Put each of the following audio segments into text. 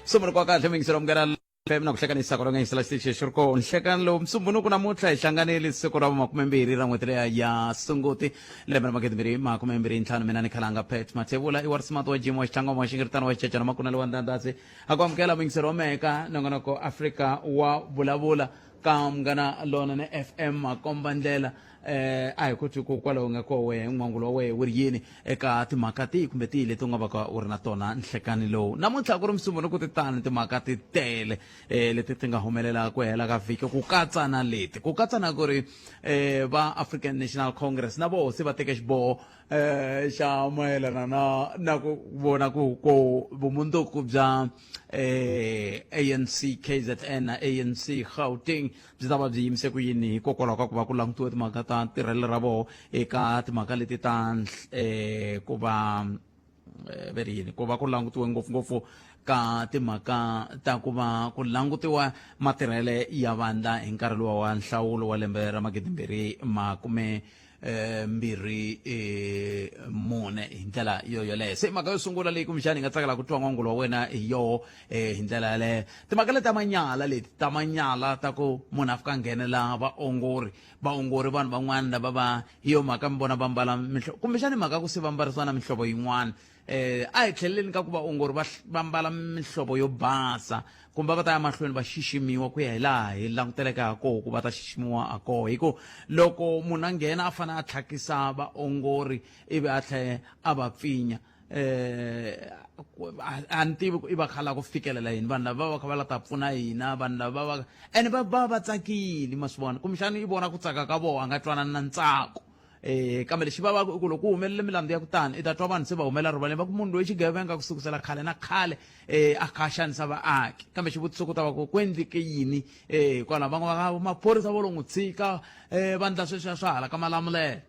Sumbunuko wa kahle muyingiseri munghana FM na ku hlekanisa ku ronga yisela xitichi xi ri kona nhlekani lowu msumbhunuku namuntlha hi hlanganile siku ra vumakumembirhi ra n'hweti leya ya sunguti lembe ra 2025. Mina ni khalanga Pet Mathebula i wa risimati wa jimu wa xitlangoma wa xingiritano wa xicecana makunele wa ndandasi a ku amukela muyingiseri wa meka nongonoko Afrika wa vulavula ka Munghana Lonene FM makomba ndlela. A hi ku twi ku kwalaho nga ko wehe n'wangulo wa wehe wu ri yini eka timhaka tihi kumbe tihi leti u nga vaka u ri na tona nhlekani lowu namuntlha ku ri musunguri ku ti tani timhaka ti tele leti ti nga humelela ku hela ka vhiki ku katsa na leti ku katsa na ku ri va African National Congress na voho se va teke xiboho xa mayelana na ku vona ku ko vumundzuku bya ANC KZN na ANC Gauteng byi ta va byi yimise ku yini hikokwalaho ka ku va ku langutiwe timhaka ta tirhelo ra voho eka timhaka leti ta ku va ve ri yini ku va ku langutiwe ngopfungopfu ka timhaka ta ku va ku langutiwa matirhele ya vandla hi nkarhi luwa wa nhlawulo wa lembe ra magidimbirhi makume mbirhi mune hi ndlela yo yoleyo. Se mhaka yo sungula leyi kumbexani hi nga tsakela ku twa n'wangulo wa wena hi yoho hi ndlela yaleyo, timhaka leti ta manyala leti ta manyala ta ku munhu a fika a nghenela vaongori vaongori vanhu van'wana lava va hi yo mhaka mi vona va mbala mihlovo kumbexani mhaka ku se va mbarisiwa na mihlovo yin'wana. A hi tlheleleni ka ku vaongori va va mbala mihlovo yo basa kumbe va ta ya mahlweni va xiximiwa ku ya hi laha hi languteleke ha koho ku va ta xiximiwa ha koho, hi ku loko munhu a nghena a fanele a tlhakisa vaongori ivi a tlhe a va pfinya a ni tivi ku i va kha lava ku fikelela yini. Vanhu lava va va kha va la ta pfuna hina, vanhu lava va ene va va va tsakile ma swi vona, kumbexana i vona ku tsaka ka vona a nga twanani na ntsako. Kambe lexi vavaka i ku loko ku humelele milandzu ya ku tani i ta twa vanhu se va humela rivaleni va ku munhu loyi xigevenga ku sukusela khale na khale a kha a xanisa vaaki, kambe xivutiso ku ta va ku ku endleke yini hikwalaho van'wana va maphorisa vo lo n'wi tshika va ndla sweswiya swa hala ka Malamulele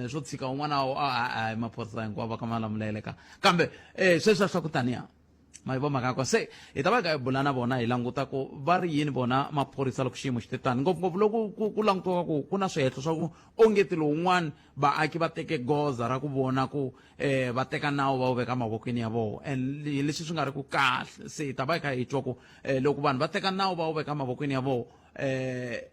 swo tshika un'wana a hi maphorisa hinkwavo va ka Malamulele ka kambe sweswiya swa ku taniya ma yi vo mhaka ya kona. Se hi ta va hi kha hi bula na vona hi languta ku va ri yini vona maphorisa loko xiyimo xi te tani, ngopfungopfu loko ku langutiwa ku ku na swihehlo swa ku ongeti lowun'wana vaaki va teke goza ra ku vona ku va teka nawu va wu veka mavokweni ya vona, and leswi swi nga ri ku kahle. Se hi ta va hi kha hi twa ku loko vanhu va teka nawu va wu veka mavokweni ya vona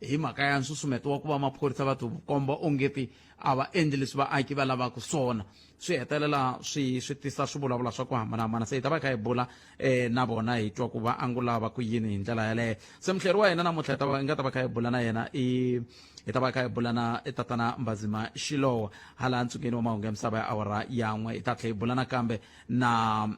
hi mhaka ya nsusumeto wa ku va maphorisa va tikomba ongeti a va endli leswi vaaki va lavaka swona, swi hetelela swi tisa swivulavula swa ku hambanahambana. Se hi ta va hi kha hi bula na vona hi twa ku va angula va ku yini hi ndlela yaleyo. Se muhleri wa hina namuntlha hi ta va hi nga ta va kha hi bula na yena i hi ta va kha hi bula na tatana Mbazima Xilowa hala ntsungeni wa mahungu ya misava ya awara ya n'we. Hi ta tlhela hi bula nakambe na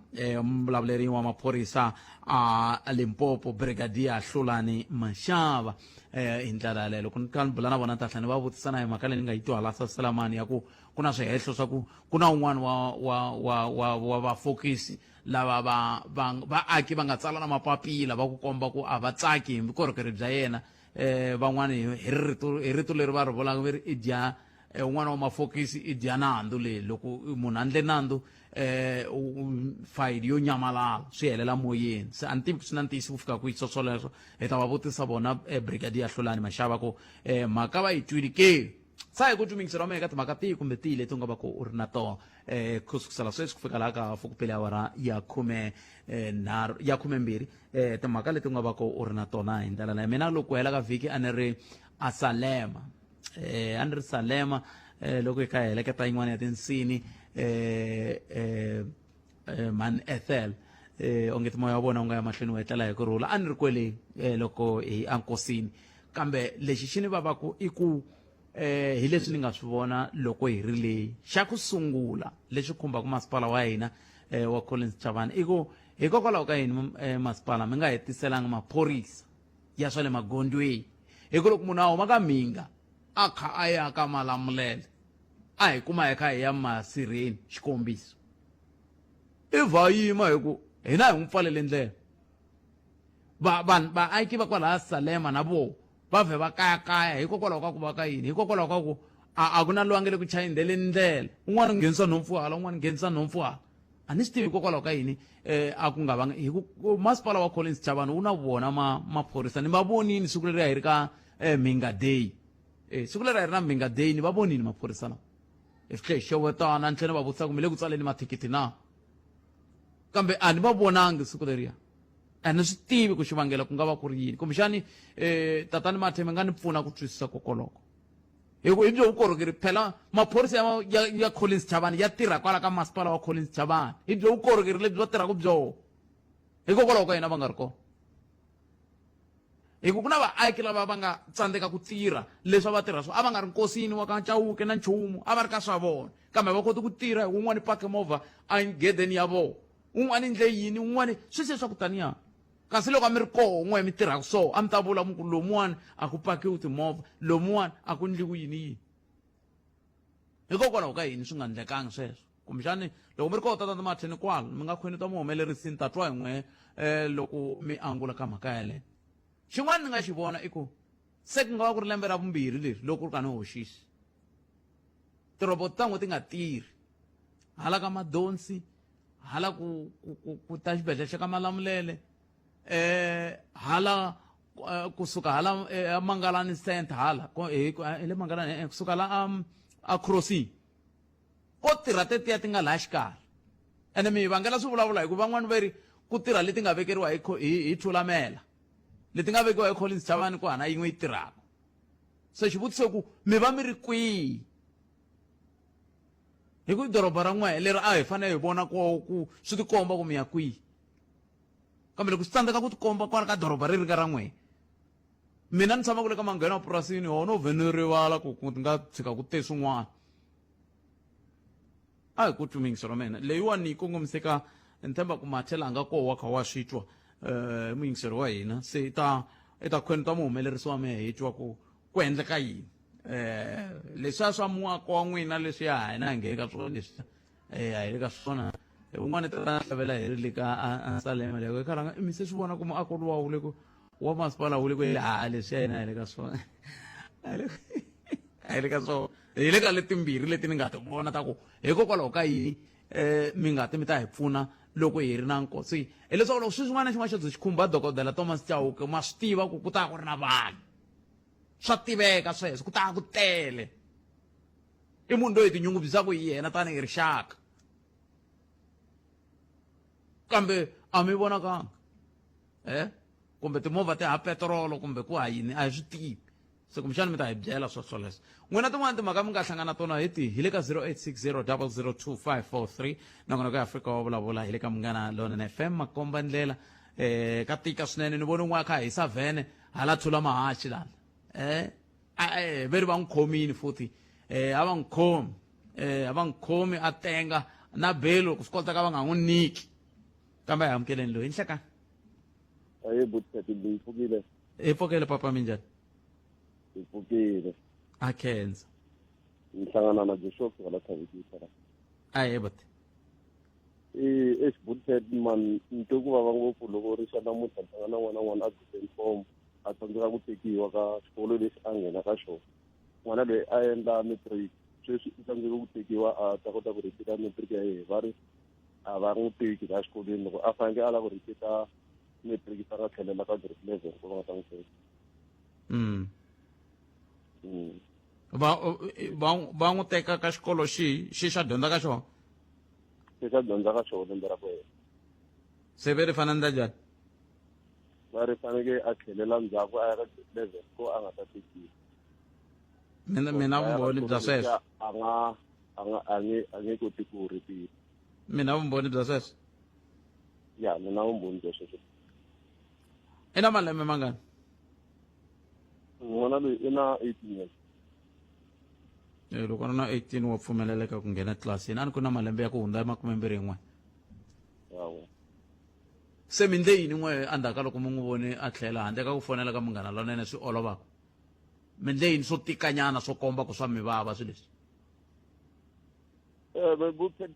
muvulavuleri wa maphorisa a Limpopo Brigadier Hlulani Mashava hi ndlela yaleyo. Loko ni kha ni bula na vona ni ta tlhela ni va vutisa na hi mhaka leyi ni nga yi twa hala Saselamani ya ku ku na swihehlo swa ku ku na un'wana wa vafokisi lava va va vaaki va nga tsala na mapapila va ku komba ku a va tsaki hi vukorhokeri bya yena. Van'wani hi rito leri va ri vulaka va ri i dya un'wana wa mafokisi i dya nandzu leyi loko munhu a ndle nandzu fayili yo nyamalala swi helela moyeni. Se a ni tivi ku swi na ntiyiso ku fika kwihi swoswoleswo, hi ta va vutisa vona Brigadier Hlulani Mashava ku mhaka va yi twile ke. Sa hi ku twi wa mehe ka timhaka tihi kumbe tihi leti u nga va ku u ri na tona ku sukusela sweswi ku fika laha ka hafu ku pele awara ya khume nharhu ya khumembirhi timhaka leti u nga va ku u ri na tona hi ndlela leyi. Mina loko ku hela ka vhiki a ni ri a Salema a ni ri Salema loko hi kha hi heleketa yin'wana ya tinsini man Ethel onge ti moya wa vona wu nga ya mahlweni wu etlela hi ku rhula. A ni ri kwele loko hi enkosini, kambe lexi xi ni vavaku i ku hi leswi ni nga swi vona loko hi ri leyi. Xa ku sungula lexi khumbaka masipala wa hina wa Collins Chavani i ku hikokwalaho ka yini masipala mi nga hetiselanga maphorisa ya swa le magondzweni, hi ku loko munhu a huma ka Mhinga a kha a ya ka Malamulele a hi kuma hi kha hi ya masirheni xikombiso i va yima hi ku hina hi n'wi pfalele ndlela. Va vanhu vaaki va kwalaya Salema na voho va vhe va kayakaya hikokwalaho ka ku va ka yini, hikokwalaho ka ku a ku na loyi a nga le ku chayindeleni ndlela, un'wana nghenisa nhompfu hala un'wana nghenisa nhompfu hala. A ni swi tivi hikokwalaho ka yini a ku nga vanga hi ku masipala wa Collins Chavani wu na vona maphorisa ni va vonini siku leri a hi ri ka Mhinga Day siku leri a hi ri na Mhinga Day ni va vonini maphorisa lawa hi tlhe hi xewetana ni tlhela ni va vutisa ku mi le ku tsaleni mathikithi na. Kambe a ni va vonangi siku leriya, a ni swi tivi ku xivangelo ku nga va ku ri yini. Kumbexani tatani Mathe mi nga ni pfuna ku twisisa kokoloko, hi ku hi byo vukorhokeri. Phela maphorisa ya Collins Chavani ya tirha kwala ka masipala wa Collins Chavani, hi byo vukorhokeri lebyi va tirhaka byoho, hikokwalaho ka yina va nga ri kona. Hi ku ku na vaaki lava va nga tsandzeka ku tirha leswi a va tirha swona, a va nga ri nkosini wa ka Chauke na nchumu, a va ri ka swa vona, kambe va koti ku tirha hi wun'wani pake movha egedeni ya vona, un'wana ndle yini, un'wana swi se swa ku taniya. Kasi loko a mi ri koho n'we mi tirhaka so, a mi ta vula mi ku lomuwani a ku pakiwi timovha, lomuwani a ku ndliwi yini yini. Hikokwalaho ka yini swi nga ndlekangi sweswo? Kumbexani loko mi ri koho tatana Matheni kwala mi nga khwini ta muhumelerisi, ni ta twa hi n'we loko mi angula ka mhaka yaleyo. Xin'wana ni nga xi vona i ku se ku nga va ku ri lembe ra vumbirhi leri loko ku ri ka ni hoxisi tiroboti ta n'we ti nga tirhi hala ka Madonsi, hala ku ta xibedhlele xa ka Malamulele, hala kusuka hala Mangalani Center, hala hi le Mangalani, kusuka la a crossing ko tirha tetiya ti nga laha xikarhi. Ene mi vangela swi vulavula hi ku van'wani va ri ku tirha leti nga vekeriwa hi Thulamela, leti nga vekiwa hi Collins Chavani, ku hana yin'we yi tirhaka. Se xivutiso ku mi va mi ri kwihi? Hi ku doroba ra n'we leri a hi fanele hi vona ku swi tikomba ku mi ya kwihi, kambe loko swi tsandzeka ku tikomba kwala ka doroba ri ri ka ra n'we. Mina ni tshama ku le ka manghena purasini, ho no vhe ni rivala ku ku nga tshika ku te swin'wana. A hi ku twi muyingiselo wa mina, leyiwani yi kongomise ka ni tshemba ku Mathe la nga koho wa kha wa swi twa muyingiselo wa hina, se i ta khweni ta muhumelerisi wa mehe hi twa ku ku endleka yini. Leswiya swa muako wa n'wina leswiya hina hi ngheni ka swona, leswi a hi le ka swona. Un'wana ta hlavela hi ri le ka a Salema leko i karhanga mi se swi vona ku muako luwa wu le ku wa masipala wu le ku a leswiya hina hi le ka swona, a hi le ka swona. Hi le ka letimbirhi leti ni nga ti vona ta ku hikokwalaho ka yini mi nga ti mi ta hi pfuna loko hi ri na nkosi, hileswaku loko swilo xin'wana na xin'wana xo byi xi khumba dokodela Thomas Chauke, ma swi tiva ku ku ta ku ri na vanhu, swa tiveka sweswo, ku ta ku tele. I munhu loyi hi tinyungubyisaka hi yena tanihi rixaka, kambe a mi vonakanga kumbe timovha ti ha petirolo kumbe ku ha yini, a hi swi tivi. Se kumbexana mi ta hi byela swo swoleswo n'wina. Tin'wana timhaka mi nga hlangana tona hi ti hi le ka 0860 002543, nakona ku Afrika wa vulavula hi le ka Munghana Lonene FM. Makomba ndlela ka tika swinene. Ni vone un'wana kha hisa vhene hala thula mahachi lana, ve ri va n'wi khomini futhi, a va n'wi khomi, a va n'wi khomi, a tenga na belo ku swi kotaka va nga n'wi nyiki. Kambe a hi amukeleni loyi nhlekani. Ayi buti, hi pfukile. Hi pfukile papa, minjhani? Hi pfukile. A khensa. Ni hlangana na Joshua kusuka la Thavekisa la. Ahe buti. I exibutset man, ni twe ku vava ngopfu loko ri xa namuntlha. Ni hlangana na n'wana, n'wana a gudeni form, a tsandzeka ku tekiwa ka xikolo lexi a nghena ka xona. N'wana loyi a endla matric, sweswi i tsandzeke ku tekiwa a ta kota ku repeat-a matric ya yehe, va ri a va n'wi teki la xikolweni. Loko a faneke a lava ku repeat-a matric, ta nga tlhelela ka grade 11 ku va nga ta n'wi teka. Va n'wi teka ka xikolo xihi xi xa dyondza ka xona? Xi xa dyondza ka xona lembe ra ku hela. Se ve ri fana ndla njhani? Va ri faneke a tlhelela ndzhaku a ya ka grade 11 ko a nga ta tekiwa. Mina vumbhoni bya sweswo? A nga a nga a nge a nge koti ku repeat. Mina vumbhoni bya sweswo? Ya, mina vumbhoni bya sweswo. I na malembe mangani n'wana loyi? I na 18 years. Loko a ri na 18 wa pfumeleleka ku nghena tlilasini. A ni ku na malembe ya ku hundza 21. Yawo. Se mi ndle yini n'we endzhaku ka loko mi n'wi vone a tlhela, handle ka ku fonela ka Munghana Lonene swi olovaka? Mi ndle yini swo tikanyana swo komba ku swa mi vava swilo leswi?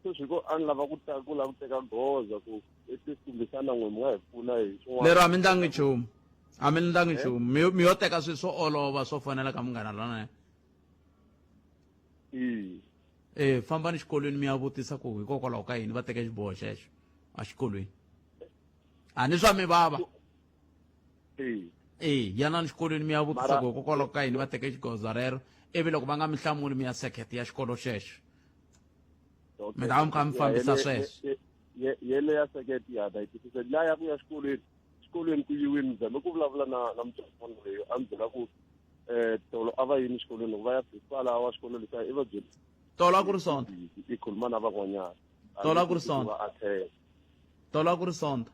Sweswi ko a ni lava ku ta ku lava ku teka goza ku at least kumbexana n'we mi nga hi pfuna hi swin'wana. Lero a mi ndlangi nchumu, a mi ndlangi nchumu, mi yo teka swilo swo olova swo fonela ka Munghana Lonene. Fambani xikolweni mi ya vutisa ku hikokwalaho ka yini va teke xiboho xexo exikolweni. A ni swa mi vava. Yanani xikolweni mi ya vutisa ku hikokwalaho ka yini va teke xigoza rero, ivi loko va nga mi hlamuli mi ya sekete ya xikolo xexo, mi ta va mi kha mi fambisa sweswo. Yele ya second ya ta yi twisisa. Liya ya ku ya xikolweni, xikolweni ku yiwini, ni zame ku vulavula na mutswari wa n'wana loyi, a ni byela ku tolo a va yini xikolweni, loko va ya principal wa xikolo lexiya i va byele. Tolo a ku ri Sonto. I khuluma na van'wanyana. Tolo a ku ri Sonto. Va attend. Tolo a ku ri Sonto.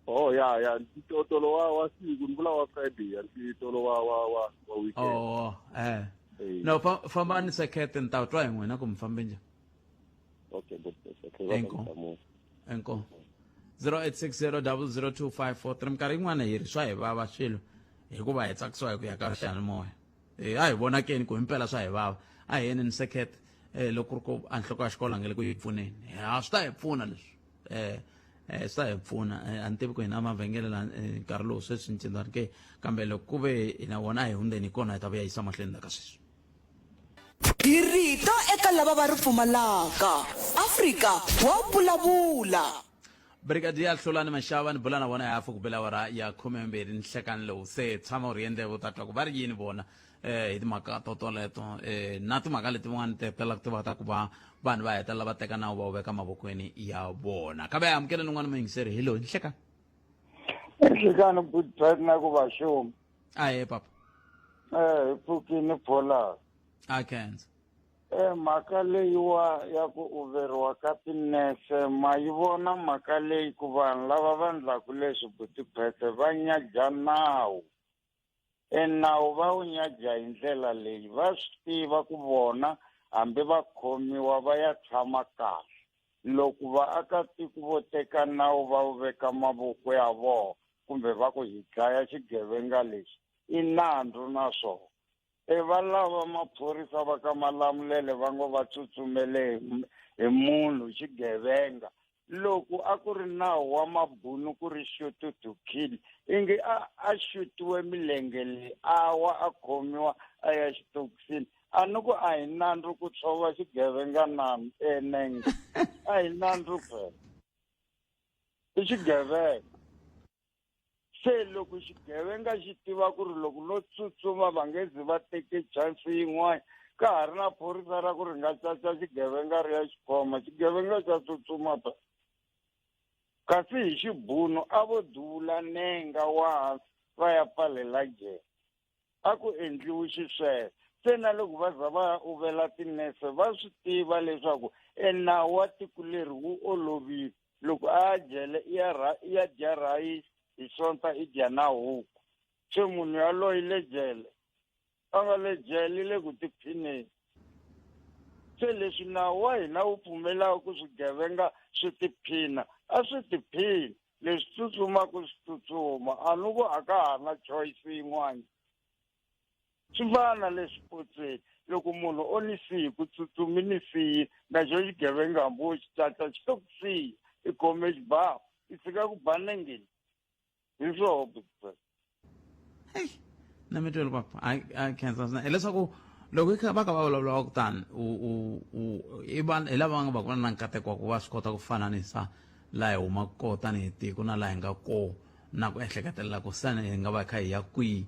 Oh ya ya, tolo wa siku ni vula wa Friday, ya tolo wa weekend. Oh eh. No, fambani sekete, ni ta twa hi n'wina ku mi fambe njhani. Okay, but okay. Inkomu. Inkomu. 0860002543. Minkarhi yin'wana hi ri swa hi vava swilo hikuva hi tsakisiwa hi ku ya ka xiyanimoya. A hi vonakeni ku himpela swa hi vava. A hi yeni ni sekete, loko ku ri ku a nhloko ya xikolo a nge le ku hi pfuneni. Ha swi ta hi pfuna leswi. Swi ta hi pfuna. A ni tivi ku hina mavhengele la nkarhi lowu sweswi ni cindzani ke, kambe loko ku ve hina wona a hi hundzeni hi kona hi ta vuya yisa mahlweni la ka sweswi. Hi rito eka lava va ri pfumalaka. Afrika wa vulavula. Brigadier Hlulani Mashava ni bula na vona hi hafu ku bela awara ya 12 nhlekani lowu. Se tshama u ri endleve u ta twa ku va ri yini vona hi timhaka to toleto, na timhaka letin'wana ti hetelelaka ti va ta ku va vanhu va hetelela va teka nawu va wu veka mavokweni ya vona. Kambe amukeleni un'wana muyingiseri hi loyi. Nhlekani. Nhlekani good na ku va xuma. Ahe papa. Hi pfukini phola. A khensa. Mhaka leyiwa ya ku uveriwa ka tinese, ma yi vona mhaka leyi ku vanhu lava va ndlaku leswi butiphese va nyaja nawu. Nawu va wu nyaja hi ndlela leyi, va swi tiva ku vona hambi va khomiwa va ya tshama kahle. Loko vaakatiko vo teka nawu va wu veka mavoko ya vona kumbe va ku hi dlaya xigevenga lexi, i nandzu na swona. Va lava maphorisa va ka Malamulele va ngo va tsutsumele hi munhu xigevenga. Loko a ku ri nawu wa mabunu ku ri shoot to kill, ingi a xutiwe milenge leyi, a wa a khomiwa a ya xitokisini. A ni ku a hi nandzu ku tshova xigevenga na nenge, a hi nandzu phela, i xigevenga. Se loko xigevenga xi tiva ku ri loko no tsutsuma va nge zi va teke chance yin'wana, ka ha ri na phorisa ra ku ri nga caca xigevenga ri ya xikhoma, xigevenga xa tsutsuma phela. Kasi hi xibunu a vo duvula nenga wa hansi va ya pfalela jele, a ku endliwi xisweswo. Se na loko va za va ya uvela tinese va swi tiva leswaku nawu wa tiko leri wu olovile. Loko a ya jele i ya dya rhayisi hi Sonta, i dya na huku. Se munhu yaloye le jele, a nga le jele, i le ku tiphineni. Se leswi nawu wa hina wu pfumelaka ku swigevenga swi tiphina, a swi tiphini. Leswi tsutsumaka swi tsutsuma, a ni ku a ka ha na choice yin'wana. Swi fana na le swipotsweni, loko munhu o ni siyi ku tsutsumi ni siyi, na xo xigevenga hambi wo xi caca xi to ku siya, i khome xibamu, i tshika ku ba nengeni. Hi swoho Big. Hey, na mi twele papa, a khensa swinene. Hileswaku loko i kha va ka va vulavula ku tani, u i vanhu hi lava nga va ku na nkateko wa ku va swi kota ku fananisa laha hi humaka koho tanihi tiko na laha hi nga koho, na ku ehleketelela ku sani hi nga va hi kha hi ya kwihi.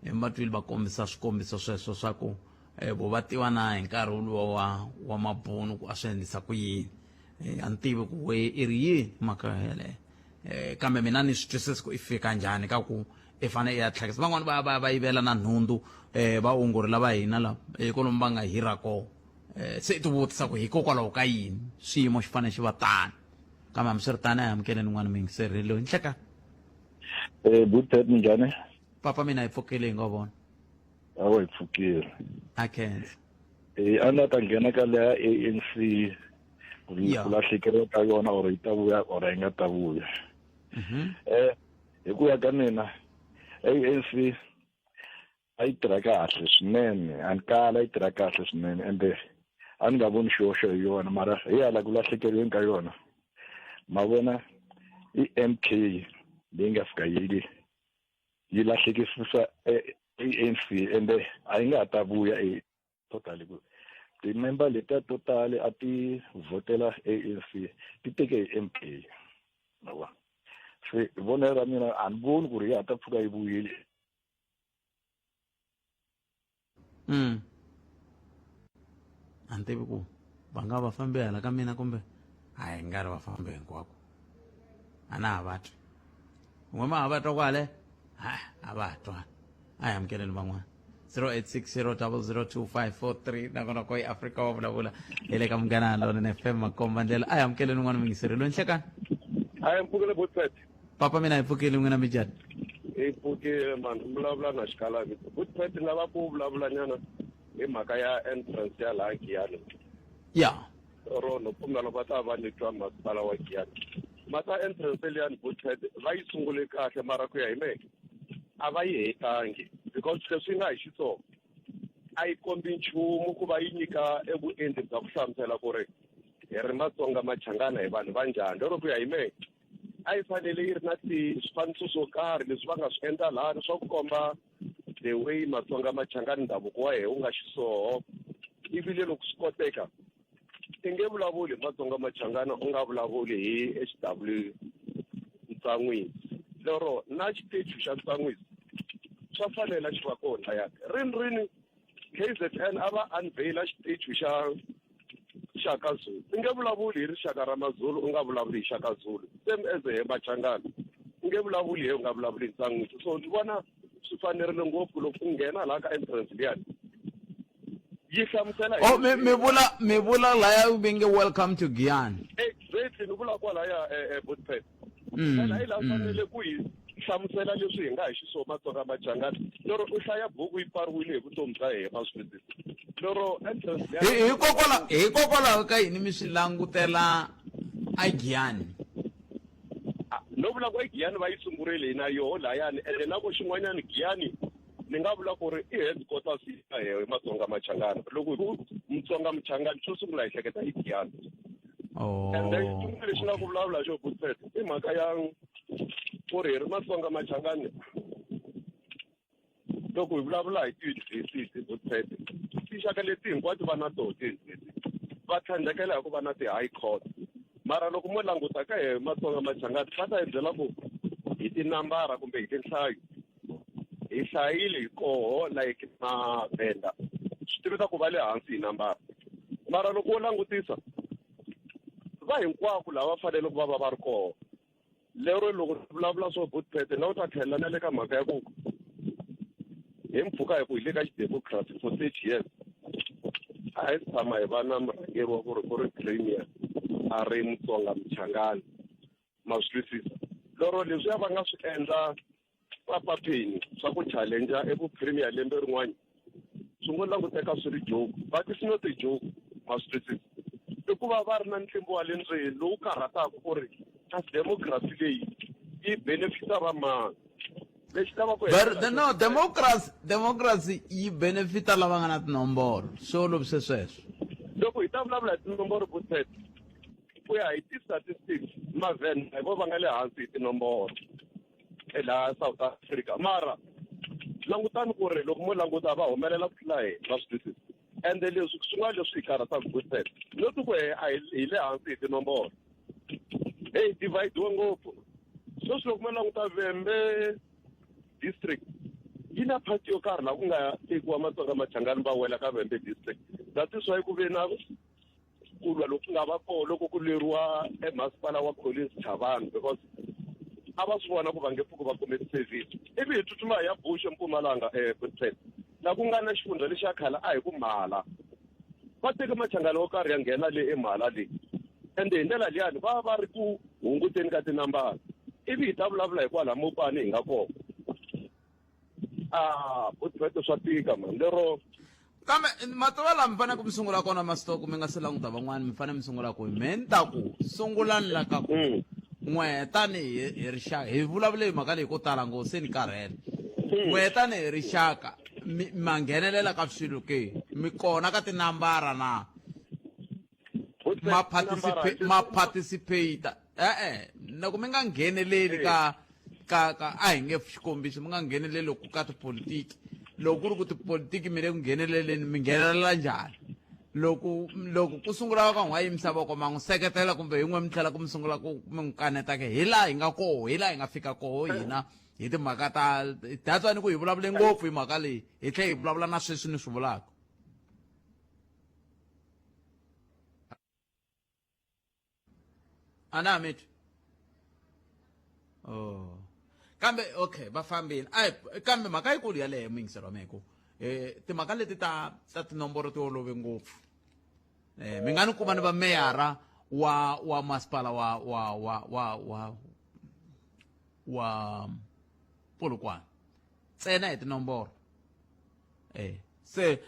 Va twile va kombisa swikombiso sweswo swa ku vo va tiva na hi nkarhi woluwa wa mabunu ku a swi endlisa ku yini. A ni tivi ku we i ri yini mhaka yeleyo, kambe mina ni swi twisisi ku i fika njhani ka ku i fanele i ya tlhakisa van'wani va va va yivela na nhundzu, vaongori lava hina lava kwalomu va nga hirha koho. Se i ti vutisa ku hikokwalaho ka yini swiyimo xi fanele xi va tano, kambe hambiswiritano a hi amukeleni un'wana muyingiseri loyi. Nhleka. Butet, minjhani? Papa, mina hi pfukile, hi ngo vona. Awa, hi pfukile. A khensa. A ni ta nghena ka leya ANC ku lahlekeriwa ka yona, or yi ta vuya or yi nga ta vuya. Hi ku ya ka mina, ANC a yi tirha kahle swinene, a ni kala yi tirha kahle swinene, ende a ni nga voni xihoxo hi yona, mara hi hala ku lahlekeriweni ka yona, ma vona i MK leyi nga fika yi lahlekisisa ANC, ende a yi nga ha ta vuya totally. Ku ti-member letiya to tala a ti vhotela ANC ti teke hi MK, ma vona. Se hi vonelo ra mina, a ni voni ku ri ya ha ta pfuka yi vuyile. A ni tivi ku va nga va fambi hala ka mina kumbe A hi nga ri va fambe hinkwako a na ha va twi n'we ma ha va twa kwale ha a va ha twani a hi amukeleni van'wana 0860002543 nakona ko i Afrika wa vulavula hi le ka Munghana Lonene FM makomba ndlela a hi amukeleni un'wana muyingiseri loyi nhlekani. A hi mpfukile Butpet. Papa mina hi pfukile n'wina minjhani? Hi pfukile mani vulavula na Xikalavi. Butpet ni lava ku vulavula nyana hi mhaka ya entrance ya laha Giyani. Ya. Ro no pfumela loko va ta va ni twa masipala wa Giyani. Mhaka entrance liyani Butpet va yi sungule kahle mara ku ya hi mehe a va yi hetangi because leswi nga hi Xitsonga a yi kombi nchumu ku va yi nyika evuenti bya ku hlamusela ku ri hi ri Matsonga Machangana hi vanhu va njhani. Lero ku ya hi mehe a yi fanele yi ri na ti swifaniso swo karhi leswi va nga swi endla lahani swa ku komba the way Matsonga Machangani ndhavuko wa hehe wu nga xisoho ivile loko swi koteka i nge vulavuli hi Matsonga Machangana u nga vulavuli hi HW Ntsan'wisi lero na xitechu xa Ntsan'wisi swa fanela xi va kona layani rini rini KZN a va unveila xitechu xa Shaka Zulu i nge vulavuli hi rixaka ra Mazulu u nga vulavuli hi Shaka Zulu same as he Machangana u nge vulavuli he u nga vulavuli hi Ntsan'wisi so ni vona swi fanerile ngopfu loko u nghena laha ka entrance liyani yi hlamusela oh mi mi vula mi vula laya vi nge welcome to Giyani exactly ni vula kwalaya eh, eh, Bootpet phela hi laha fanele ku hi hlamusela leswi hi nga hi xiswona Matsonga Machangana lero u hlaya buku yi pfariwile hi vutomi bya hina ma swi twisisa lero entrance hikokwalaho hikokwalaho ka yini mi swi langutela a Giyani no vula ku eGiyani va yi sungurile hina yoho layani ende na ku xin'wanyana Giyani ni nga vula ku ri i headquarters ya hehe Matsonga Machangana loko hi ku Mutsonga Muchangana xo sungula hi hleketa hi Giyani oh, and then xin'wana lexi nga ku vulavula xo Butpet i mhaka ya ku ri hi ri Matsonga Machangani loko hi vulavula hi tiyunivhesiti Butpet tinxaka leti hinkwato va na toho tiyunivhesiti va tlhandlekela hi ku va na ti-high court mara loko mo languta ka he Matsonga Machangani va ta hi byela ku hi tinambara kumbe hi tinhlayo hi hlayile hi koho like mavhenda swi tiveka ku va le hansi hi nambara mara loko wo langutisa va hinkwako lava fanele ku va va va ri koho lero loko vulavula swo Butpet na u ta tlhelela na le ka mhaka ya ku hi mpfhuka hi ku hi le ka xidemocracy for 30 years a hi tshama hi va na murhangeri wa ku ri ku ri premier a ri Mutsonga Muchangani ma swi twisisa lero leswiya va nga swi endla papapheni swa ku challenger eku premier lembe rin'wana swi ngo languteka swi ri joke but it's not a joke ma swi twisisa i ku va va ri na ntlimbo wa le ndzeni lowu karhataka ku ri kasi democracy leyi yi benefita va mani lexi lavaka ku But no democracy democracy yi benefita lava nga na tinomboro swi olovise sweswo loko hi ta vulavula hi tinomboro Butpet ku ya hi ti-statistics mavhenda hi vo va nga le hansi hi tinomboro laha South Africa mara langutani ku ri loko mo languta va humelela ku tlula hina va swi twisisa ende leswi swin'wana leswi hi karhataka Butpet not ku he a hi le hansi hi tinomboro hey dividiwe ngopfu sweswi loko mo languta Vhembe district yi na part yo karhi laha ku nga tekiwa Matsonga Machangani va wela ka Vhembe district that is why ku ve na ku lwa loku nga va kona loko ku lweriwa emasipala wa Collins Chavani because a va swi vona ku va nge pfuki va kume service ivi hi tsutsuma hi ya Bush eMpumalanga eBotswana la ku nga na xifundza lexi ya khale a hi ku Mhala va teke machangani wo karhi ya nghena le eMhala leyi ende hi ndlela liyani va va ri ku hunguteni ka tinambara ivi hi ta vulavula hikwalaho Mopani hi nga kona ah Butpet swa tika man lero kambe mativa laha mi fanele ku mi sungula kona masitoko mi nga se languta van'wani mi fanele mi sungula ku me ni ta ku sungulani la ka ku n'we tanihi hi rixaka hi vulavule hi mhaka leyi ko tala ngopfu se ni karhele n'we tanihi rixaka mi ma nghenelela ka swilo ke mi kona ka tinambara na ma participate ma participate e-e loko mi nga ngheneleli ka ka ka a hi nge xikombiso mi nga ngheneleli loko ka tipolitiki loko ku ri ku tipolitiki mi le ku ngheneleleni mi nghenelela njhani loko loko ku sungula ka n'wa yimisa voko ma n'wi seketela kumbe hi n'we mi tlhela ku mi sungula ku mi n'wi kaneta ke hi laha hi nga koho hi laha hi nga fika koho hina hi timhaka ta that's why ni ku hi vulavule ngopfu hi mhaka leyi hi tlhela hi vulavula na sweswi ni swi vulaka. A na ha mi twi? Oh, kambe okay, va fambile. Ai, kambe mhaka yikulu yaleyo, muyingiseri wa mehe, ku timhaka leti ta tinomboro ti olove ngopfu. Mi nga ni kuma ni va meyara wa masipala wa Polokwane ntsena hi tinomboro. Se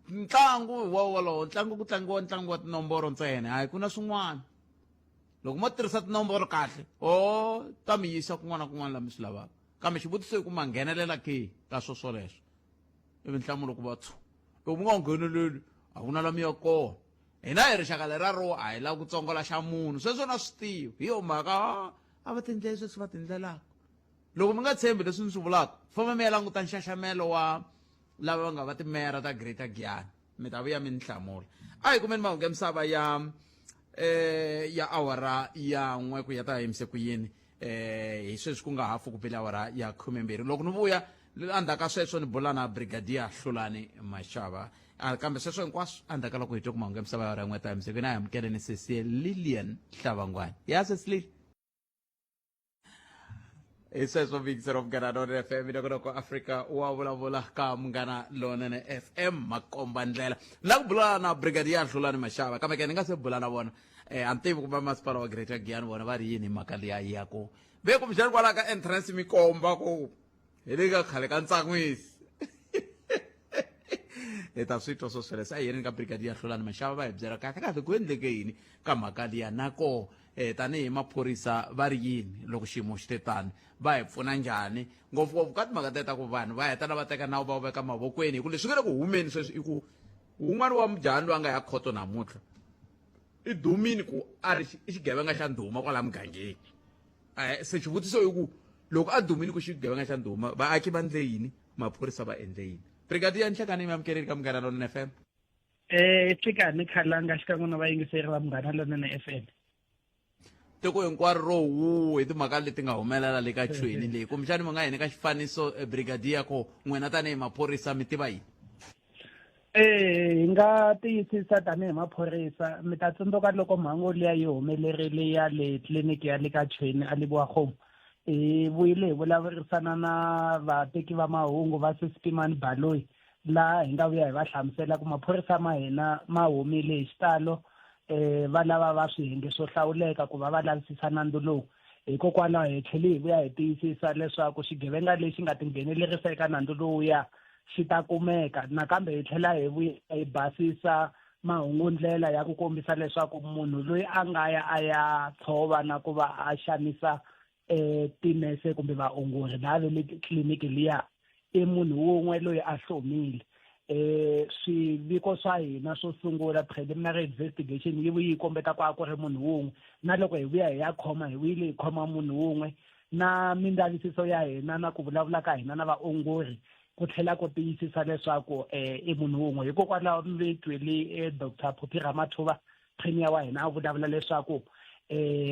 ntlangu wa wolowo, ntlangu ku tlangiwa ntlangu wa tinomboro ntsena, hayi ku na swin'wana. Loko mo tirhisa tinomboro kahle, o ta mi yisa kun'wana na kun'wana laha mi swi lavaka. Kambe xivutiso i ku ma nghenelela ke ka swo swoleswo? Ivi nhlamulo ku va tshu. Loko mi nga ngheneleli, a ku na la mi ya kona. Hina hi rixaka lera ro a hi lavi ku tsongola xa munhu, sweswo na swi tivi. Hi yo mhaka a va tindleli sweswi va tindlelaka. Loko mi nga tshembi leswi ni swi vulaka, famba mi ya languta nxaxamelo wa lava va nga va timeyara ta Greater Giyani, mi ta vuya mi ni hlamula. A hi kumeni mahungu ya misava ya awara ya 1 ku ya ta yimise ku yini. Hi sweswi ku nga hafu ku bile awara ya 12. Loko ni vuya endzhaku ka sweswo ni bula na Brigadier Hlulani Mashava. Kambe sweswo hinkwaswo endzhaku ka loko hi twe ku mahungu ya misava ya awara ya 1 ta yimise ku yini. A hi amukeleni sesi Lilian Hlavangwani. Ya sesi Lili. Hi sweswo muyingiseri wa Munghana Lonene FM, loko Afrika wa vulavula ka Munghana Lonene FM, makomba ndlela la ku bula na Brigadier Hlulani Mashava. Kambe ke ni nga se bula na vona, a ni tivi kumbe masipala wa Greater Giyani vona va ri yini hi mhaka liya ya ku ve kumbexani kwalaho ka entrance mi komba ku hi le ka khale ka Ntsan'wisi. Hi ta swi twa swo sweleswo. A hi yeni ka Brigadier Hlulani Mashava, va hi byela kahle kahle ku endleke yini ka mhaka liya, na koho tanihi maphorisa va ri yini loko xiyimo xi te tani, va hi pfuna njhani, ngopfungopfu ka timhaka ta ku vanhu va heta lava teka nawu va wu veka mavokweni. Hi ku leswi nga le ku humeni sweswi i ku wun'wana wa mujahani loyi a nga ya khoto namuntlha i dumini ku a ri i xigevenga xa ndhuma kwala mugangeni. Se xivutiso i ku loko a dumini ku xigevenga xa ndhuma, vaaki va endle yini, maphorisa va endle yini? Brigadier, nhlekani, mi amukeleli ka Munghana Lonene FM. Tshikani Khalanga xikan'we na vayingiseri va Munghana Lonene FM. Tiko hinkwaro ro wu hi timhaka leti nga humelela le ka chweni leyi, kumbexani mi nga hi nyika xifaniso, brigadier, ku n'wina tanihi maphorisa mi tiva yini? Hi nga tiyisisa tanihi maphorisa, mi ta tsundzuka loko mhangu liya yi humelerile ya le tliliniki ya le ka Chweni a Lebowakgomo, hi vuyile hi vulavurisana na vateki va mahungu va Sesipimani Baloyi, laha hi nga vuya hi va hlamusela ku maphorisa ma hina ma humile hi xitalo, va lava va swiyenge swo hlawuleka ku va va lavisisa nandzu lowu. Hikokwalaho hi tlhele hi vuya hi tiyisisa leswaku xigevenga lexi nga tinghenelerisa eka nandzu lowuya xi ta kumeka. Nakambe hi tlhela hi vuya hi basisa mahungundlela ya ku kombisa leswaku munhu loyi a nga ya a ya tshova na ku va a xanisa tinese kumbe vaongori lava ve le tliliniki liya i munhu wun'we loyi a hlomile. Swiviko swa hina swo sungula, preliminary investigation, yi vuye yi kombeta ku a ku ri munhu wun'we, na loko hi vuya hi ya khoma, hi vuyile hi khoma munhu wun'we. Na mindzavisiso ya hina na ku vulavula ka hina na vaongori ku tlhela ku tiyisisa leswaku i munhu wun'we. Hikokwalaho mi twile Doctor Phophi Ramathuba, premier wa hina, a vulavula leswaku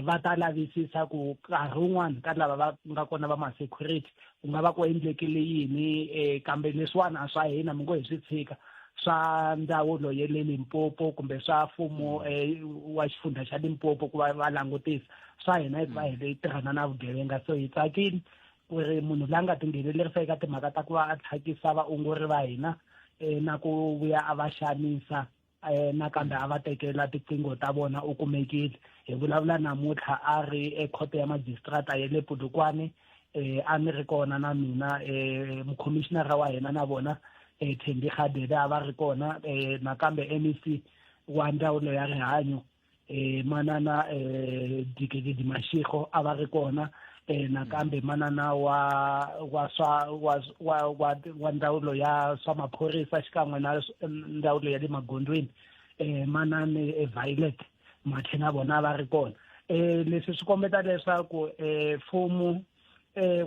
va ta lavisisa ku nkarhi wun'wani ka lava va nga kona va ma-security ku nga va ku endlekile yini, kambe leswiwani a swa hina, mi ngo hi swi tshika swa ndzawulo ya le Limpopo kumbe swa mfumo wa xifundza xa Limpopo ku va va langutisa. Swa hina i ku va hi leyi tirhana na vugevenga. So hi tsakile ku ri munhu la nga tinghenelerisa eka timhaka ta ku va a tlhakisa vaongori va hina, na ku vuya a va xanisa, nakambe a va tekela tiqingho ta vona, u kumekile. Hi vulavula namuntlha a ri ekhoto ya magistrata ya le Polokwane. A ni ri kona na mina, mukhomishinara wa hina na vona, Thembi Radebe, a va ri kona, nakambe MEC wa ndzawulo ya rihanyo, manana Dikeledi Mashego, a va ri kona, nakambe manana wa wa swa wa wa wa wa ndzawulo ya swa maphorisa xikan'we na ndzawulo ya le magondzweni, manani Violet Mathe, na vona va ri kona. Leswi swi kombeta leswaku mfumo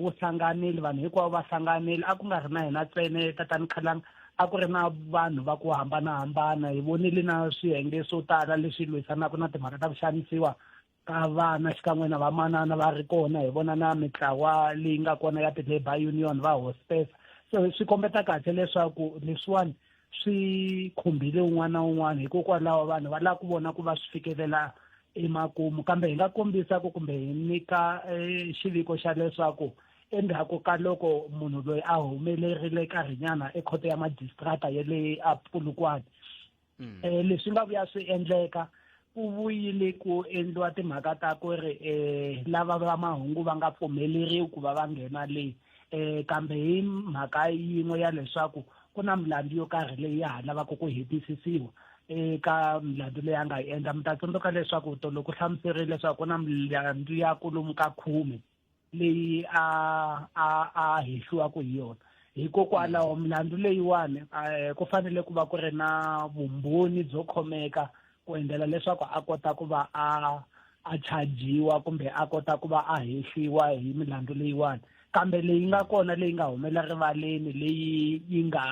wu hlanganile, vanhu hinkwavo va hlanganile. A ku nga ri na hina ntsena, tatani Khalanga, a ku ri na vanhu va ku hambanahambana. Hi vonile na swiyenge swo tala leswi lwisanaka na timhaka ta ku xanisiwa ka vana xikan'we na vamanana va ri kona. Hi vona na mitlawa leyi nga kona ya ti-labour union, va hospesa. So swi kombeta kahle leswaku leswiwani swi khumbile un'wana na un'wana, hikokwalaho vanhu va lava ku vona ku va swi fikelela. emakumu kambe hi nga kombisa ku kumbe hi nyika eh, xiviko xa leswaku endzhaku ka loko munhu loyi a humelerile nkarhinyana ekhoto ya majistrata ya le a Polokwane mm. eh leswi nga vuya swi endleka ku vuyile ku endliwa timhaka ta ku ri eh lava va mahungu va nga pfumeleriwi ku va va nghena le eh kambe hi mhaka yin'we ya leswaku ku na milandzu yo karhi leyi ya ha lavaka ku hetisisiwa eka milandzu leyi a nga yi endla mi ta tsundzuka leswaku tolo ku hlamuserile leswaku ku na milandzu ya kulumu ka khume leyi a a a hehliwaka hi yona hikokwalaho mm. milandzu leyiwani eh, ku fanele ku va ku ri na vumbhoni byo khomeka ku endlela leswaku a kota ku va a a chajiwa kumbe a kota ku va a hehliwa hi milandzu leyiwani kambe leyi nga kona leyi nga humela rivaleni leyi yi nga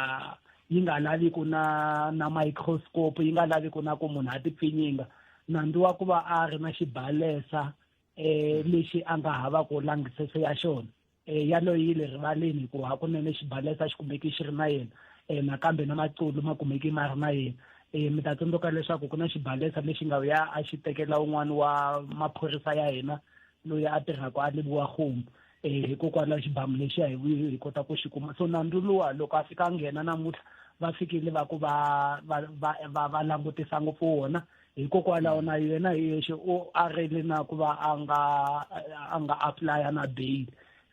yi nga laviku na na microscope yi nga laviku na ku munhu a tipfinyinga nandzu wa ku va a ri na xibalesa eh lexi a nga hava ku langisese ya xona eh yaloyo yi le rivaleni hikuva hakunene xibalesa xi kumeki xi ri na yena eh nakambe na maculu ma kumeki ma ri na yena eh mi ta tsundzuka leswaku ku na xibalesa lexi nga ya a xi tekela un'wana wa maphorisa ya hina loyi a tirhaka a Lebowakgomo eh hikokwalaho xibamu lexiya hi vuye hi kota ku xi kuma so nandzu luwa loko a fika a nghena namuntlha va fikile va ku va va va va va langutisa ngopfu wona hikokwalaho na yena hi yexe u arile na ku va a nga a nga apply na bail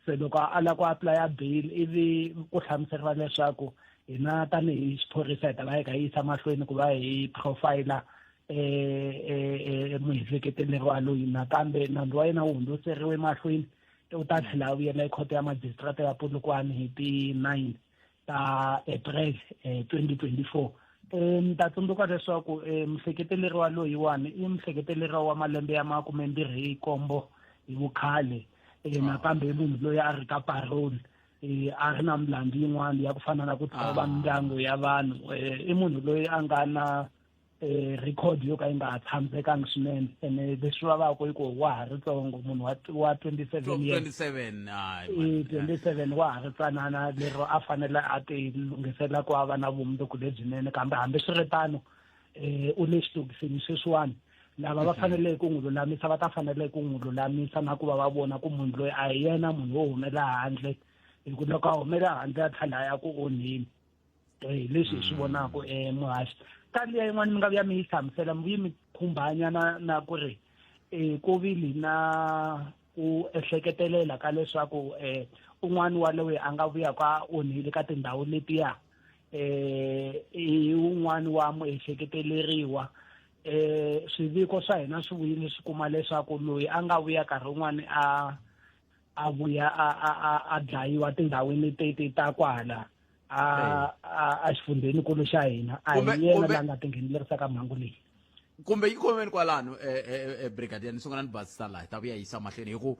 se loko a ala ku apply bail ivi ku hlamuseriwa leswaku hina tanihi xiphorisa hi ta va hi kha hi yisa mahlweni ku va hi profiler eh, eh, eh muehleketeleriwa loyi nakambe nandzu wa yena wu hundziseriwe mahlweni u ta tlhela a vuyela ekhoto ya majistrata ya Polokwane hi ti-9 ta April eh, 2024 eh, mi ta tsundzuka leswaku eh, muhleketeleriwa loyiwani i muhleketeleriwa wa malembe ya makumembirhi nkombo hi vukhale eh, nakambe i munhu loyi a ri ka parole eh, a ri na milandzu yin'wana ya ku fana na ku tshova ah. mindyangu ya vanhu eh, i munhu loyi a nga na eh record yo ka yi nga ha tshamisekangi swinene ene leswi vavaka i ku wa ha ri tsongo munhu wa wa 27 years 27 hayi 27 wa ha ri tsanana lero a fanele a ti lunghisela ku a va na vumundzuku lebyinene kambe hambiswiritano eh u le xitokisini sweswiwani lava va mhm. fanele ku n'wi lulamisa va ta fanele ku n'wi lulamisa na ku va va vona ku munhu loyi a hi yena munhu wo humela handle hi ku loko a humela handle a tlhela a ya ku onheni hi leswi hi swi mm. vonaka um eh, muhaxi ka liya yin'wana mi nga vuya mi yi hlamusela mi vuye mi khumbanyana na ku ri um ku vile na ku ehleketelela ka leswaku um un'wana wa loyi a nga vuya ka onhile ka tindhawu letiya um i wun'wana wa muehleketeleriwa eh swiviko swa hina swi vuyile swi kuma leswaku loyi a nga vuya nkarhi wun'wani a a vuya a a a a dlayiwa tindhawini teti ta kwala a a a xifundzhenikulu xa hina a hi yena la nga tinghenelerisa ka mhangu leyi kumbe yi khomeni kwalano eh, eh, eh, brigadier ni sungula ni basisa laha hi ta vuya yisa mahlweni hi ku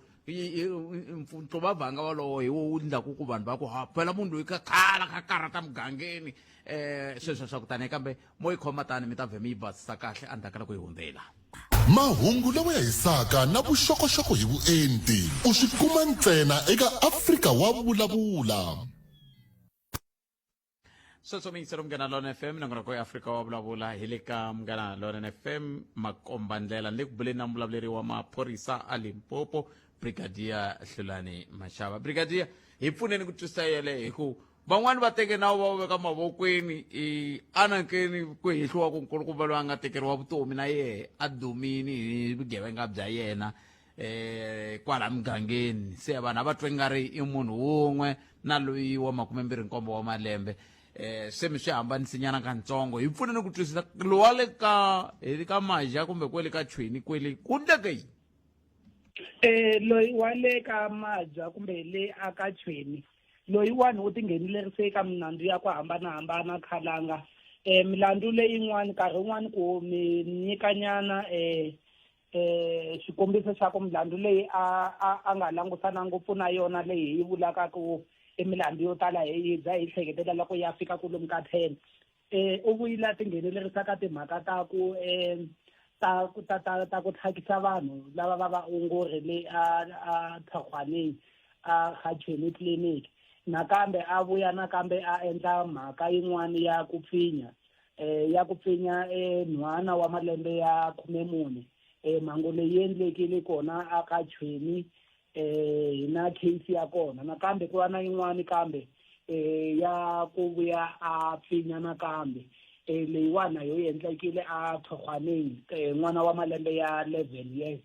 ntluvavhanga walowo hi wo wu ndlaku ku vanhu va ku ha phela munhu loyi ka khala ka karhata mugangeni um sweswo swa ku tanihi kambe mo yi khoma tani mi ta vhe mi yi basisa kahle endzhaku ka loko yi hundzela Mahungu lawa ya hisaka na vuxokoxoko hi vuenti u swi kuma ntsena eka Afrika wa Vulavula. Sweswo mi yingisela Munghana Lonene FM nongonoko ya Afrika wa Vulavula hi le ka Munghana Lonene FM makombandlela ni le ku buleni na muvulavuleri wa maphorisa a Limpopo Brigadier Hlulani Mashava. Brigadier, hi pfuneni ku twisisa yele hi ku van'wani va teke nawu va wu veka mavokweni i anakeni ku hehliwa ku nkulukumba loyi a nga tekeriwa vutomi na yehe a dumini hi vugevenga bya yena eh kwala mugangeni se vanhu a va twe nga ri i munhu wun'we na loyi wa makumembirhi nkombo wa malembe eh se mi swi hambanisinyana kantsongo hi pfuneni ku twisisa lowa le ka hi ka maja kumbe kwele ka chweni kwele ku ndleke yini eh loyi wa le ka maja kumbe le a ka chweni loyiwani u tinghenelerise eka milandzu ya ku hambanahambana khalanga um milandzu leyin'wani nkarhi wun'wani ku mi nyikanyana um um xikombiso xa ku milandzu leyi a a a nga langutana ngopfu na yona leyi hi yi vulaka ku i milandzu yo tala hi yi dya hi hleketela loko ya fika kwalomu ka 10 eh u vuyile a tinghenelerisa ka timhaka ta ku um ta ta ta ta ku tlhakisa vanhu lava va vaongori le a a Thakgwaneng a Gatsheni clinic nakambe a vuya nakambe a endla mhaka yin'wana ya ku pfinya eh ya ku pfinya eh nhwana wa malembe ya 14. Mhangu leyi yi endlekile kona a ka Chweni, hi na case ya kona. Nakambe ku va na yin'wani kambe ya ku vuya a pfinya nakambe, leyiwani na yo yi endlekile a Thokgwaneng, n'wana wa malembe ya 11 years.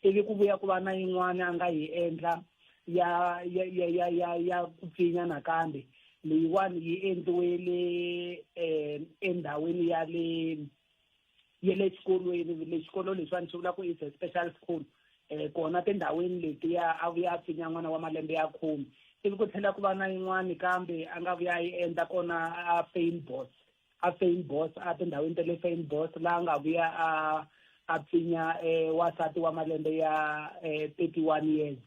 Ivi ku vuya ku va na yin'wana a nga yi endla ya ya ya ya ya ya ku pfinya nakambe, leyiwani yi endliwele endhawini ya le ya le xikolweni. Le xikolo lexiwani swi vula ku is a special school, kona tindhawini letiya a vuya a pfinya n'wana wa malembe ya 10. Ivi ku tlhela ku va na yin'wani kambe a nga vuya a yi endla kona a Fynbos, a Fynbos, a tindhawini ta le Fynbos, laha a nga vuya a pfinya wansati wa malembe ya 31 years.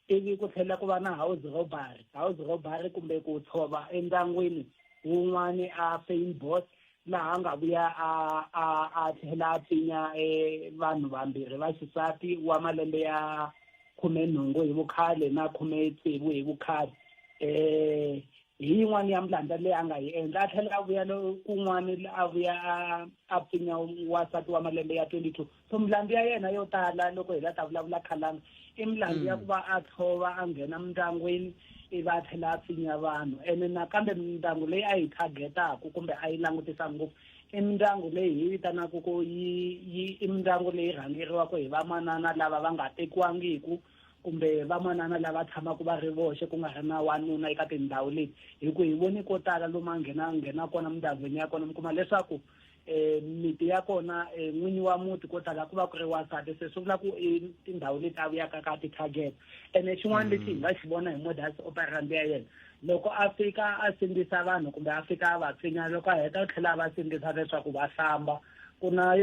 Ivi ku tlhela ku va na house robbery, house robbery kumbe ku tshova endyangwini wun'wani a Fynbos, laha a nga vuya a tlhela a pfinya vanhu vambirhi va xisati wa malembe ya 18 hi vukhale na 16 hi vukhale. Hi yin'wani ya milandzu leyi a nga yi endla. A tlhela a vuya kun'wani a vuya a pfinya wansati wa malembe ya 22. So milandzu ya yena yo tala, loko hi la ta vulavula khalanga, i milandzu ya ku va a tshova, a nghena mindyangwini ivi a tlhela a pfinya vanhu. Ene nakambe mindyangu leyi a yi targetaku kumbe a yi langutisa ngopfu i mindyangu leyi hi vitanaka ku yi yi i mindyangu leyi rhangeriwaka hi vamanana lava va nga tekiwangiku kumbe vamanana lava tshamaka va ri voxe, ku nga ri na wanuna eka tindhawu leti. Hi ku hi voni ko tala lomu a nghena kona mindyangwini ya kona, mi kuma leswaku miti ya kona, n'winyi wa muti ko tala ku va ku ri wansati. Se swi vula ku i tindhawu leti a vuyaka ka ti-target. Ene xin'wana lexi hi nga xi vona hi modus operandi ya yena, loko a fika a sindzisa vanhu kumbe a fika a va pfinya, loko a heta u tlhela a va sindzisa leswaku va hlamba. Ku na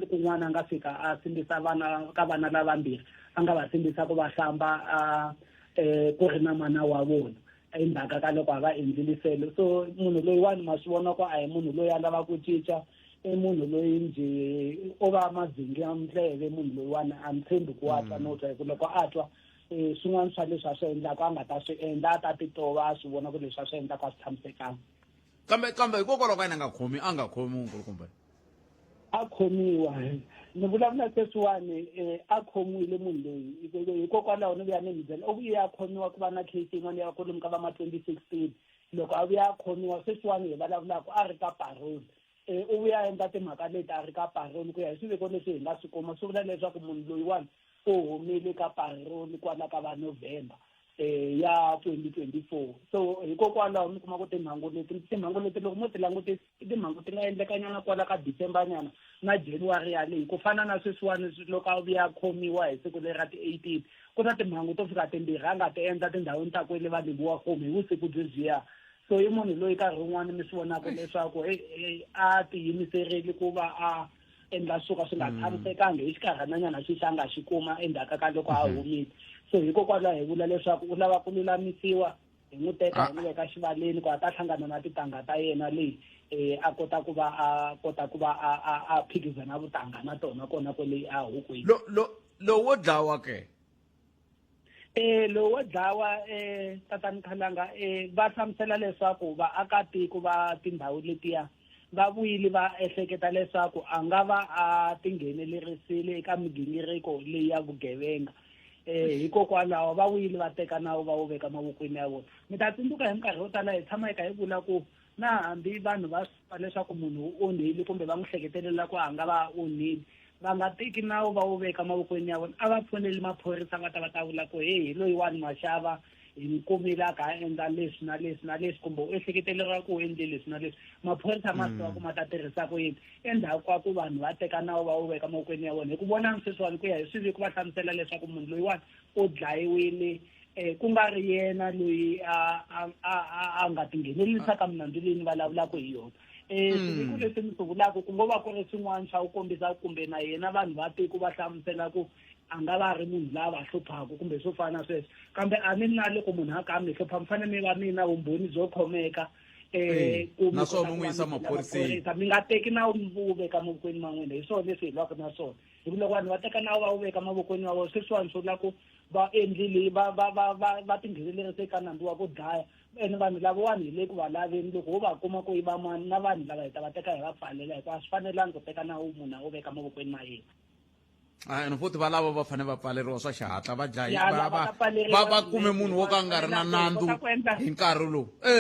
kun'wana a nga fika a sindzisa vana ka vana lavambirhi, a nga va sindzisa ku va hlamba a ku ri na mana wa vona endzhaku ka loko a va endlile selo. So munhu loyiwani ma swi vona ku a hi munhu loyi a lava ku cinca, i munhu loyi njhe o va mazingi ya ndleve. Munhu loyiwani a ni tshembi ku wa twa no twa, hi ku loko a twa swin'wana swa leswi a swi endlaka a nga ta swi endla, a ta titova a swi vona ku leswi a swi endlaka a swi tshamisekanga. Kambe hikokwalaho ka yini a nga khomi nkulukumba? A khomiwa, ni vulavula sweswiwani, a khomiwile munhu loyi. Hikokwalaho ni vuya ni mi byela, u vuye a khomiwa ku va na case yin'wana ya kwalomu ka va ma 2016. Loko a vuya a khomiwa, sweswiwani hi vulavulaka a ri ka parole. U vuya a endla timhaka leti a ri ka parole. Ku ya hi swiviko leswi hi nga swi kuma, swi vula leswaku munhu loyiwani u humile ka parole kwala ka va November ya 2024. So hikokwalaho mi kuma ku timhangu leti loko mo ti langutisa, i timhangu ti nga endlekanyana kwala ka December nyana na January yaleyi. Ku fana na sweswiwani, loko a vuya khomiwa hi siku leri ra ti-18, ku na timhangu to fika timbirhi a nga ti endla tindhawini ta kwele va Lebowakgomo hi vusiku byebyiya. So i munhu loyi nkarhi wun'wani mi swi vonaka leswaku a tiyimiserile ku va a endla swo ka swi nga tshamisekangi hi xinkarhananyana xexi a nga xi kuma endzhaku ka loko a humile. So hikokwalaho hi vula leswaku u lava ku lulamisiwa, hi n'wi teka hi n'wi veka xivaleni ku a ta hlangana na tintangha ta yena leyi a kota ku va a kota ku va a phikizana vutanga na tona kona kwele a hokweni. Lo lo lowo dlawa ke? Lowo dlawa, tatani Khalanga, va hlamusela leswaku vaakatiko va tindhawu letiya va vuyile va ehleketa leswaku a nga va a tinghenelerisile eka migingiriko leyi ya vugevenga. Hikokwalaho va vuyile va teka nawu va wu veka mavokweni ya vona. Mi ta tsundzuka hi minkarhi yo tala hi tshama hi kha hi vula ku na hambi vanhu va swi leswaku munhu u onhile kumbe va n'wi hleketelela ku a nga va a onhile, va nga teki nawu va wu veka mavokweni ya vona. A va foneli maphorisa, va ta va ta vula ku heyi, hi loyiwani Maxava, hi n'wi kumile a kha a endla leswi na leswi na leswi, kumbe u ehleketeleriwa ku u endle leswi na leswi. Maphorisa ma swi tiva ku ma ta tirhisa ku yini endzhaku ka ku vanhu va teka nawu va wu veka mavokweni ya vona. Hi ku vonani sweswiwani, ku ya hi swiviko, va hlamusela leswaku munhu loyiwani u dlayiwile ku nga ri yena loyi a nga tinghenelerisa ka milandzu leyi ni vulavulaka hi yona. Swiviko leswi ni swi vulaka ku ngo va ku ri swin'wana swa ku kombisa kumbe na yena vanhu va tiko va hlamusela ku a nga va ri munhu la va hluphaka kumbe swo fana na sweswo. Kambe a ni na loko munhu a ka mi hlupha, mi fanele mi va mi na vumbhoni byo khomeka ku mi Naswona kota u ku n'wi va yisa mi byela maphoriseni. Maphorisa. Mi nga teki nawu mi wu veka mavokweni ma n'wina. Hi swona leswi hi lwaka na swona, hi ku loko vanhu va teka nawu va wu veka mavokweni ya vona, sweswiwani swi vula ku va endlile va tinghenelerise eka nandzu wa ku dlaya. Ene vanhu lavawani hi le ku va laveni. Loko ho va kuma ku i vamani na vanhu lava, hi ta va teka hi va pfalela, hikuva a swi fanelangi ku teka nawu munhu a wu veka mavokweni ma yena. A ene futhi va lava va fanele va pfaleriwa swa xihatla va dlayi Ya, va lava va ta pfaleriwa va va kume swinene, munhu wo ka a nga ri na va nandzu kota ku endla- hi nkarhi lowu e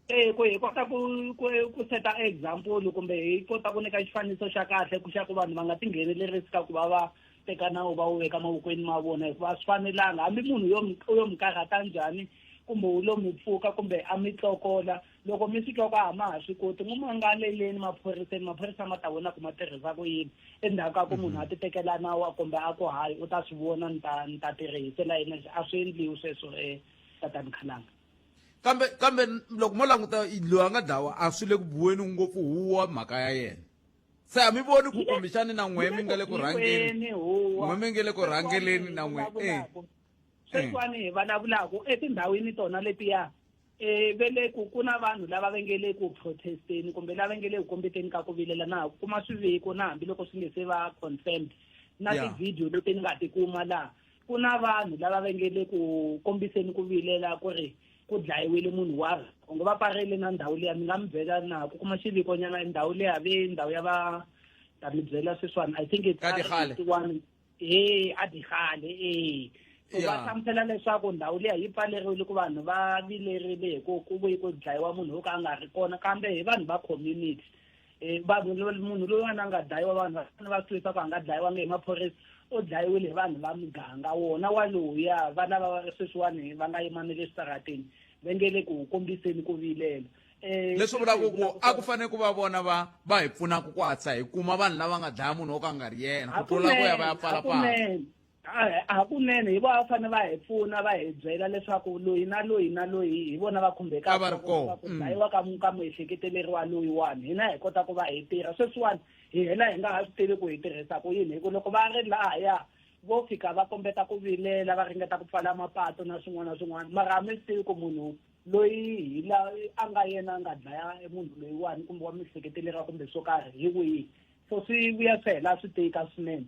e ku hi kota ku ku ku seta example kumbe hi kota ku nyika xifaniso xa kahle ku xa ku vanhu va nga tinghenelerisi ka ku va va teka nawu va wu veka mavokweni ma vona hikuva a swi fanelanga hambi munhu yo mi u yo mi karhata njhani kumbe u lo mi pfuka kumbe a mi tlokola loko mi swi twa ku a ma ha swi koti n'wi mangaleleni maphoriseni maphorisa ma ta vona ku ma tirhisa ku yini endzhaku ka ku munhu a ti tekela nawu kumbe a ku hayi u ta swi vona ni ta ni ta tirhisela yena a swi endliwi sweswo um tatani khalanga kambe kambe loko mo languta loyi a nga dlawa a swi le ku buweni ngopfu huwa mhaka ya yena se a mi voni ku kumbexani na n'we mi nga le ku rhangeni n'we mi nge le ku rhangeleni na n'we e sweswiwani hi vulavulaka etindhawini tona letiya um ve le ku ku na vanhu lava va nge le ku protesteni kumbe lava nge le ku kombeteni ka ku vilela na ku kuma swiviko na hambiloko swi nge se va confirmed na ti-video leti ni nga ti kuma laha ku na vanhu lava va nge le ku kombiseni ku vilela ku ri ku dlayiwile munhu wa onge va parile na ndhawu liya ni nga mi byela na ku kuma xivikonyana ndhawu liya ve ndhawu ya va ta mi byela sweswiwani i think it's one he a digale e so va hlamusela leswaku ndhawu liya yi pfaleriwile ku vanhu va vilerile hi ku ku vuye ku dlayiwa munhu wo ka a nga ri kona kambe hi vanhu va community um vanhu munhu loyiwani a nga dlayiwa vanhu va fanele va swi tivisa ku a nga dlayiwanga hi maphorisa u dlayiwile hi vanhu va muganga wona waloya vana va sweswiwani va nga yima na le switarateni va nge le ku kombiseni ku vilela um leswi vulaka ku a ku fanele ku va vona va va hi pfunaka ku hatlisa hi kuma vanhu lava nga dlaya munhu wo ka nga ri yena ku tlula ku ya va ya pfala patu hakunene hi vona va fanele va hi pfuna va hi byela leswaku loyi na loyi na loyi hi vona va khumbekaka va ri kona ku dlayiwa ka ka muehleketeleriwa loyiwani hina hi kota ku va hi tirha sweswiwani hi hela hi nga ha swi tivi ku hi tirhisa ku yini hi ku loko va ri lahaya vo fika va kombeta ku vilela va ringeta ku pfala mapato na swin'wana na swin'wana mara a mi swi tivi ku munhu loyi hi la a nga yena a nga dlaya munhu loyiwani kumbe wa mihleketeleriwa kumbe swo karhi hi wihi so swi vuya swi hela swi tika swinene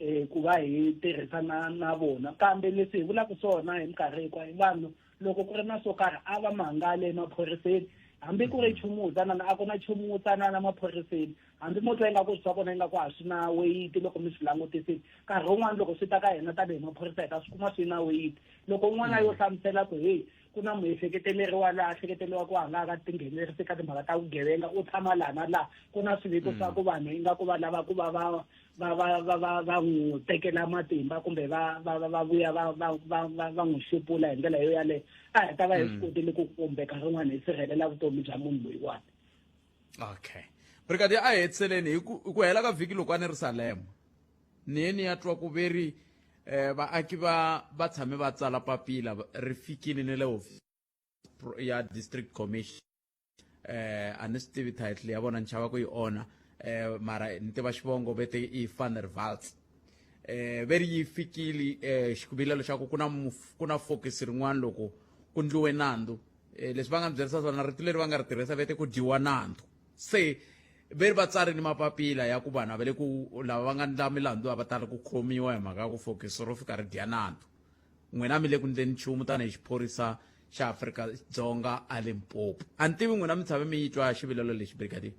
um ku va hi tirhisa na na vona kambe leswi hi vulaka swona hi minkarhi hinkwayo vanhu loko ku ri na swo karhi a va mangale emaphoriseni hambi ku ri nchumu wutsanana a ku na nchumu wutsanana maphoriseni hambi mo twa ingaku swa kona ingaku a swi na weyiti loko mi swi langutisile nkarhi wun'wani loko swi ta ka hina tanihi maphorisa hi ta swi kuma swi na weyiti loko un'wana yo hlamusela ku heyi ku na muehleketeleriwa laha ehleketeriwa ku a nga ka tinghenelerisi ka timhaka ta vugevenga u tshama laha na laha ku na swiviko swa ku vanhu ingaku va lava ku va va va va va va va n'wi tekela matimba kumbe va va va va vuya va va va va va n'wi xupula hi ndlela yo yaleyo a hi ta va hi swi kotile ku kumbe nkarhi wun'wani hi sirhelela vutomi bya munhu loyiwani okay brigadier a hi hetiseleni hi ku hi ku hela ka vhiki loko a ni ri salema ni ye ni ya twa ku veri eh vaaki va va tshame va tsala papila ri fikile ni le hofisi ya district commission eh a ni swi tivi title ya vona ni chava ku yi onha eh mara ni tiva xivongo vete i van der Walt eh veri yi fikile eh xivilelo xa ku ku na ku na fokisi rin'wana loko ku ndliwe nandzu eh, leswi va nga ni byerisa swona rito leri va nga ri tirhisa vete ku dyiwa nandzu se veri va tsarini mapapila ya ku vanhu a va le ku lava va nga ndla milandzu a va tali ku khomiwa hi mhaka ya ku fokisi ro fika ri dya nandzu n'wina mi le ku ndleni nchumu tanihi xiphorisa xa Afrika Dzonga a Limpopo a ni tivi n'wina mi tshame mi yi twa xivilelo lexi brigadier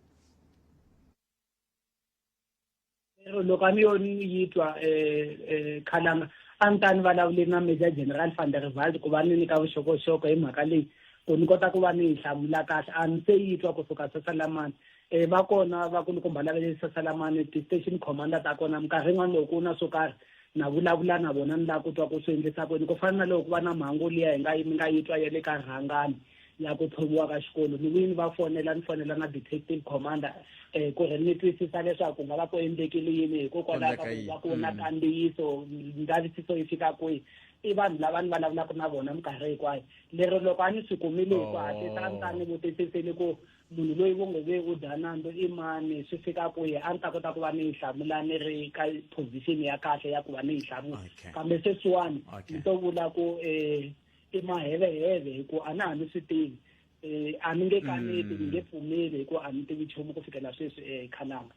loko a ni yo ni yi twa um khalanga a ni ta ni vulavule na major general van der Walt ku va ni nyika vuxokoxoko hi mhaka leyi ku ni kota ku va ni yi hlamula kahle a ni se yi twa kusuka sasalamani um va kona vakulukumba lava le sasalamani ti-station commander ta kona minkarhi yin'wana loko ku na swo karhi na vulavula na vona ni lava ku twa ku swi endlisa ku yini ku fana na loko ku va na mhangu liya hi nga mi nga yi twa ya le ka rhangani ya ku tshoviwa ka xikolo ni vuye ni va fonela ni fonela na detective commander um ku ri ni twisisa leswaku ku nga va ku endlekile yini hikokwalaho ka ku va ku na kandziyiso ndzavisiso yi fika kwihi i vanhu lava ni vulavulaka na vona minkarhi hinkwayo lero loko a ni swi kumile hi ku hatlisa a ni ta ni vutisisile ku munhu loyi vo nge ve u dya nandzu i mani swi fika kwihi a ni ta kota ku va ni yi hlamula ni ri ka position ya kahle ya ku va ni yi hlamula kambe sweswiwani ni to vula ku um i maheveheve hi ku a na ha ni swi tivi um a ni nge kaneti ni nge pfumeli hi ku a ni tivi nchumu ku fikela sweswi um khalanga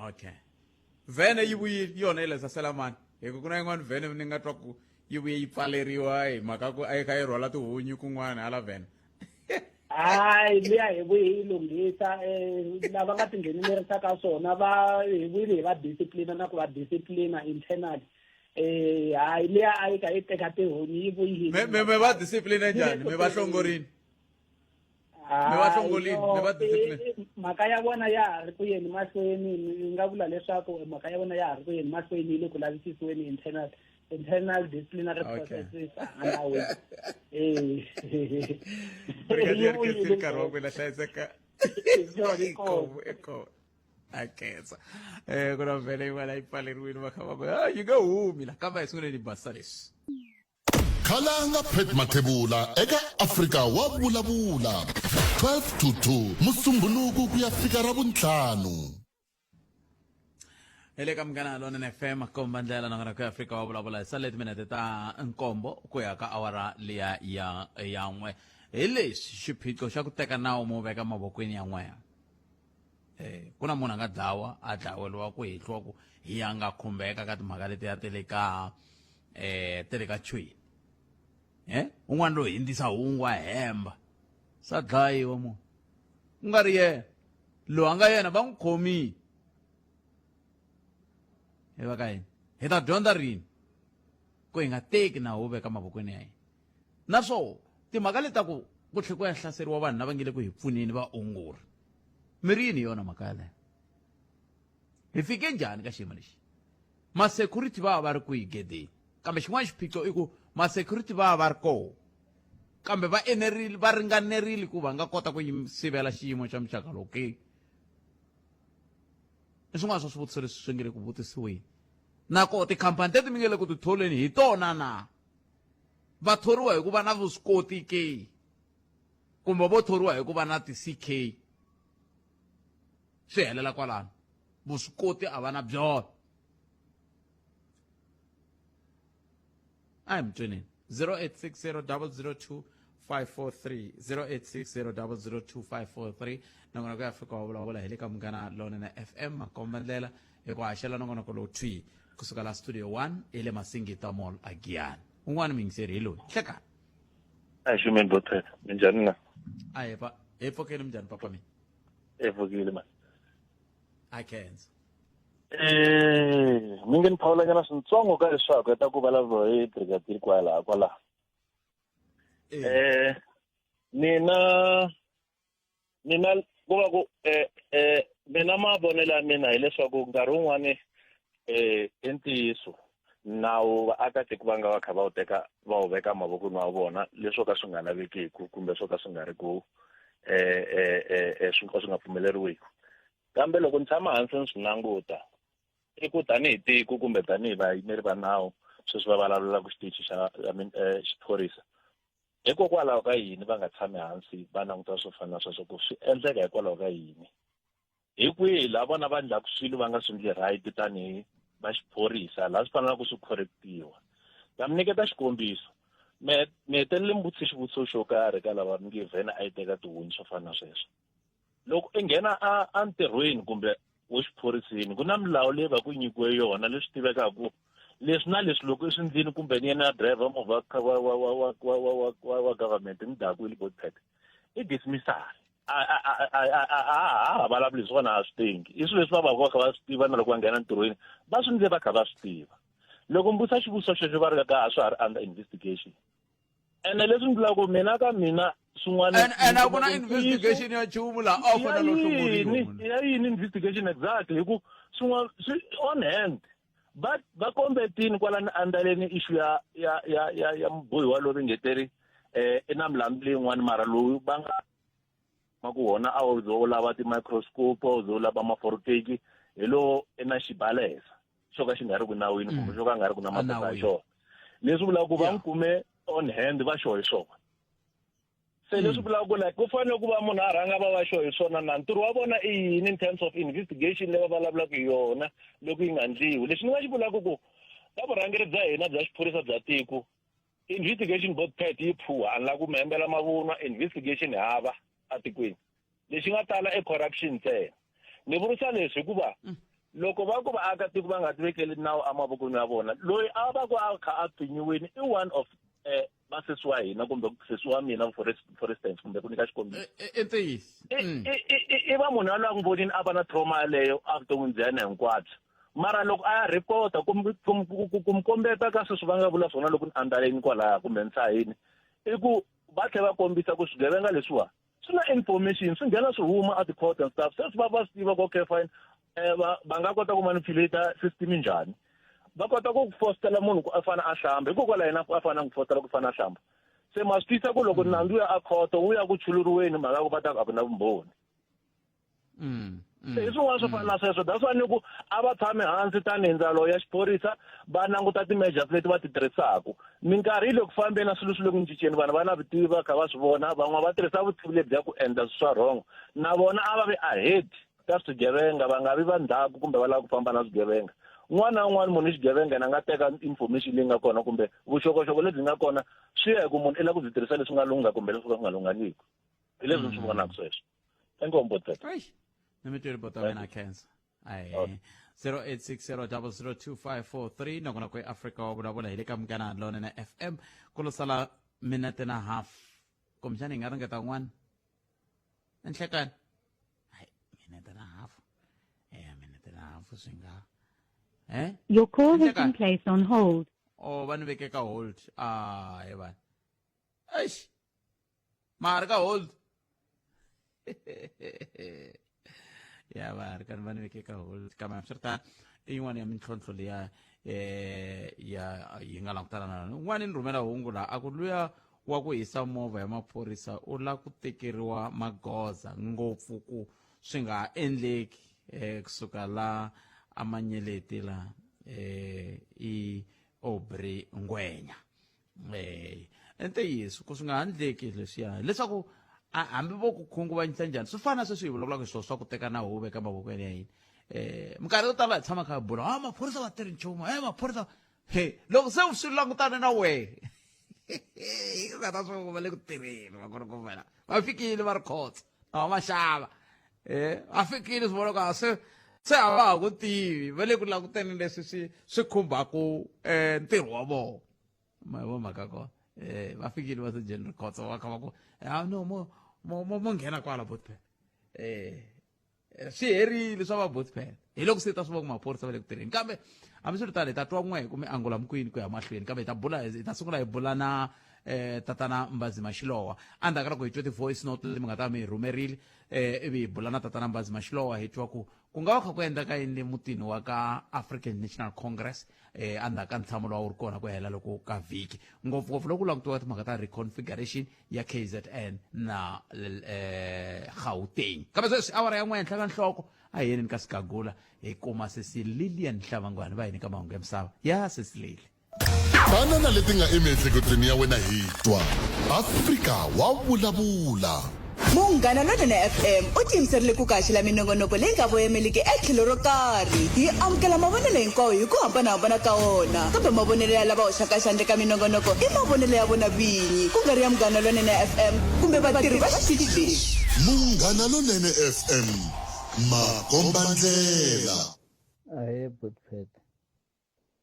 okay vhene yi vuyile yona yi le saselamani hi ku ku na yin'wana vhene ni nga twa ku yi vuye yi pfaleriwa hi mhaka ku a yi kha yi rhwala tihunyi kun'wana hala vhene Hayi, liya hi vuye hi lunghisa lava nga tinghenelerisa ka swona, va hi vuyile hi va disciplina na ku va disciplina internally. Hayi, liya a yi ka yi teka tihunyi, yi vuyile. Me va discipline njhani? Mi va hlongorini? Mi va hlongolini? Mi va discipline? Mhaka ya vona ya ha ri ku yeni mahlweni. Ni nga vula leswaku mhaka ya vona ya ha ri ku yeni mahlweni, yi le ku lavisisiweni, internal disciplinary processes underway. Brigadier Kensile, nkarhi wa ku hlayiseka. Inkomu, inkomu, a khensa. Ku na vhele yin'wana yi pfaleriwile, va kha va ku "Ah, yi nga humi la," kambe a hi sunguleni hi basisa leswi. Khalanga Pat Mathebula eka Afrika wa Vulavula 12 to 2 Musumbhunuku ku ya fika Ravuntlhanu. Hi le ka Munghana Lonene FM, komba ndlela nakona ku Afrika wa Vulavula. Hi sale timinete ta 7 ku ya ka awara liya ya 1. Hi lexi xiphiqo xa ku teka nawu mo veka mavokweni ya n'wehe. Ku na munhu a nga dlawa, a dlaweriwa ku hehliwa ku hi ya nga khumbeka ka timhaka letiya ta le ka ta le ka chweni. Un'wana loyi hindzisa hungu a hemba, sa dlayiwa munhu ku nga ri yena. Loyi a nga yena va n'wi khomile. Hi va ka yini? Hi ta dyondza rini ku hi nga teki nawu wu veka mavokweni ya hina? Naswona timhaka leti ta ku ku tlhela ku ya hlaseriwa vanhu lava nge le ku hi pfuneni, vaongori, mi ri yini yona mhaka yaleyo? Hi fike njhani ka xiyimo lexi? Ma-security va va va ri kwihi gedeni? Kambe xin'wana xiphiqo i ku ma-security va va va ri koho, kambe va enerile, va ringanerile ku va nga kota ku sivela xiyimo xa muxaka lowu ke? I swin'wana swa swivutiso leswi swi nge le ku vutisiweni. Na koho tikhampani teti mi nge le ku ti tholeni hi tona na va thoriwa hi ku va na vuswikoti ke, kumbe vo thoriwa hi ku va na ti-CK, swi helela kwalano, vuswikoti a va na byona? A hi mutweneni. 0860 002 543, 0860 002 543. Nongonoko ya Afrika wa Vulavula hi le ka Munghana Lonene FM, makomba ndlela hi ku haxela nongonoko lowu thwi kusuka la Studio 1 hi le Masingita Mall a Giyani. Un'wana muyingiseri hi loyi. Hlekani. A hi xumeni botheka, minjhani na? A hi pa hi pfukeni. Minjhani papa mina? E pfukile mani. A khensa. Mi nge ni phawulanyana swintsongo ka leswaku ya ta ku vulavuriwa hi brigadier kwalaha kwalaha. Mina ku va ku mina mavonelo ya mina hileswaku nkarhi wun'wani i ntiyiso nawu vaakatiko va nga va kha va wu teka va wu veka mavokweni wa vona, leswo ka swi nga lavekiku kumbe swo ka swi nga ri ku swi ka swi nga pfumeleriwiki. Kambe loko ni tshama hansi ni swi languta, i ku tanihi tiko kumbe tanihi vayimeri va nawu sweswi va vulavulaka xitichi xa, I mean, xiphorisa, hikokwalaho ka yini va nga tshami hansi va languta swo fana na sweswo ku swi endleka? Hikwalaho ka yini? Hi kwihi laha vona va endlaka swilo va nga swi endli right tanihi va xiphorisa, laha swi fanelaka swi correctiwa? Ta mi nyiketa xikombiso. Me mi hetelele mi vutise xivutiso xo karhi ka lava mi nge vhene a yi teka tihunyi, swo fana na sweswo. Loko i nghena a ntirhweni kumbe wo xiphoriseni, ku na milawu leyi va ku nyikiwe yona, leswi tivekaka leswi na leswi loko i swi ndlini, kumbe ni yena driver movha wa government ni dakwile botpet, i dismissal. A ha vulavuli hi swona, a swi tengi. I swilo leswi va va va kha va swi tiva, na loko va nghena ntirhweni va swi ndle va kha va swi tiva. Loko mi vutisa xivutiso xexo, va ri ka a swa ha ri under investigation. Ene leswi ni vulaka ku mina ka mina swin'wana And a ku na investigation ya nchumu laha a wu fanele u hlongoriwa. Ya yini investigation exactly? Hi ku swin'wana swi on hand, va kombetini kwalani andaleni issue ya mubohiwa loyi ngeteri i na milandzu leyin'wani, mara lowu va nga ma ku wona a wu ze u lava ti-microscope, a wu ze u lava maforoteki, hi lowo i na xibalesa xo ka xi nga ri ku nawini kumbe xo ka nga ri ku na maphepha ya xona, leswi vulaka ku va n'wi kume on hand va xo hi swona. Se leswi vulaka ku like ku fanele ku va munhu a rhanga va va xo hi swona na ntirho wa vona i yini in terms of investigation leyi va vulavulaka hi yona loko yi nga ndliwi? Lexi ni nga xi vulaka ku ka vurhangeri bya hina bya xiphorisa bya tiko, investigation board pet yi phuha. A ni lava ku mi hembela mavunwa, investigation hava atikweni. Lexi nga tala i corruption ntsena. Ni vurisa leswi hikuva loko va ku vaakatiko va nga ti vekeli nawu emavokweni ya vona, loyi a va ku a kha a pfinyiwile i one of va sesi wa hina kumbe sesi wa mina for for instance kumbe ku nyika xikombiso i ntiyiso i va munhu yaloye a n'wi vonile a va na trauma yaleyo evuton'wini bya yena hinkwabyo mara loko a ya report-a ku ku kombeta ka sweswi va nga vula swona loko ni andlaleni kwalaya kumbe ni hlahini i ku va tlhela va kombisa ku swigevenga leswiwa swi na information swi nghena swi huma a ti-court and stuff se swi va va swi tiva ku okay fine um va va nga kota ku manipulate system njhani va kota ku fostela munhu ku a fane a hlamba hikokwalaho yena a fanele ku fostela ku fane a hlamba se ma swi tisa ku loko nandzu ya a khoto wu ya ku chuluriweni mhaka ku va ta ku a ku na vumbhoni Se hi swin'wana swo fana na sweswo that's why ni ku a va tshame hansi tanihi ndzalo ya xiphorisa va languta ti-measures leti va ti tirhisaka minkarhi yi le ku fambeni na swilo swi le ku cinceni vanhu va na vutivi va kha va swi vona van'wana va tirhisa vutivi lebyi ku endla swilo swa wrong na vona a va vi ahead ka swigevenga va nga vi va ndzhaku kumbe va lava ku famba na swigevenga un'wana na un'wana munhu i xigevenga yena a nga teka information leyi nga kona kumbe vuxokoxoko lebyi nga kona swi ya hi ku munhu i lava ku byi tirhisa leswi nga lungha kumbe leswi ka swi nga lunghangiki hi leswi ni swi vonaka sweswo inkomu boteta ni mi tweli bota wena khensa ahe 0860002543 nakona ku eafrika wa vulavula hi le ka munghana lonene fm ku lo sala minete na half kumbexana hi nga ringeta un'wana enhlekani hayi minete na half eh minete na half swi nga eh Your call has been placed on hold. oh va ni veke ka hold ah he vanhu eish ma ha ri ka hold ya va ha ri ka va ni veke ka hold kambe hambiswiritano i yin'wana ya mintlhontlho liya eh ya yi nga langutana na yona un'wana ni rhumela hungu laha a ku luya wa ku hisa movha ya maphorisa u la ku tekeriwa magoza ngopfu ku swi nga ha endleki eh kusuka la amanyeleti la eh i Aubrey Ngwenya eh i ntiyiso ku swi nga handleki leswiya leswaku hambi vo ku khunguvanyisa njhani swi fana na sweswi hi vulavulaka hi swona swa ku teka na huvo eka mavokweni ya hina um minkarhi yo tala hi tshama kha hi bula a maphorisa va tirhi nchumu e maphorisa he loko se swi langutane na wehe u nga ta swi va le ku tirheni va ku ri ku va fikile va ri khotsa a va xava eh a fikile swi vona ka se se a va ha ku tivi va le ku languteni leswi swi swi khumbaku um ntirho wa vona ma vo mhaka kona eh va fikile va se general khotsa va kha va ku ah no mo mo mo mo nghena kwala botpen eh swi herile swa va botpen hi loko se ta swi va ku maphorisa va le ku tirheni kambe hambiswiritano hi ta twa n'we kumbe angula mukwini ku ya mahlweni kambe hi ta bula hi ta sungula hi bula na eh tatana Mbazima Xilowa endzhaku ka loko hi twe ti-voice note leti mi nga ta mi hi rhumerile eh ivi hi bula na tatana Mbazima Xilowa hi twa ku ku nga va kha ku endleka yini le mutini wa ka African National Congress eh endzhaku ka ntshamo lowu a wu ri kona ku hela loko ka vhiki ngopfungopfu loko ku langutiwa timhaka ta reconfiguration ya KZN na eh Gauteng kambe sweswi awara ya n'we henhla ka nhloko a hi yeneni ka Sigagula hi kuma sesi Lilian Hlavangwani va yini ka mahungu ya misava ya sesi Lili Fana na leti nga emiehleketweni ya wena hi twa Afrika wa vulavula. Munghana Lonene FM u tiyimiserile ku ku haxela minongonoko leyi nga voyemeliki etlhelo ro karhi. Hi amukela mavonelo hinkwawo hi ku hambanahambana ka wona, kambe mavonelo ya lava hoxaka xandla eka minongonoko i mavonelo ya vona vinyi, ku nga ri ya Munghana Lonene FM kumbe vatirhi va xitichi lexi. Munghana Lonene FM, makombandlela. Ahee Butpet,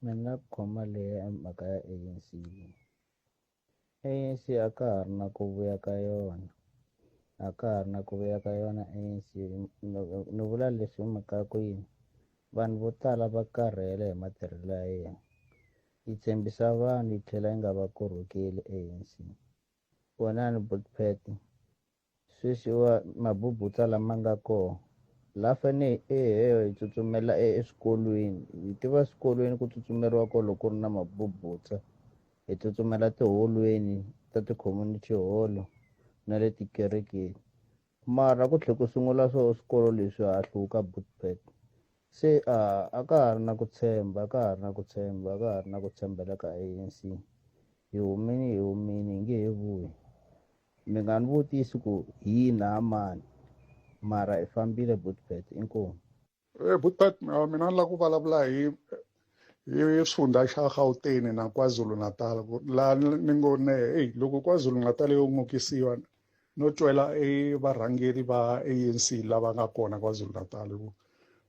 Ni nga khoma leyi ya mhaka ya A_N_C. A_N_C a ka ha ri na ku vuya ka yona a ka ha ri na ku vuya ka yona A_N_C ni vula leswi hi mhaka ya ku yini vanhu vo tala va karhele hi matirhelo ya yena yi tshembisa vanhu yi tlhela yi nga va korhokeli A_N_C vonani Botpet. Sweswiwa mabubutsa lama nga koho la fane ehe hi tsutsumela eswikolweni hi tiva swikolweni ku tsutsumeriwa ko loko ku ri na mabubutsa hi tsutsumela tiholweni ta ti-community hall na le tikerekeni mara ku tlhe ku sungula swo swikolo leswi ha hluka bootpad se a a ka ha ri na ku tshemba a ka ha ri na ku tshemba a ka ha ri na ku tshembela ka A_N_C hi humini hi humini hi nge he vuyi. Mi nga ni vutisi ku hi yini ha mani mara hi fambile Butpet inkomu. Eh Butpet mina ni lava ku vulavula hi hi xifundza xa Gauteng na KwaZulu-Natal ku laha ni ngo ne eyi loko KwaZulu-Natal yo n'okisiwa no twela e varhangeri va A_N_C lava nga kona KwaZulu-Natal ku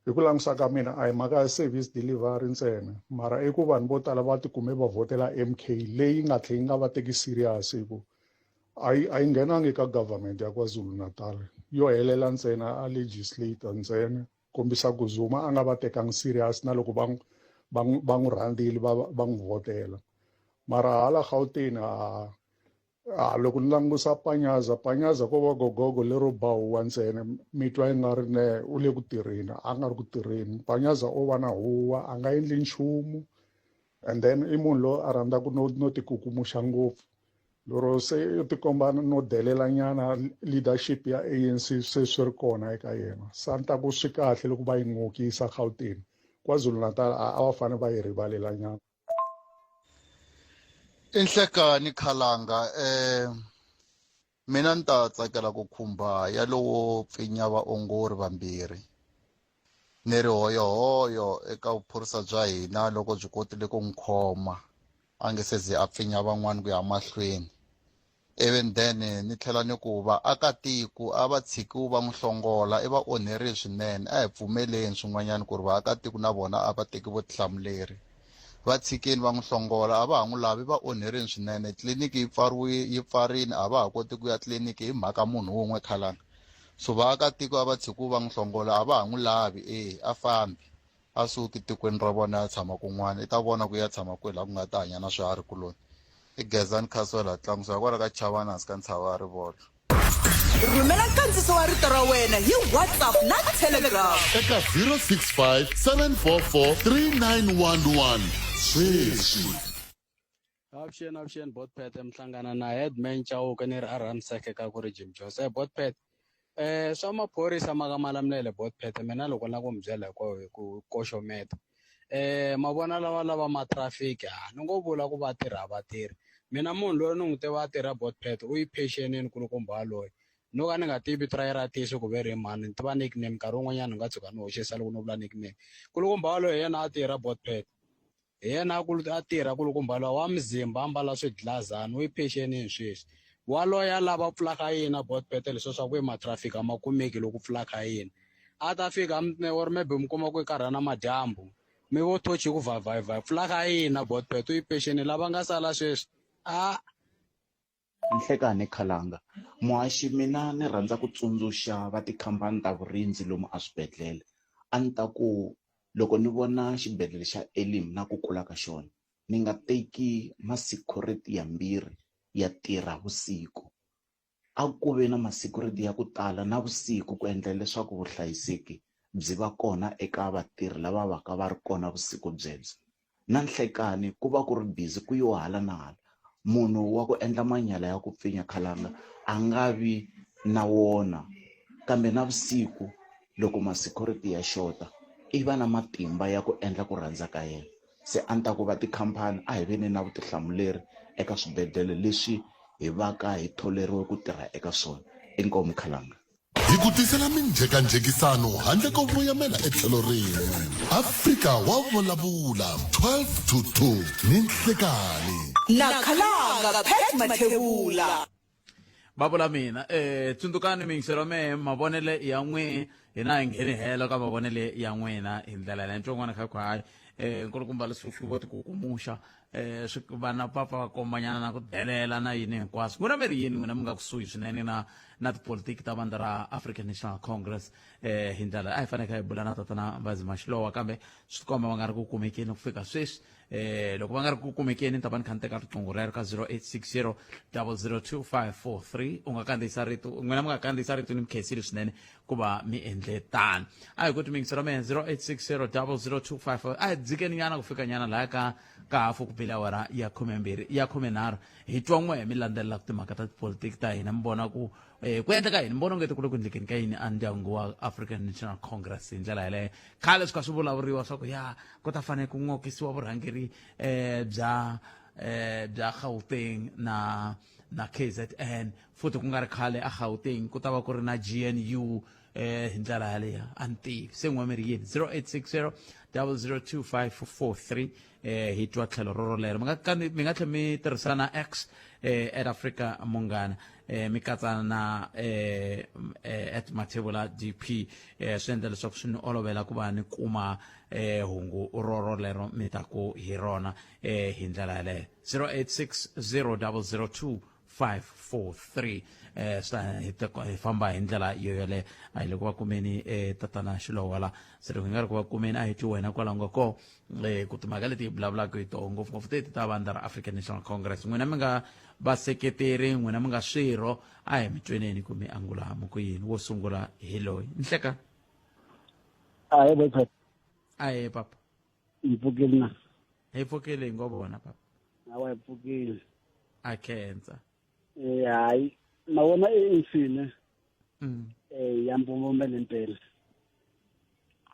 Hi ku langusa ka mina a hi mhaka ya service delivery ntsena mara i ku vanhu vo tala va tikume va vhotela M_K leyi nga tlhela yi nga va teki serious hi ku a yi a yi nghenangi ka government ya KwaZulu-Natal yo helela ntsena a legislator ntsena kombisa ku Zuma a nga va tekangi serious na loko va va va n'wi rhandzile va va n'wi vhotela mara hala Gauteng a a loko ni langusa Panyaza Panyaza ko va gogogo lero ba huwa ntsena mi twa i nga ri ne u le ku tirheni a nga ri ku tirheni Panyaza o va na huwa a nga endli nchumu and then i munhu loyi a rhandzaka no no tikukumuxa ngopfu lero se u tikomba no delela nyana leadership ya ANC se swi ri kona eka yena sa ni ta ku swi kahle loko va yi n'okisa Gauteng KwaZulu-Natal a a va fanele va yi rivalela nyana. I nhlekani khalanga eh mina ni ta tsakela ku khumba yalowo pfinya vaongori vambirhi ni ri hoyohoyo eka vuphorisa bya hina loko byi kotile ku n'wi khoma a nge se ze a pfinya van'wani ku ya mahlweni even then ni tlhela ni ku vaakatiko a va tshikiwi va n'wi hlongola i va onherile swinene a hi pfumeleni swin'wanyana ku ri vaakatiko na vona a va teki vutihlamuleri va tshikeni va n'wi hlongola a va ha n'wi lavi va onherile swinene tliliniki yi pfariwe yi pfarini a va ha koti ku ya tliliniki hi mhaka munhu wun'we khalanga so vaakatiko a va tshikiwi va n'wi hlongola a va ha n'wi lavi e a fambi a suki tikweni ra vona ya tshama kun'wana i ta vona ku ya tshama kwihi laha ku nga ta hanya na swiharhi kuloni i Gezani Caswell ha tlangusa kwala ka Chavani hansi ka ntshava ya Rivola. Rhumela nkandziso wa rito ra wena hi WhatsApp na Telegram. Eka 065 744 3911 sweswi. Avuxeni avuxeni Botpet mi hlangana na headman Chauke ni ri a Ramseke ka ku ri Jim Jones eh Botpet eh swa maphorisa ma ka Malamulele Botpet mina loko na ku mi byela hi ku koxometa eh ma vona lava lava ma traffic a ni ngo vula ku va tirha a va tirhi mina munhu loyi ni n'wi tiva a tirha Botpet u yi phenxenini kulukumba yaloye no ka ni nga tivi vito ra yena ra ntiyiso ku ve ri mani ni tiva nickname nkarhi wun'wanyana ni nga tshuka ni hoxisa loko no vula nickname kulukumba yaloye hi yena a tirha Botpet Hi yena a ku a tirha kulukumba luwa wa muzimba a mbala swidlazana u yi phenxenini sweswi. Waloye a lava pfulaka yini a botpete leswiya swa ku ma-traffic a ma kumeki loko pfula kha yini. A ta fika or maybe mi kuma ku i karhi namadyambu mi vo thochi ku vhavhavha pfula kha yini a botpete u yi phenxenini lava nga sala sweswi a. Nhlekani Khalanga, Muhaxi mina ni rhandza ku tsundzuxa va tikhampani ta vurindzi lomu eswibedhlele. A ni ta ku loko ni vona xibedhlele xa Elim na ku kula ka xona, ni nga teki ma-security yambirhi ya tirha vusiku. A ku ve na ma-security ya ku tala navusiku ku endlela leswaku vuhlayiseki byi va kona eka vatirhi lava va ka va ri kona vusiku byebyo. Na nhlekani ku va ku ri busy ku yiwa hala na hala. Munhu wa ku endla manyala ya ku pfinya khalanga a nga vi na wona kambe navusiku loko ma-security ya xota i va na matimba ya ku endla ku rhandza ka yena. Se a ni ta ku va tikhampani a hi veni na vutihlamuleri eka swibedhlele leswi hi va ka hi tholeriwe ku tirha eka swona. Inkomu khalanga. Hi ku tisela minjhekanjhekisano handle ko voyamela etlhelo rin'we. Afrika wa vulavula 12 to 2 ni nhlekani. Na khalanga Pat Mathebula. Va vula mina eh tsundzukani miyingiselo mehe mavonele ya n'we hina hi ngheni helo ka mavonele ya n'wina hi ndlela leyi ntsongwana kha ku hayi eh nkulukumba leswi vo tikukumuxa eh swi vana papa va kombanyana na ku delela na yini hinkwaswo n'wina mi ri yini n'wina mi nga kusuhi swinene na na tipolitiki ta vandla ra African National Congress eh hi ndlela a hi fanele kha hi bula na tatana Mbazi Mashilowa kambe swi tikomba va nga ri ku kumekeni ku fika sweswi eh loko va nga ri ku kumekeni ni ta va ni kha ni teka riqingho rero ka 0860 002543 u nga kandziyisa rito n'wina mi nga kandziyisa rito ni mi khensile swinene ku va mi endle tano a hi ku timingiselo mehe 0860 00254 a hi dzikeni nyana ku fika nyana laya ka ka hafu ku bile awara ya khumembirhi ya khumenharhu hi twa n'we mi landzelelaka timhaka ta tipolitiki ta hina mi vona ku eh, ku endleka yini mi vona ongeti ku le ku endlekeni ka yini endyangu wa African National Congress hi ndlela yeleyo khale swi kha swi vulavuriwa swa ku ya ku ta fanele ku n'okisiwa vurhangeri eh, bya eh, bya Gauteng na na KZN futhi ku nga ri khale a Gauteng ku ta va ku ri na GNU Hi ndlela yaleyo a ni tivi se n'we mi ri yini. 0860 002543. Hi twa tlhelo rorolero, mi nga tlhela mi tirhisana na X, at Africa Munghana, mi katsana na at Mathebula DP. Swi endla leswaku swi ni olovela ku va ni kuma hungu rorolero mi ta ku hi rona hi ndlela yaleyo. 0860 002 543. Swi ta hi famba hi ndlela yo yoleyo. A hi le ku va kumeni tatana Xilowala se loko hi nga ri ku va kumeni, a hi twi wena kwalaho nga kona ku timhaka leti hi vulavulaka hi toho, ngopfungopfu teti ta vandla ra African National Congress. N'wina mi nga vaseketeri, n'wina mi nga swirho, a hi mi tweneni ku mi angula mi ku yini. Wo sungula hi loyi. Nhleka. Ahe bophet. Ahe papa. Hi pfukile na? Hi pfukile, hi ngo vona papa. Awa, hi pfukile. A khensa. Hayi, ma vona ANC ne ya mbombomela impela.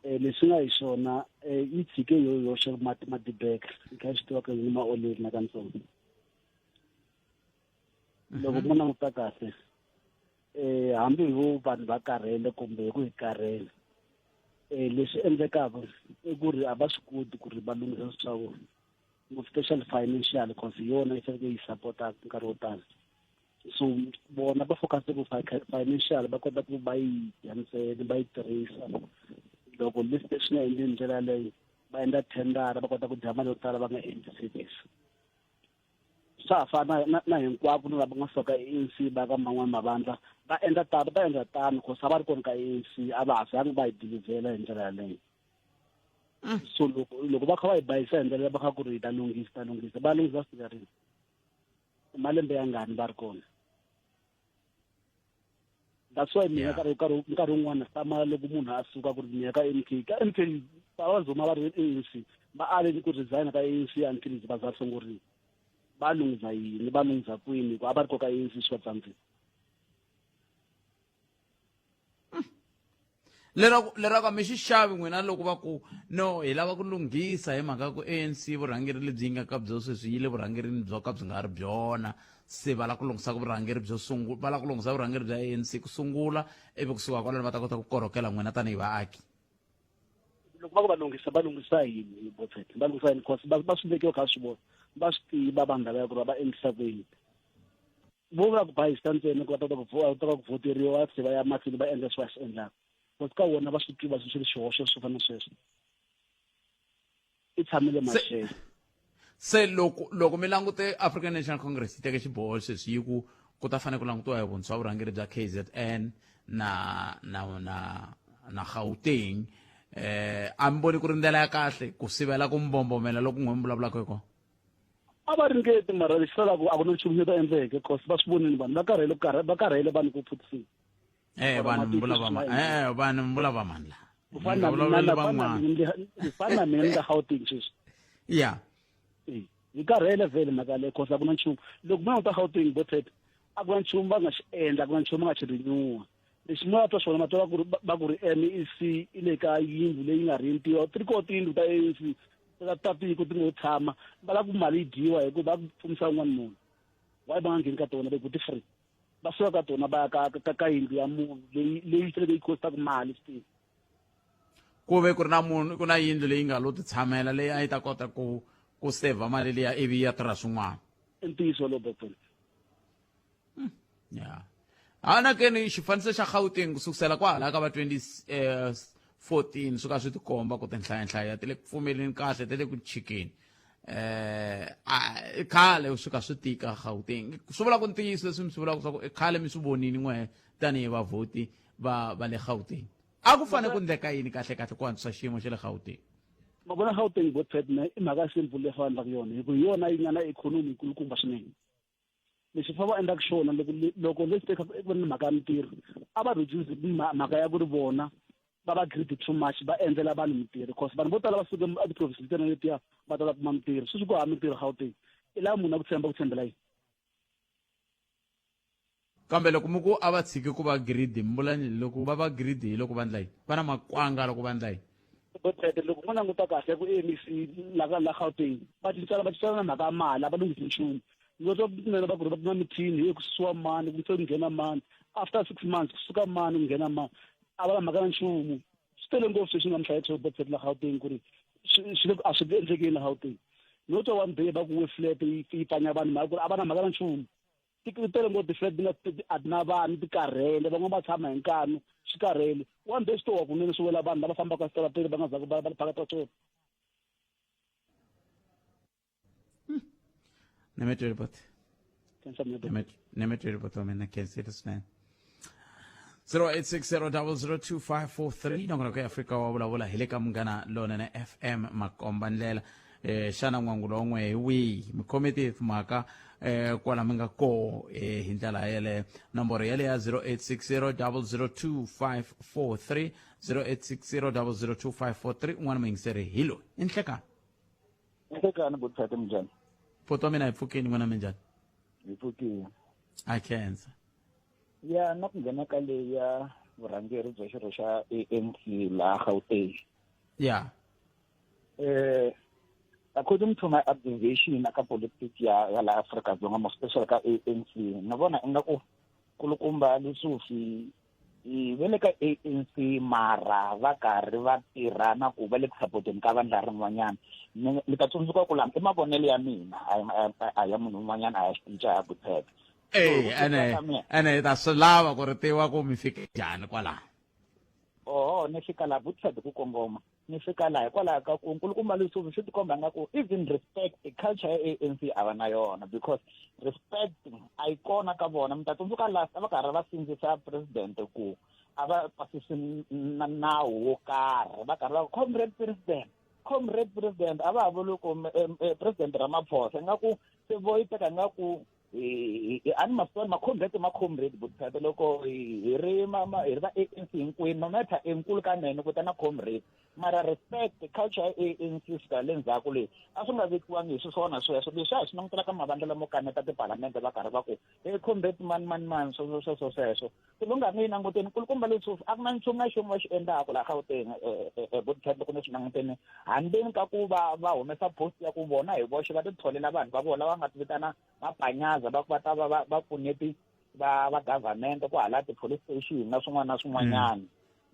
Leswi nga hi swona, yi tshike yo yoxe mati ma dibeka yi kha yi swi tiva ku yi ma oleli na katsongo. Loko mo languta kahle, hambi ho vanhu va karhele kumbe hi ku hi karhele, leswi endlekaka i ku ri a va swi koti ku ri va lunghisa swilo swa vona, especially financial, cause hi yona yi fanekele yi support-aka nkarhi wo tala. So vona va focus ku financial va kota ku va yi dya ntsena, va yi tirhisa. Loko list swi nga endli hi ndlela yaleyo, va endla thendara, va kota ku dya mali yo tala, va nga endli service. Swa ha fana na hinkwako na lava nga suka ANC va ka man'wani mavandla, va endla tano, va ta endla tano, cause a va ri kona ka ANC, a va ha zangi va yi dilivhela hi ndlela yaleyo. So loko va kha va yi bayisa hi ndlela, va kha ku ri hi ta lunghisa, ta lunghisa, va lunghisa fika rini? Malembe ya ngani va ri kona? That's why mina nkarhi wun'wana hlamala loko munhu a suka ku ri ni ya ka MK. Ka MK va Zuma va ri ANC, va ale ku resign ka ANC until va za hlongoriwa. Va lunghisa yini? Va lunghisa kwini? Ku a va ri koka ANC swi va tsandzile. Lerako mi xi xavi n'wina loko va ku no hi lava ku lunghisa hi mhaka ku ANC vurhangeri lebyi yi nga ka byo sweswi yi le vurhangerini byo ka byi nga ri byona, se va lava ku lunghisa vurhangeri byo sungula, va lava ku lunghisa vurhangeri bya ANC ku sungula, ivi kusuka kwalano va ta kota ku korhokela n'wina tanihi vaaki. Loko va ku va lunghisa, va lunghisa yini, Botset? Va lunghisa yini? Cause va swi vekiwa kha swi vona, va swi tiva vanhu lavaya ku ri va endlisa ku yini. Vo vula ku bayisa ntsena ku va ta kota ku va ta ku voteriwa, va tlhela va ya mahlweni va endla leswi va swi endlaka, because ka wona va swi tiva swi ri xihoxo swo fana na sweswo. I tshamile maxele. Se loko mi langute African National Congress yi teke xiboho sweswi yi ku ku ta fanele ku langutiwa hi vuntshwa vurhangeri bya KZN na Gauteng, a mi voni ku ri ndlela ya kahle ku sivela ku mbombomela loku n'we mi vulavulaka hi kona? A va ringeti, mara lexi salaka a ku na nchumu xo ta endleke, cause va swi vonile vanhu va karhele, ku va karhele vanhu ku phutisini. Vanhu mi vula va vanhu mi vula va mani la? Ku fana na fana na mina ni nga Gauteng sweswi. Hi karhele vhele mhaka yaleyo, cause a ku na nchumu. Loko mi languta Gauteng, Botset, a ku na nchumu va nga xi endla, a ku na nchumu va nga xi renewa. Lexi mi nga twa xona, ma twa va ku ri MEC i le ka yindlu leyi nga rentiwa, ti ri koho tiyindlu ta ANC ta tiko ti ngo tshama, va lava ku mali yi dyiwa hi ku va ku pfumisa un'wana munhu. Why va nga ngheni ka tona ku ti free? Va suka ka tona va ya ka yindlu ya munhu leyi faneleke yi costaka mali still. Ku ve ku ri na munhu, ku na yindlu leyi nga lo ti tshamela leyi a yi ta kota ku save mali liya ivi ya tirha swin'wana. I ntiyiso lowu, Botson. Ya, hana keni xifaniso xa Gauteng ku sukusela kwahala ka va 2014 swi ka swi tikomba ku tinhlayanhlaya ti le ku pfumeleni kahle, ti le ku chikeni. I khale swi ka swi tika Gauteng. Swi vula ku ntiyiso leswi mi swi vulaka swa ku i khale mi swi vonini n'we tanihi vavhoti va le Gauteng. A ku fanele ku ndleka yini kahle kahle ku antswisa xiyimo xa le Gauteng? Ma vona Gauteng, Botset, ne i mhaka simple leyi fa endlaka yona, hi ku hi yona yi nga na ikhonomi yikulukumba swinene. Lexi fa va endlaka xona, loko let's take ku ri ni mhaka ya mintirho, a va reduce mhaka ya ku ri vona va va greedy too much, va endlela vanhu mintirho, cause vanhu vo tala va suke a ti-province letena letiya va ta va kuma mintirho. Sweswi ku hava mintirho Gauteng, i lava munhu a ku tshemba, ku tshembela yini? Kambe loko mi ku a va tshiki ku va greedy, mi vula loko va va greedy hi loko va endla yini? Va na makwanga loko va endla yini? Botete, loko mo languta kahle ku MEC la Gauteng va cincana, va cincana na mhaka ya mali, a va lunghisi nchumu. Loko kunene va ku ri va na mithini, hi ku susiwa mani, ku se ku nghena mani, after 6 months kusuka mani, ku nghena mani. A va na mhaka na nchumu. Swi tele ngopfu sweswi nga mi hlayisa swo botset la Gauteng ku ri swi le a swi endlekeni la Gauteng. No twa one day va ku we flat yi yi pfanya vanhu mhaka ku ri a va na mhaka na nchumu. Ti tele ngopfu ti-flat ti nga a ti na vanhu ti karhele van'wana va tshama hi nkanu swi karhele. One day swi to wa kunene swi wela vanhu lava fambaka eswitarateni va nga zaku va va phakata swona. Nemetweli bot. Nemetweli bot wa mina khensile swinene. 0860002543 nongonoko ya Afrika wa vulavula hi le ka Munghana Lonene FM makomba ndlela xana n'wangulo wa n'we hi wihi mi khome tihi timhaka kwala mi nga koho hi ndlela yeleyo nomboro yaleyo ya 0860002543 0860002543 un'wana muyingiseri hi loyi i nhlekani. Nhlekani butshate minjhani? Poto wa mina hi pfukeni n'wina minjhani? Hi pfukile. A khensa. Ya na ku nghena ka leyi ya vurhangeri bya xirho xa ANC laha Gauteng. Ya. According to my observation ka politiki ya la Afrika Dzonga more special ka ANC ni vona ingaku kulukumba Lesufi va le ka ANC mara va karhi va tirha na ku va le ku sapoteni ka vandla rin'wanyana. Ni ta tsundzuka ku lama i mavonelo ya mina a ya munhu un'wanyana a ya xicinca ya Butsheke. Eh, ene ene hi ta swi lava ku ri tiva ku mi fike njhani kwalaho. Oho, ni fika laha Butsheke ku kongoma. Ni fika laha hikwalaho ka ku nkulukumba Lesufi swi tikomba nga ku even respect culture ya ANC a va na yona because respect a yi kona ka vona. Mi ta tsundzuka last a va karhi va sindzisa president ku a va pasisi na nawu wo karhi va karhi va ku comrade president, comrade president, a va ha vuli ku president Ramaphosa ingaku se vo yi teka ingaku a ni ma swi ma-comrade ma-comrade butshate loko hi ri hi ri va ANC hinkwenu no matter i nkulu ka mene ku ta na comrade mara respect culture ya ANC fika le ndzhaku leyi a swi nga vekiwangi hi swiswona sweswo leswi a hi swi langutela ka mavandla lamo kaneta tipalamende va karhi va ku e comrade mani mani mani sweswo sweswo sweswo se lo nga ni yi languteni kulukumba leswi a ku na nchumu na xin'we va xi endlaka laha Gauteng butshate loko ni swi languteni handleni ka ku va va humesa post ya ku vona hi voxe va ti tholela vanhu va vona lava nga ti vitana mapanyaza va ku va ta va va va pfuneti va va government ku hala ti-police station na swin'wana na swin'wanyana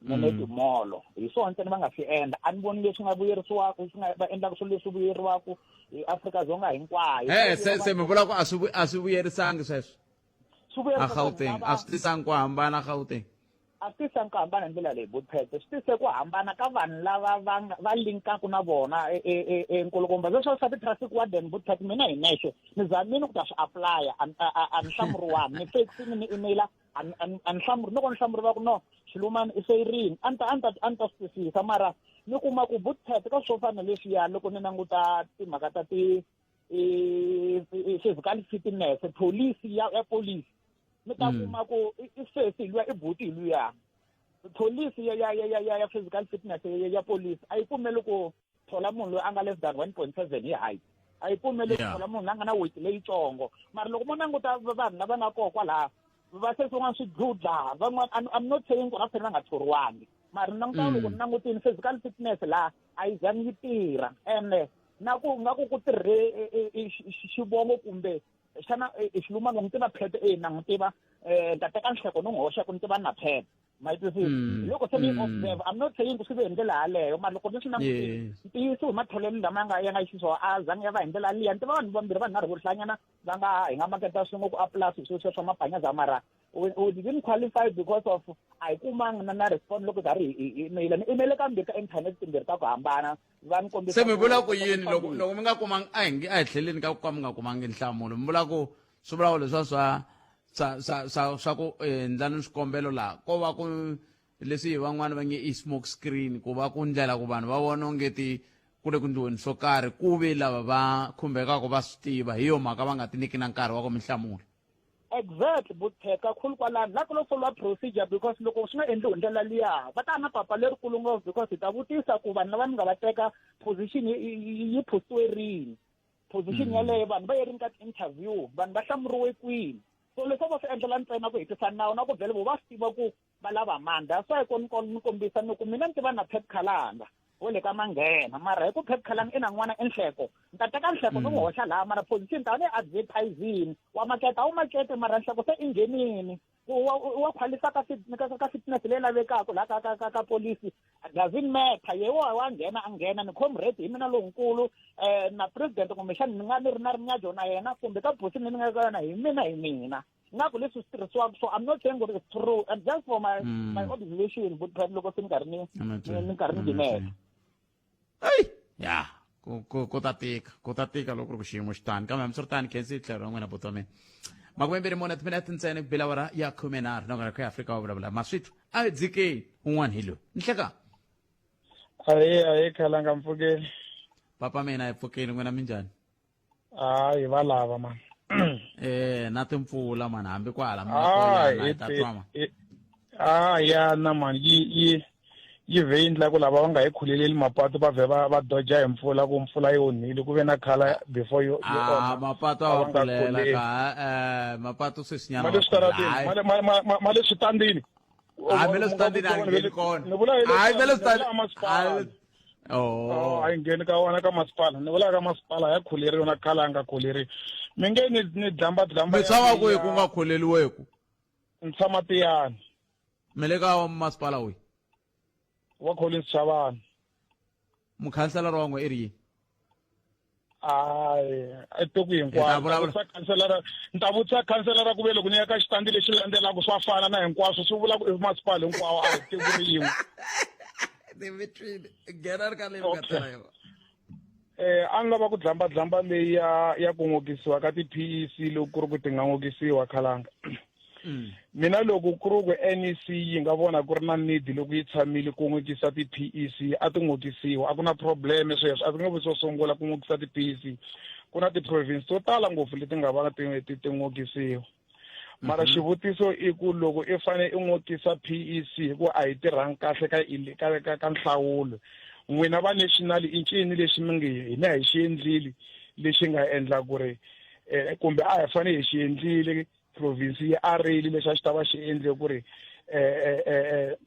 na le timolo hi swona ntsena va nga swi endla a ni voni leswi nga vuyerisiwaka swi nga va endlaka swilo leswi vuyeriwaka hi Afrika-Dzonga hinkwayo. Se mi vula ku a swi vuyerisangi sweswo Swi vuyerisa a Gauteng vanhu lava a swi tisangi ku hambana Gauteng? A swi tisangi ku hambana hi ndlela leyi Butphete swi tise ku hambana ka vanhu lava va nga va linkaku na vona nkulukumba leswi swa ti-traffic warden Butphete mina hi nexe ni zamile ku ta swi apply-a a ni hlamuriwanga ni faxini ni email-a a ni hlamuri loko ni hlamuri va ku no xilumani i feyirini a ni ta a ni ta a ni ta swi twisisa mara ni kuma ku Butphete ka swo fana na leswiya loko ni languta timhaka ta ti physical fitness police ya ya police mi ta kuma ku i sesi hi luya i buti hi luya police ya ya ya ya ya physical fitness ya ya police a yi pfumeli ku thola munhu loyi a nga less than 1.7 hi height a yi pfumeli ku thola munhu la nga na weight leyitsongo mara loko mo languta vanhu lava nga kona kwalaha va sesi van'wana swidludla van'wana I'm not saying ku ra fanele va nga thoriwangi mara ni languta loko ni langutini physical fitness laha a yi zangi yi tirha ene na ku nga ku ku tirhe xivongo kumbe xana xiluma nga n'wi tiva phete e na n'wi tiva um ta teka nhleko ni n'wi hoxa ku ni tiva na phete ma yi twisisa loko se ni observe I'm not saying ku swi ve hi ndlela yaleyo mara loko ni swi langutile ntiyiso hi matholelo lama ya nga xiswona a zangi ya va hi ndlela liya ni tiva vanhu vambirhi vanharhu vo hlanyana va nga hi nga maketa swin'we ku a plus sweswo swa mabanyaza mara we didn't qualify because of a hi kumanga na response loko karhi hi email ni email kambirhi ka internet timbirhi ta ku hambana va ni kombisa Se mi vula ku yini loko loko mi nga kumanga a hi nge a hi tlheleni ka ku ka mi nga kumangi nhlamulo mi vula ku swi vula ku leswiya swa swa swa swa swa ku endlani swikombelo laha ko va ku leswi hi van'wana va nge i smoke screen ku va ku ndlela ku vanhu va vona onge ti ku le ku ndliweni swo karhi ku ve lava va khumbekaka va swi tiva hi yo mhaka va nga ti nyiki na nkarhi wa ku mi hlamula. Exactly Butsheka kakhulu kwalano la ku lo follow procedure because loko swi nga endliwi hi ndlela liya va ta na papa lerikulu ngopfu because hi ta vutisa ku vanhu lava ni nga va teka position yi postiwe rini position yaleyo vanhu va ye rini ka ti-interview vanhu va hlamuriwe kwini so leswi a va swi endlela ntsena ku hetisa nawu na ku vhele vo va swi tiva ku va lava mani that's why ko ni ni kombisa ni ku mina ni tiva na Pep Khalanga. Wo le ka Manghena mara hi ku Pep Khalang i na n'wana i Nhleko ni ta teka Nhleko ni n'wi hoxa laha mara position ta ni advertising wa maketa a wu makete mara Nhleko se i nghenini wa wa qualify ka ka ka fitness leyi lavekaka laha ka ka ka ka police doesn't matter ye wa wa nghena a nghena ni comrade hi mina lonkulu na president kumbexani ni nga ni ri na rinyadzo na yena kumbe ka bosini ni nga ka yona hi mina hi mina nga ku leswi swi tirhisiwaka so i'm not saying ku it's true and just for my my observation but phela loko se ni karhi ni ni karhi ni nghenela eyi ya ku ku ku ta tika ku ta tika loko ku ri ku xiyimo xi tani kambe hambiswiritano khensi tlhelo ra n'wina buti wa mina 24 timinete ntsena ku bela awara ya 13 nongona ku ya afrika wa vulavula maswithu a hi dzikeni un'wana hi loyi nhleka ahe ahe khalanga mpfukeni papa mina hi pfukeni n'wina minjhani hayi va lava mani eh na timpfula mani hambi kwala Ah, mi ta twa ma ah ya na mani yi yi yi vhe yi ndla ku lava va nga hi khuleleli mapatu va vhe va va doja hi mpfula ku mpfula yi onhile ku ve na khala before yo yo ah onha mapatu a a va wa nga khulela khuleli ka eh mapatu sweswinyana ma le wa khulela switarateni hayi ma le ma ma ma le switandini hayi me le switandini a ngheni kona ni vula hi le hayi me le ni vula switandini masipala oh a yi ngheni ka wona ka masipala ni vula ka masipala ya khuleriwa na khale a nga khuleriwi mi nge ni ni dlamba dlamba mi tshama kwihi ku nga khuleriweku ni tshama tiyani mi le ka masipala wihi wa Collins Chavani mukhanselara wa n'we i ri yini hayi a tiko hinkwaro khanselara ni ta vutisa khanselara ku ve loko ni ya ka xitandi lexi landzelaka swa fana na hinkwaswo swi vula ku i masipala hinkwawo a hi tiko rin'we nghena ri ka leyi nga tela yona a ni lava ku dlamba dlamba leyi ya ya ku ngokisiwa ka ti-PEC loko ku ri ku ti nga ngokisiwa khalanga mina loko ku ri ku NEC yi nga vona ku ri na need loko yi tshamile ku n'wikisa ti-PEC a ti n'wikisiwa a ku na problem sweswo a ti nge vi swo sungula ku n'wikisa ti-PEC ku na ti-province to tala ngopfu leti nga va ti ti ti n'wikisiwa mara xivutiso i ku loko i fane i n'wikisa PEC hikuva a yi tirhangi kahle ka ka ka ka nhlawulo n'wina va national i ncini lexi mi nge hina hi xi endlile lexi nga endla ku ri kumbe a hi fane hi xi endlile province yi arile lexi a xi ta va xi endle ku ri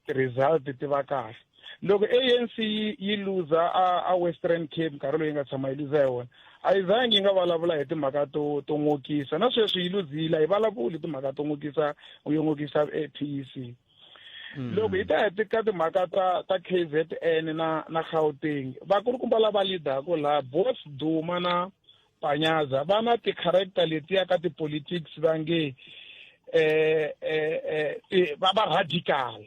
ti-result ti va kahle loko ANC yi luza a Western Cape nkarhi lowu yi nga tshama yi luza hi wona a yi zangi yi nga vulavula hi timhaka to to n'okisa na sweswi yi luzile a yi vulavuli timhaka to n'okisa yo n'okisa PEC loko hi ta hi ka timhaka ta ta KZN na na Gauteng vakulukumba lava leadaka laha both Duma na Panyaza va na ti-character letiya ka ti-politics va nge va va radical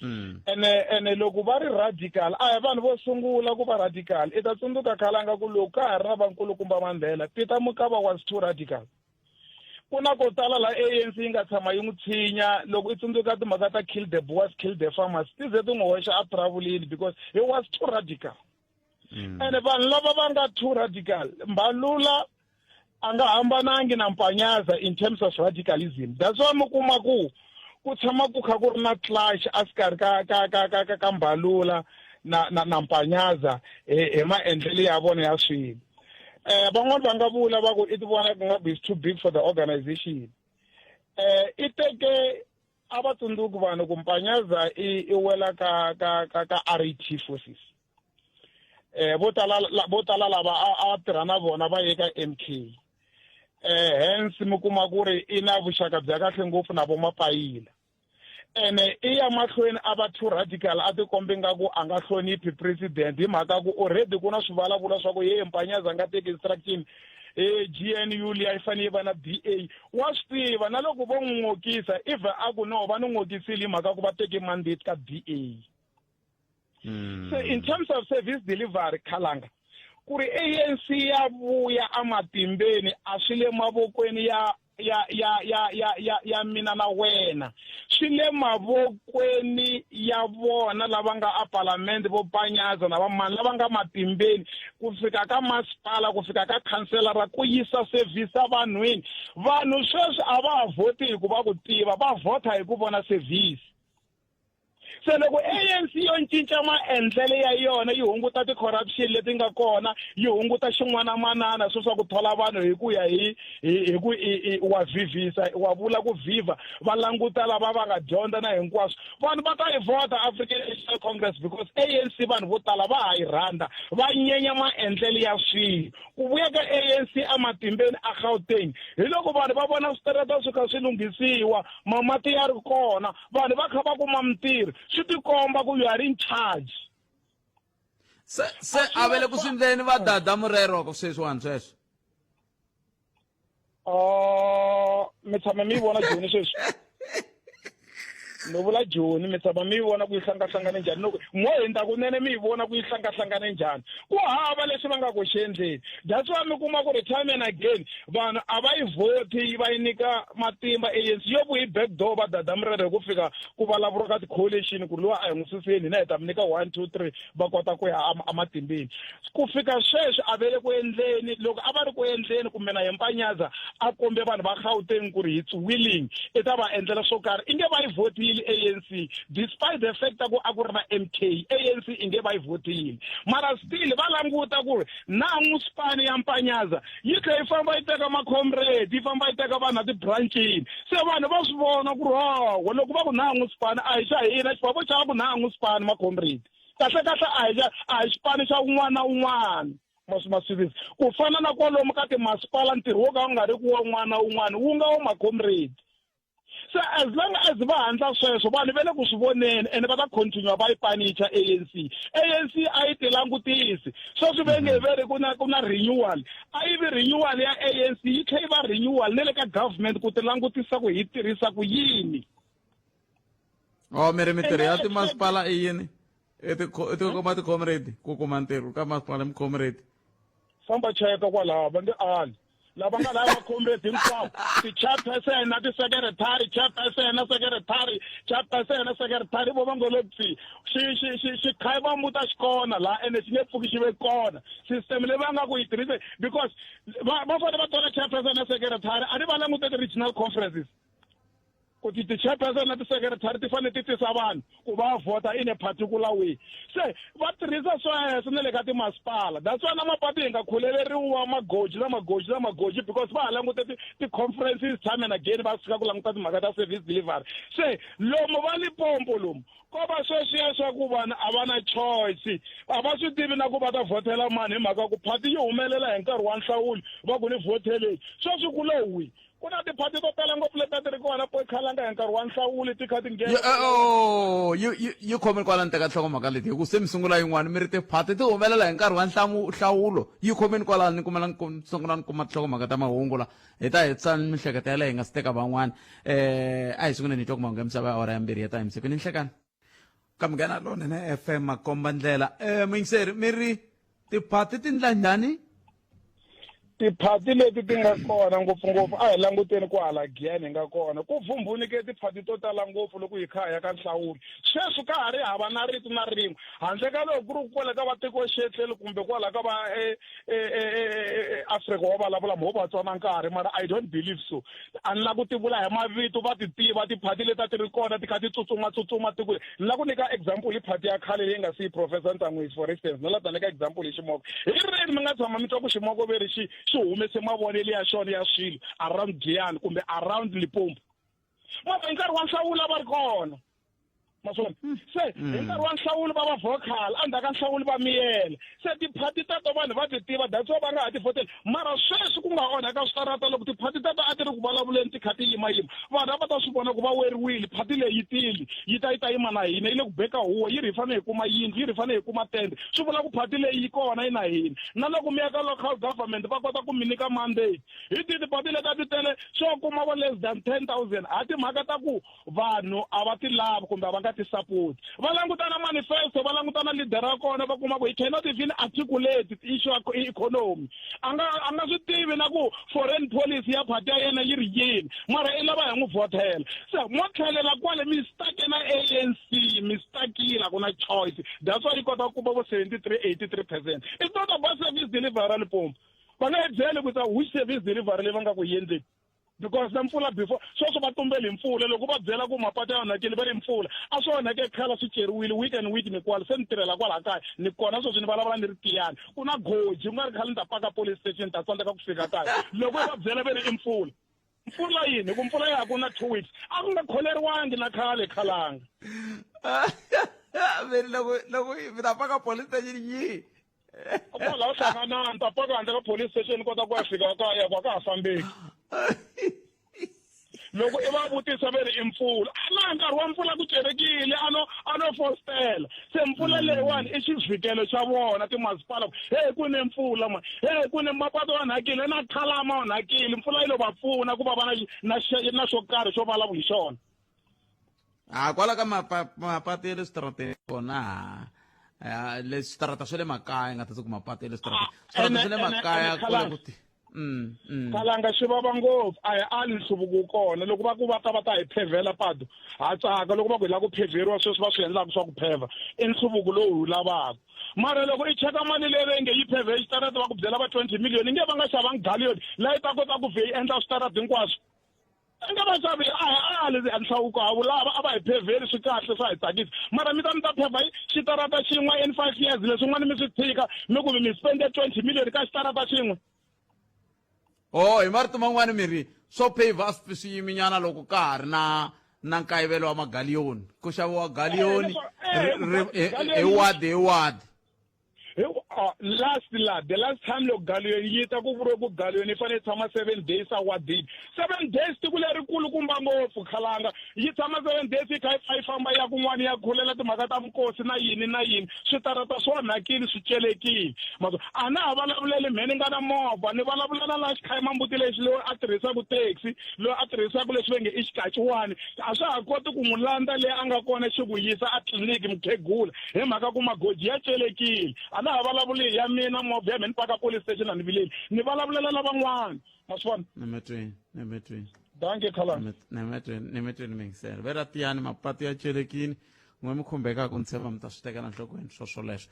ene ene loko va ri radical a hi vanhu vo sungula ku va radical i ta tsundzuka khalanga ku loko ka ha ri na vankulukumba Mandela Peter Mokaba was too radical ku na ko tala la ANC yi nga tshama yi n'wi tshinya loko i tsundzuka timhaka ta kill the boers kill the farmers ti ze ti n'wi hoxa a travelini because he was too radical ene vanhu lava va nga too radical Mbalula a nga hambanangi na Mpanyaza in terms of radicalism that's why mi kuma ku ku tshama ku kha ku ri na clash a xikarhi ka ka ka ka ka ka Mbalula na na na Mpanyaza hi hi maendlelo ya vona ya swilo van'wani va nga vula va ku i ti vona ku nga is too big for the organization i teke a va tsundzuki vanhu ku Mpanyaza i i wela ka ka ka ka RAT forces vo tala vo tala lava a tirha na vona va ye ka MK hence mi kuma ku ri i na vuxaka bya kahle ngopfu na vo Mapayila ene i ya mahlweni a va too radical a tikombi nga ku a nga hloniphi president hi mhaka ku already ku na swivulavula swa ku ye Mpanyaza nga teki instruction e GNU liya yi fanele yi va na DA wa swi tiva na loko vo n'wi n'okisa if a ku no va ni n'okisile hi mhaka ku va teke mandate ka DA So in terms of service delivery khalanga ku ri ANC ya vuya ematimbeni a swi le mavokweni ya ya ya ya ya ya ya mina na wena swi le mavokweni ya vona lava nga a palamende vo Panyaza na vamani lava nga matimbeni ku fika ka masipala ku fika ka khanselara ku yisa service evanhwini vanhu sweswi a va ha vhoti hi ku va ku tiva va vhota hi ku vona service. Se loko ANC yo cinca maendlelo ya yona yi hunguta ti-corruption leti nga kona, yi hunguta xin'wanamanana swo swa ku thola vanhu hi ku ya hi hi ku wa vhivhisa wa vula ku vhivha va languta lava va nga dyondza na hinkwaswo vanhu va ta yi vhota African National Congress because ANC vanhu vo tala va ha yi rhandza va nyenya maendlelo ya swilo ku vuya ka ANC ematimbeni a Gauteng hi loko vanhu va vona switarata swi kha swi lunghisiwa mamati ya ri kona vanhu va kha va kuma mintirho swi tikomba ku you are in charge se se a va le ku swi ndleni va dada murero ko sweswiwani sweswo mi tshama mi yi vona joni sweswi no vula joni mi tshama mi yi vona ku yi hlangahlangane njhani loko mo hindza kunene mi yi vona ku yi hlangahlangane njhani ku hava lexi va nga ku xi endleni that's why mi kuma ku ri time and again vanhu a va yi vhoti yi va yi nyika matimba ANC yo vuyi back door va dada murere hi ku fika ku vulavuriwa ka ti-coalition ku ri luwa a hi n'wi suseni hina hi ta mi nyika one two three va kota ku ya ematimbeni ku fika sweswi a ve le ku endleni loko a va ri ku endleni kumbe na yempanyaza a kombe vanhu va Gauteng ku ri it's willing i ta va endlela swo karhi i nge va yi vhotile ANC despite the fact ku a ku ri na MK ANC i nge va yi vhotile mara still va languta ku ri nangu spani ya mpanyaza yi tlhe yi famba yi teka macomrade yi famba yi teka vanhu ati-branchini se vanhu va swi vona ku ri hawa loko va ku nangu spani a hi xa hina xifambo xa ku nangu spani macomrade kahle kahle a hi xa a hi xipano xa un'wana na un'wana masivisi ku fana na kwalomu ka timasipala ntirho wo ka wu nga ri ku wa un'wana na un'wana wu nga wa macomrade se as long as va handla sweswo vanhu va le ku swi voneni ene va ta continue va yi panicha ANC ANC a yi ti langutisi sweswi va nge ve ri ku na ku na renewal a yi vi renewal ya ANC yi tlhe yi va renewal na le ka government ku ti langutisa ku hi tirhisa ku yini oh mi ri mitirho ya timasipala i yini i ti ti-comrade ku kuma ntirho ka masipala mi-comrade famba cheka kwalaho va nge ali lava nga lava comrade hinkwavo ti-chairperson na ti-secretary chairperson na secretary chairperson na secretary vo va ngo le pfi xi xi xi xi khayima muta xi kona laha ene xi nge pfuki xi ve kona system leyi va nga ku yi tirhise because va va fanele va thola chairperson na secretary a ni va langute ti-regional conferences ku ti ti-chairperson na ti-secretary ti fanele ti tisa vanhu ku va vhota in a particular way se va tirhisa sweswo na le ka timasipala that's why na mapatu hi nga khuleleriwa magoji na magoji na magoji because va ha langute ti-conferences time and again va fika ku languta timhaka ta service delivery se lomu va Limpopo lomu ko va sweswiya swa ku vanhu a va na choice a va swi tivi na ku va ta vhotela mani hi mhaka ku phati yi humelela hi nkarhi wa nhlawulo va ku ni vhoteleni sweswi ku lo wi ku na tiphati to tala ngopfu leti a ti ri kona khalanga hi nkarhi wa nhlawulo ti kha ti nghena oh, yi yi yi khome kwala ni teka nhlokomhaka leti hi ku se mi sungula yin'wana mi ri tiphati ti humelela hi nkarhi wa nhlawulo yi khomeni kwala ni kumela ni sungula ni kuma tinhlokomhaka ta mahungu la hi ta hetisa mihleketo yaleyo hi nga si teka van'wana um a hi sunguleni hi twa ku mahungu ya misava ya awara ya mbirhi ya ta hi misiku ni nhlekani ka munghana lonene fm makomba ndlela um muyingiseri mi ri tiphati ti ndla njhani tiphati leti ti nga kona ngopfungopfu a hi languteni ku hala giyani hi nga kona ku vhumbunike tiphati to tala ngopfu loko hi kha hi ya ka nhlawulo sweswi ka ha ri hava na rito na rin'we handle ka loko ku ri kwala ka vatikoxetleli kumbe kwala ka va e, e, e, Afrika wa vulavula mo va tsona nkarhi mara I don't believe so a ni la ku ti vula hi mavito va ti tiva tiphati leti a ti ri kona ti kha ti tsutsuma tsutsuma ti ku ni la ku nyika example hi phati ya khale leyi nga siyi professor Ntsan'wisi for instance no la ta nyika example hi ximoko hi rini mi nga tshama mi twa ku ximoko ve ri xi xi humese mavonelo ya xona ya swilo around Giyani kumbe around Limpopo mara hi nkarhi wa nhlawulo a va ri kona maswona hmm. se hi hmm. nkarhi wa nhlawulo va va vocal endzhaku ka nhlawulo va miyela se tiphati teto vanhu va ti tiva that's why va nga ha ti vhoteli mara sweswi ku nga onhaka switarata loko tiphati teto a ti ri ku vulavuleni ti kha ti yimayima vanhu a va ta swi vona ku va weriwile phati leyi yi tile yi ta yi ta yima na hina yi le ku beka huwa yi ri hi fanele hi kuma yindlu yi ri hi fanele hi kuma tende swi vula ku phati leyi yi kona yi na hina na loko mi ya ka local government va kota ku mi nyika mandate hi tihi tiphati leti a ti tele swo kuma vo less than 10,000 ha timhaka ta ku vanhu a va ti lavi kumbe a va nga ti sapoti va languta na manifesto va languta na leader ya kona va kuma ku he cannot even articulate issue ya economy a nga a nga swi tivi na ku foreign policy ya party ya yena yi ri yini mara i lava hi n'wi vhotela se mo tlhelela kwale mi stuck na ANC mi stuckile a ku na choice that's why yi kota ku kuma vo 73 83 percent it's not about service delivery Limpopo va nga yi byeli ku ta which service delivery leyi va nga ku yi endleni. Because na mpfula before sweswo va tumbele hi mpfula loko va byela ku mapatu ya onhakile va ri mpfula a swi onhake khala swi ceriwile week and week ni kwala se ni tirhela kwala kaya ni kona sweswi ni vulavula ni ri tiyani ku na goji ku nga ri khale ni ta paka police station ni ta tsandzeka ku fika kaya loko va byela ve ri i mpfula mpfula yini hi ku mpfula ya ha ku na two weeks a ku nga kholeriwangi na khale khalanga veri loko loko mi ta paka police station yihi kwalaho hlanganani ta paka handle ka police station kota ku ya fika kaya ku a ka ha fambeki loko i va vutisa ve ri i mpfula na nkarhi wa mpfula ku cerekile a no a no fostela se mpfula leyiwani i xivhikelo xa vona timasipala ku he ku ne mpfula ma he ku ne mapato onhakile na khalama onhakile mpfula yi lo va pfuna ku va va na na na xo karhi xo vulavula hi xona a kwala ka mapatu ya le switarateni kona ha le switarata swa le makaya nga ta ku mapatu ya le switarateni switarata swa le makaya kule ku ti Khalanga xi vava ngopfu a hi ali nhluvuko wu kona loko va ku va ta va ta hi phevhela patu ha tsaka loko va ku hi lava ku phevheriwa sweswi va swi endlaka swa ku phevha i nhluvuko lowu hi wu lavaka mara loko i cheka mali leyi va nge yi phevhe xitarata va ku byela va 20 million nge va nga xavangi galiyoni laha yi ta kota ku vhe yi endla switarata hinkwaswo a nga va xavi a hi ali nhlawuko ha wu lava a va hi phevheli swi kahle swa hi tsakisa mara mi ta mi ta phevha xitarata xin'we in five years leswin'wana mi swi tshika mi ku mi spende 20 million ka xitarata xin'we oh hi marito man'wani mi ri swo pavha a swi swi yiminyana loko ka ha ri na na nkayivelo wa magaliyoni ku xaviwa galiyoni hi wadi hi wadi Hi ku ah, last la the last time loko galiyoni yi ta ku vuriwe ku galiyoni yi fanele yi tshama seven days a wadini seven days tiko lerikulu kumba ngopfu khalanga yi tshama seven days yi kha yi pfa yi famba ya kun'wana ya khulela timhaka ta vukosi na yini na yini switarata swi onhakile swi celekile mazo a na ha vulavuleli mhe ni nga na movha ni vulavulela la xikhayima mbuti lexi loyi a tirhisaka taxi loyi a tirhisaka leswi va nge i xikaciwani a swa ha koti ku n'wi landza leyi a nga kona xi ku yisa a tliliniki mukhegula hi mhaka ku magoji ya celekile a na ha vulavuli ya mina movha ya mina ni paka police station a ni vileli ni vulavulela lavan'wana ma swi vona nemetweni nemetweni danke khalanga nemetweni nemetweni mingisela ve ra tiyani mapatu ya celekini n'we mi khumbekaka ni tshemba mi ta swi tekela nhlokweni swo swoleswo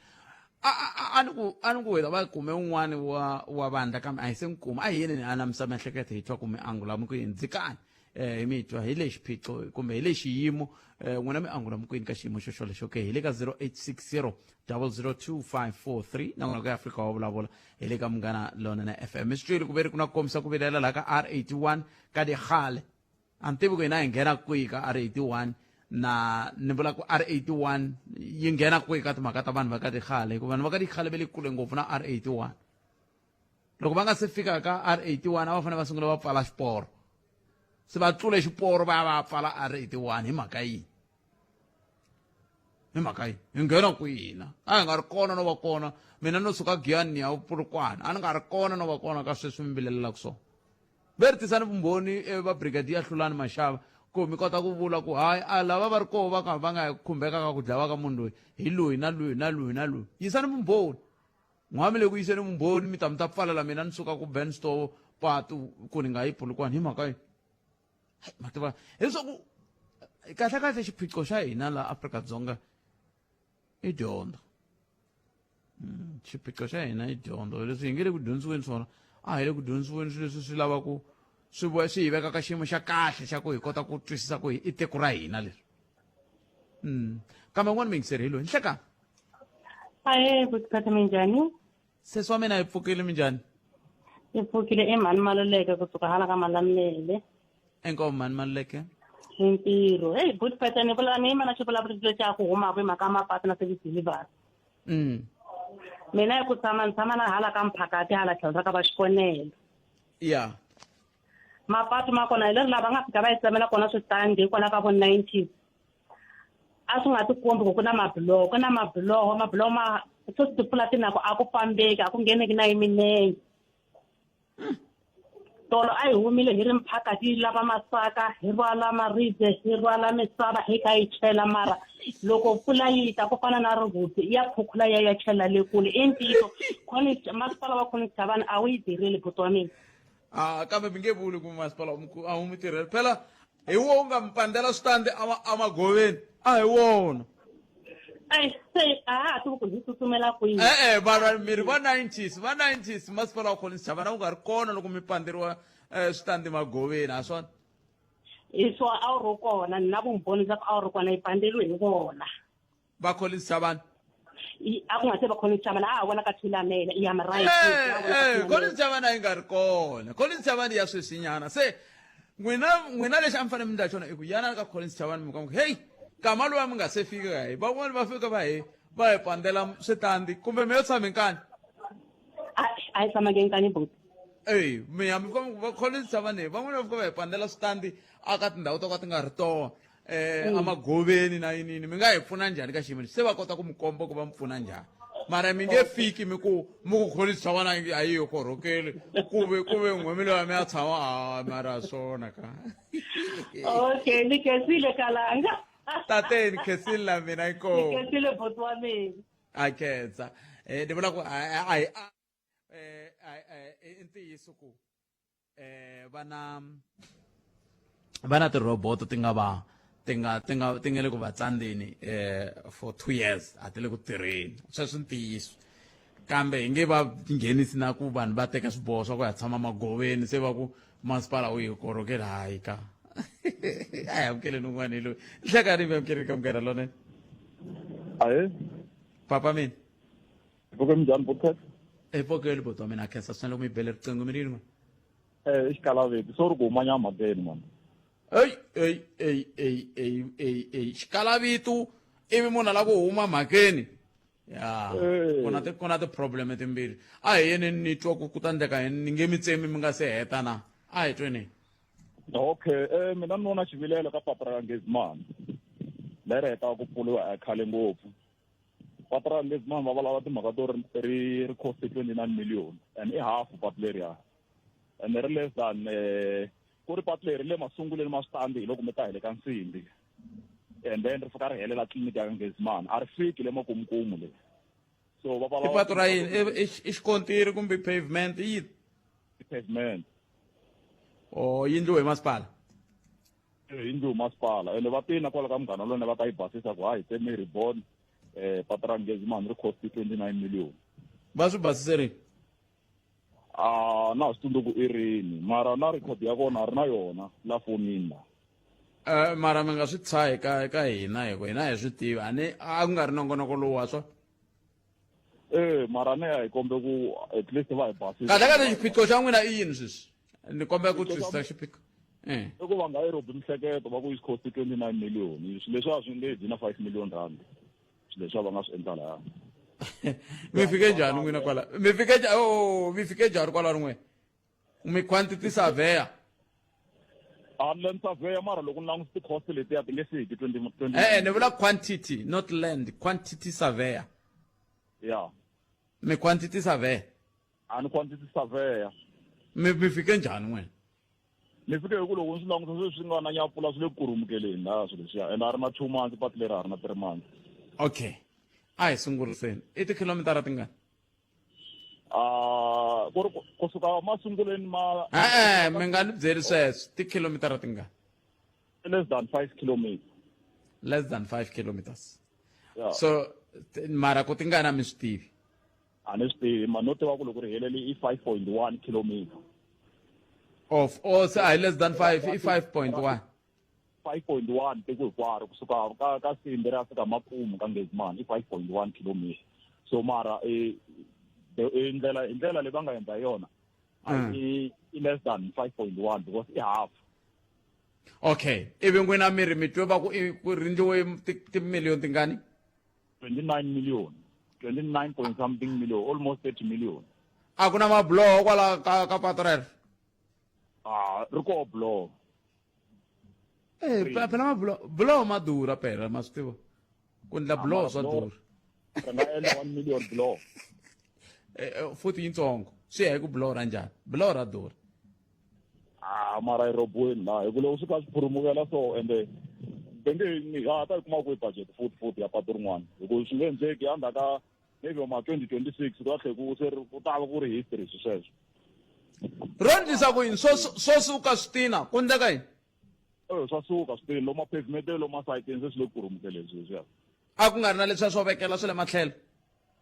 a ni ku a ni ku wena va kume un'wani wa wa vandla kambe a hi se n'wi kuma a hi yeni ni anamisa miehleketo hi twa ku mi angula mi ku yini dzikani eh hi mi twa hi le xiphiqo kumbe hi le xiyimo eh n'wina mi angula mi ku yini ka xiyimo xo xolexo ke hi le ka 0860 002543 na n'wina ku ya Afrika wa vulavula hi le ka munghana lonene FM mi swi twile ku ve ri ku na ku kombisa ku vilela laha ka R81 ka digale a ni tivi ku hina hi nghena kwihi ka R81 na ni vula ku R81 yi nghena kwihi ka timhaka ta vanhu va ka tikhale hikuva vanhu va ka tikhale va le kule ngopfu na R81 loko va nga se fika ka R81 a va fanele va sungula va pfala xiporo se va tlule xiporo va ya va pfala R81 hi mhaka yini hi mhaka yini hi nghena kwihina a hi nga ri kona no va kona mina no suka giyani ni ya pulukwana a ni nga ri kona no va kona ka sweswi mi vilelelaka swona ve ri tisani vumbhoni eh, va brigadier hlulani mashava ku mi kota ku vula ku hayi a lava va ri koho va ka va nga khumbeka ka ku dlawa ka munhu loyi hi loyi na loyi na loyi na loyi yisani vumbhoni n'wami le ku yiseni vumbhoni mi ta mi ta pfalela mina ni suka ku bensto patu ku ni nga yi polokwane hi mhaka yini ma tiva hileswaku kahle kahle xiphiqo xa hina laha Afrika-Dzonga i dyondzo hmm, xiphiqo xa hina i dyondzo leswi hi nge le ku dyondziweni swona a hi le ku dyondziweni swilo leswi swi lava ku swi vuya swi hi veka ka xiyimo xa kahle xa ku hi kota ku twisisa ku i tiko ra hina leri mm. kambe n'wana miyingiseri hi loyi nhlekani Ahee, bhuti minjhani? Sesi wa mina hi pfukile minjhani? Hi pfukile i mhani Maluleke kusuka hala ka Malamulele. Inkomu mhani Maluleke. Hi ntirho. Hey bhuti Phethe ni vula ni yima na xivulavuri lexi a ku humaka hi mhaka ya mapatu na service delivery. Mina hi ku tshama ni tshama na hala ka Mphakati hala tlhelo ra ka va Xikonelo. Ya. Mapatu ma kona hi leri lava nga fika va yi tsemela kona switandi hikwalaho ka vo 90s. A swi nga tikombi ku ku na mabiloho, ku na mabiloho, mabiloho ma sweswi timpfula ti nako a ku fambeki a ku ngheneki na yi minenge. Tolo a hi humile hi ri mphakati hi lava masaka hi rhwala maribye hi rhwala misava hi kha hi chela mara loko mpfula yi ta ku fana na rihuti ya khukhula ya ya chela le kule i ntiyiso masipala wa Collins Chabane a wu yi tirheli buti wa mina. A kambe mi nge vuli ku masipala a wu mi tirheli phela hi wo u nga mi pandzela switandi emagoveni a hi wona. Ai se a ha ha tivi ku hi tsutsumela kwihi. E-e vanhu miri va 90s va 90s masipala wa Collins Chabane a wu nga ri kona loko mi pandzeriwa um switandi magoveni ha swona hi swo a wu ri kona ni na vumbhoni bya ku a wu ri kona yi pandeliwe hi vona va Collins Chabane a ku nga se va Collins Chabane a ha vona ka Thulamela i am right eh, Collins Chabane a yi nga ri kona Collins Chabane ya sweswinyana se n'wina n'wina lexi a mi fanele mi ndla xona i ku yana ka Collins Chabane mi ku hey kama lowa mi nga se fika hi van'wani va fika va hi va hi pandela switandi kumbe mi yo tshama nkani a hi tshamanga nkani buti eyi mi ya mi fika va Collins Chabane van'wani va fika va hi pandela switandi a ka tindhawu to ka ti nga ri tona eh mm. amagoveni na yinini mi nga hi pfuna njhani ka xiyimo lexi se va kota ku mi komba ku va mi pfuna njhani mara mi nge fiki mi ku mi ku kholisa vana a yi yo korhokeli ku ve ku ve n'we mi loyi mi ya tshama a mara swona ka okay ni khensile kalanga tate ni khensile la mina inkomu ni khensile buti wa mina a khensa eh ni vula ku a hi eh i ntiyiso ku eh va na va na tirhoboto ti nga va ti nga ti nga ti nga le ku va tsandzeni eh for 2 years a ti le ku tirheni sweswo ntiyiso kambe hi nge va nghenisi na ku vanhu va teka swiboho swa ku ya tshama magoveni se va ku masipala wu hi korhokela hayi ka a hi amukeleni un'wana hi loyi nhlekani mi amukeleni ka munghana lonene ahe papa mina Pfukeni njhani Buthet? Epfukeni buti wa mina a khensa swinene loko mi bele riqingho mi ri yini Eh i xikalaveti so ri ku huma nyama mhakeni mani. Ey ey ey ey ey ey ey xikalavitu ivi munhu a lava ku huma mhakeni ya ku na ti ku na ti-problem timbirhi a hi yeni ni twa ku ku ta endleka yini ni nge mi tsemi mi nga se heta na a hi tweni Okay eh mina ni vona xivilelo ka papa ra Ngezimani leri hetaka ku pfuriwa a khale ngopfu patu ra Ngezimani va vulavula timhaka to ri ri ri cost 29 million and i half patu leriya and ri less than eh, ku ri patu leri le masunguleni ma switandi hi loko mi ta hi le ka nsimbi and then ri fika ri helela tliliniki ya Ngezimani a ri fiki le makumukumu le so va i patu ra yini i xikontiri kumbe pavement i yini pavement o yi ndliwe hi masipala hi ndlu masipala ene va tini na kwala ka munghana lona va ta yi basisa ku hayi se mi ribon um patu ra ngezimani ri cost 29 million va swi basise rini a na ha swi tsundzuku i rini mara na record ya kona a ri na yona la fonini la um mara mi nga swi tshahi ka ka hina hi ku hina hi swi tivi a ni a ku nga ri nongonoko lowu wa swa Eh mara ne a hi kombe ku at least va hi basisa. Kahle kahle xiphiqo xa n'wina i yini sweswi? Ni kombela ku twisisa xiphiqo. Eh. I ku va nga yi rhobi mihleketo va ku yi cost 29 million. Swilo leswi a swi nge dyi na 5 million rand. Swilo leswi va nga swi endla laya. Mi fike njhani n'wina kwala? Mi fike njhani? Oh, mi fike njhani kwala rin'we? Mi quantity surveyor. A land surveyor mara loko ni langusa ti-cost letiya ti nge fiki 20 20 Eh, ni vula quantity, not land, quantity surveyor. Yeah. Mi quantity surveyor. A ni quantity surveyor. Mi mi fike njhani n'wina? Ni fike hi ku loko ni swi langusa sweswi swi nga na nyapfula swi le ku kurumukeleni laha swilo leswiya and a ri na 2 months patu leri a ri na 3 months. Okay. A hi sunguriseni. I tikhilomitara tingani? Ah, ku ri kusuka masungulweni ma e-e mi nga ni byeli sweswo tikhilomitara tingani less than 5 kilometers less than 5 kilometers yeah. so mara ku tingana mi swi tivi a ni swi tivi ma no tiva ku loko ri helele i 5.1 kilometer of oh se a hi less than 5 i 5.1 5.1 tiko hinkwaro kusuka ka ka simbi ri ya fika makumu ka ngezimani i 5.1 kilometer so mara e, e ndlela hi ndlela leyi va nga endla yona mm. i i less than 5.1 because i half okay ivi n'wina mi ri mi twe va ku ku rindliwe timiliyoni tingani 29 million 29 point something million almost 30 million a ku na mabuloho kwala ka ka pato rero ah ri koho buloho Eh, phela mabuloho buloho ma durha phela ma swi tiva ku endla buloho swa durha ri nga endla 1 million buloho eh, eh, futhi yintsongo swi ya hi ku buloho ra njhani buloho ra durha ah mara yi robiweni laha hi ku loko swi kha swi phurumukela so ende ve nge ha ta yi kuma kwihi budget futhi futhi ya patu rin'wana hi ku swi nge endleki endzhaku ka maybe ma 2026 ku ta tlhe ku se ku ta va ku ri history swi sweswo ro ndlisa ku yini swo swo suka switina ku ndleka yini eh swa suka switina lomu pavement lomu masayitini se swi le ku rhumukeleni swilo leswiya a ku nga ri na leswiya swo vekela swa le matlhelo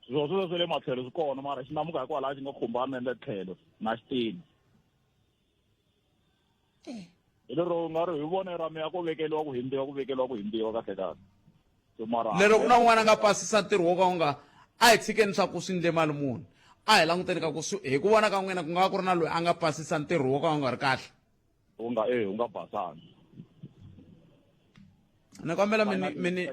swilo sweswo swa le matlhelo swi kona mara xi namuka hikwalaho xi nga khumbani na le tlhelo na xitina Hi lero nga ri hi vone ra miako vekeliwa ku himbiwa ku vekeliwa ku himbiwa kahle kahle. So mara Lero ku na un'wana a nga pasisa ntirho wo ka wu nga a hi tshikeni swa ku swi ndle mali muni. A hi languteni ka ku swi hi ku vona ka n'wina ku nga va ku ri na loyi a nga pasisa ntirho wo ka wu nga ri kahle. U nga eh u nga basanga. Ni kombela mi mi ni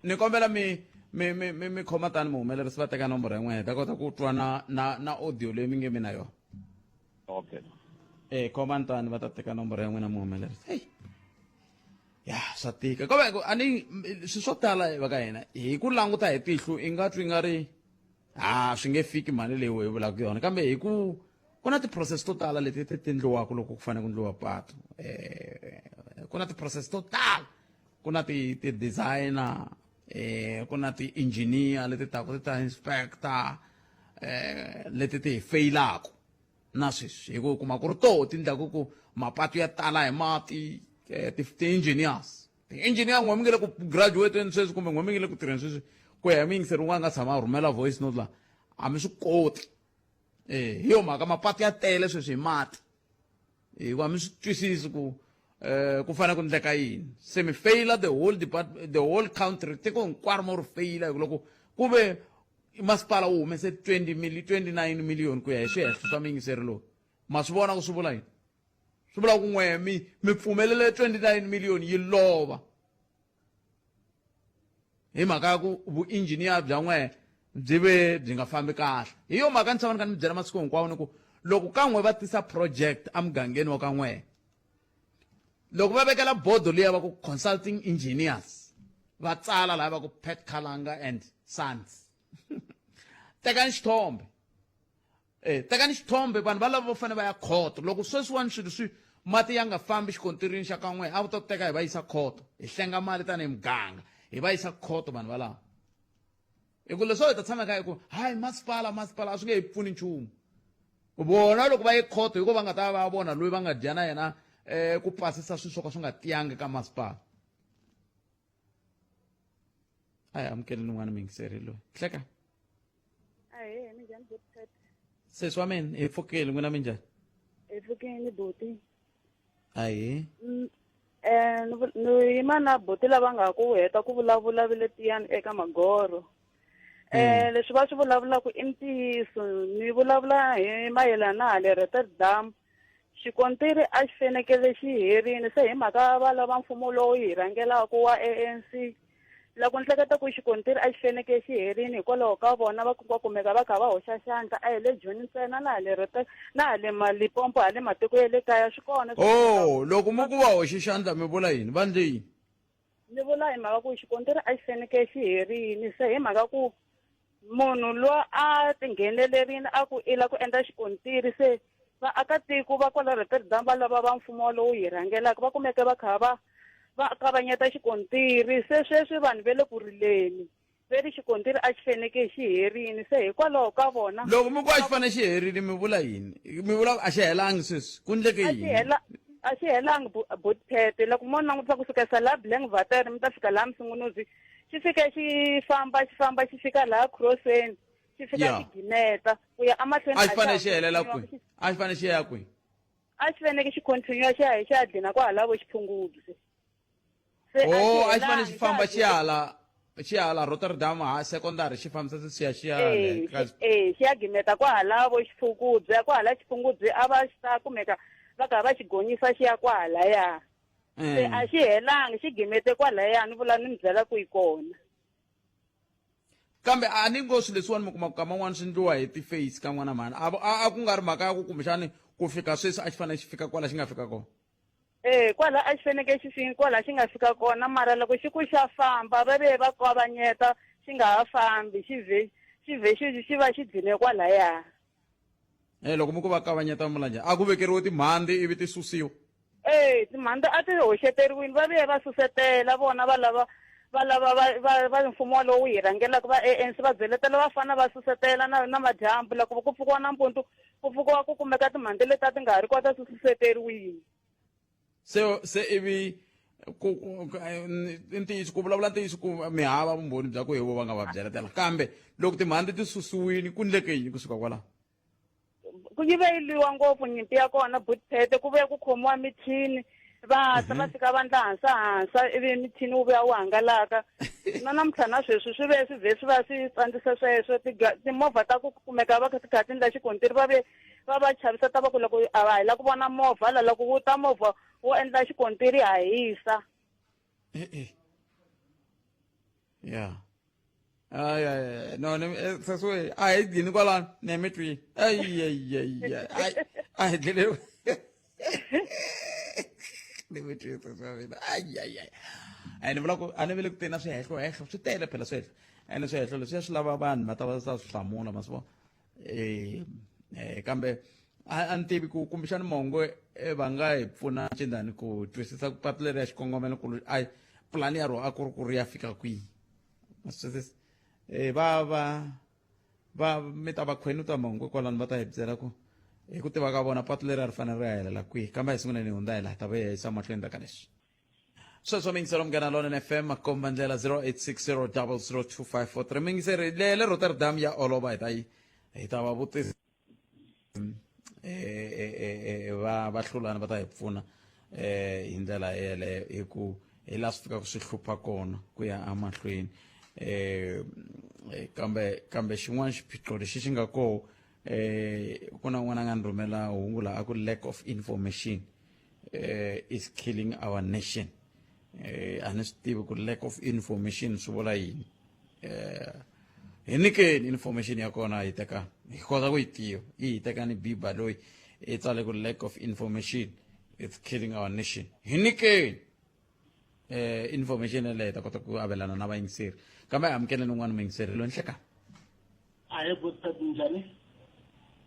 ni kombela mi mi mi mi mi khoma tani muhumelerisi va teka nomboro ya n'wina hi ta kota ku twa na na na audio leyi mi nge mi na yona. Okay. Eh khomani tani va ta teka nomboro ya n'wina muhumelerisi. Hey. Ya swa tika. Ko va a ni swi swo tala va ka hina hi ku languta hi tihlo i nga twi nga ri ha swi nge fiki mali leyi hi vulaka yona kambe hi ku ku na ti-process to tala leti ti endliwaka loko ku fanele ku endliwa patu eh ku na ti-process to tala ku na ti ti-designer eh ku na ti-engineer leti taku ti ta inspector eh leti ti hi feyilaka na sweswi hi ku kuma ku ri toho ti endlaku ku mapatu ya tala hi mati eh, ti-engineers ti-engineer n'we mi nge le ku graduateni sweswi kumbe n'we mi nge le ku tirheni sweswi ku ya hi muyingiseri un'wana nga tshama a rhumela voice note la a mi swi koti eh hi yo mhaka mapatu ya tele sweswi hi mati hikuva mi swi twisisi ku eh ku fanele ku endleka yini se mi feyila the whole department the whole country tiko hinkwaro mo ri feyila hi ku loko ku ve masipala wu humese 20 million 29 million ku ya hi swihehlo swa muyingiseri lowu ma swi vona ku swi vula yini swi vula ku n'we mi mi pfumelele 29 million yi lova hi mhaka ya ku vuinjhiniya bya n'we byi ve byi nga fambi kahle hi yo mhaka ni tshama ni kha ni mi byela masiku hinkwawo ni ku loko ka n'we va tisa project emugangeni wa ka n'we loko va vekela bodo liya va ku consulting engineers va tsala laha va ku Pat Khalanga and Sons tekani xithombe eh tekani xithombe vanhu va lava va fanele va ya khoto loko sweswiwani swilo swi mati ya nga fambi xikontirini xa kan'we a wu ta teka hi va yisa khoto hi hlenga mali tanihi muganga hi va yisa khoto vanhu valava hi ku leswo hi ta tshama kha hi ku hayi masipala masipala a swi nge hi pfuni nchumu vona loko va ye khoto hikuva va nga ta va vona loyi va nga dya na yena um ku pasisa swilo swo ka swi nga tiyangi ka masipala a hi amukeleni un'wana muyingiseri loyi hleka Ahee, minjhani buti? Sesi wa mina hi pfukile n'wina minjhani? Hi pfukile buti. Ahee. Eh ni yima na buti lava nga ku heta ku vulavula va le Tiyani eka Magoro. Eh leswi va swi vulavulaka i ntiyiso ni vulavula hi mayelana na hale Rotterdam. Xikontiri a xi fanekele xi herile se hi mhaka va lava mfumo lowu hi rhangelaka wa ANC loko ni hleketa ku xikontiri a xi fanekele xi herile hikwalaho ka vona va va kumeka va kha va hoxa xandla a hi le Joni ntsena na hale Rotte na hale Limpopo hale matiko ya le kaya swi kona Oh loko mi ku va hoxe xandla mi vula yini va ndle yini Ni vula hi mhaka ku xikontiri a xi fanekele xi herile se hi mhaka ku munhu loyi a tinghenelerile a ku i la ku endla xikontiri se vaakatiko va kwala Rotterdam va lava va mfumo lowu hi rhangelaka va kumeke va kha va va kavanyeta xikontiri se sweswi vanhu ve le ku rileni ve ri xikontiri a xi faneke xi herile se hikwalaho ka vona loko mi ku a xi fanele xi herile mi vula yini mi vula a xi helangi sweswi ku ndleke a xi yini hela a xi helangi botphete loko mo langutisa kusuka sa laha Blankwater mi ta fika laha Msungunuzi xi fike xi famba xi famba xi fika laha crosseni xi fika xi gimeta ku ya emahlweni a xi fanele xi helela kwihi a xi fanele xi ya kwihi a xi fanele xi continue xi ya xi ya dlina kwahalavo xiphungubye se oh a xi fanele xi famba xi hala xi hala Rotterdam ha secondary xi fambisa se xi ya xi ya eh, eh xi ya gimeta kwahalavo xiphungubye kwahala xiphungubye a va xi ta kumeka va kha va xi gonyisa xi ya kwahalaya se a xi helangi xi gimete kwalaya ni vula ni mi byela ku yi kona kambe a ni ngo swilo leswiwani mi kuma ku kama n'wana swi ndliwa hi ti-face ka n'wana mhani a a ku nga ri mhaka ya ku kumbexani ku fika sweswi a xi fanele xi fika kwala xi nga fika kona ee kwala a xi faneke xi fika kwala xi nga fika kona mara loko xi ku xa famba va ve va kavanyeta xi nga ha fambi xi vhe xi vhe xi xi va xi dline kwalaya e loko mi ku va kavanyeta mi vula njhani a ku vekeriwe timhandzi ivi ti susiwa ee timhandzi a ti hoxeteriwile va vuye va susetela vona va lava va lava va va va mfumo lowu hi rhangelaka va ANC va byeletela vafana va susetela na na madyambu loko ku pfukiwa nampundzu ku pfukiwa ku kumeka timhandzi leti a ti nga ha ri kona ti suseteriwile se se ivi ku i ntiyiso ku vulavula ntiyiso ku mi hava vumbhoni bya ku hi vo va nga va byeletela kambe loko timhandzi ti susiwile ku ndleke yini kusuka kwalaho Ku yi ve yi lwiwa ngopfu nyimpi ya kona Butphete ku vuya ku khomiwa michini va ta va fika va ndla hansa hansa ivi michini wu vuya wu hangalaka na namuntlha na sweswi swi ve swi vhe swi va swi tsandzisa sweswo timovha ta ku kumeka va kha ti kha ti ndla xikontiri va ve va va chavisa ta va ku loko a va hi la ku vona movha la loko wu ta movha wo endla xikontiri ha hisa E-e. Ya. Ay ay ay. No, ni sesiwe a hi dlini kwalano ni mi twini. Ay ay ay ay. Ay a hi dlele. Ni mi twini sesi wa mina. Ay ay ay. Ay ni vula ku a ni vele ku teni na swihehlo hehlo swi tele phela swihehlo. Ene swihehlo leswiya swi lava vanhu va ta va ta swi hlamula ma swi vona. Eh eh kambe a ni tivi ku kumbexani mongo va nga hi pfuna cindani ku twisisa ku patu leri ya xikongomelo ku a pulani ya rona a ku ri ku ri ya fika kwihi ma swi twisisa eh va va va mi ta va khwenuta mongo kwalano va ta hi byela ku hi ku tiva ka vona patu leri a ri fanele ri ya helela kwihi kambe a hi sunguleni hi hundza hi laha ta vuya hi yisa mahlweni ka leswi sweswo mingiselo munghana lonene fm makomba ndlela 0860002543 mingiseri le le rotterdam ya olova hi ta yi hi ta va vutisa va va hlulana va ta hi pfuna eh hi ndlela yeleyo hi ku hi laha swi fikaka swi hlupha kona ku ya emahlweni eh kambe kambe xin'wana xiphiqo lexi xi nga koho eh ku na un'wana a nga ni rhumela hungu laha a ku lack of information eh is killing our nation eh a ni swi tivi ku lack of information swi vula yini eh hi nyikeni information ya kona hi teka hi kota ku yi tiva yi hi teka ni biba loyi i tsale ku lack of information it's killing our nation hi nyikeni eh information yaleyo hi ta kota ku avelana na vayingiseri kambe hi amukeleni un'wana muyingiseri loyi nhlekani Ahee Botad minjhani?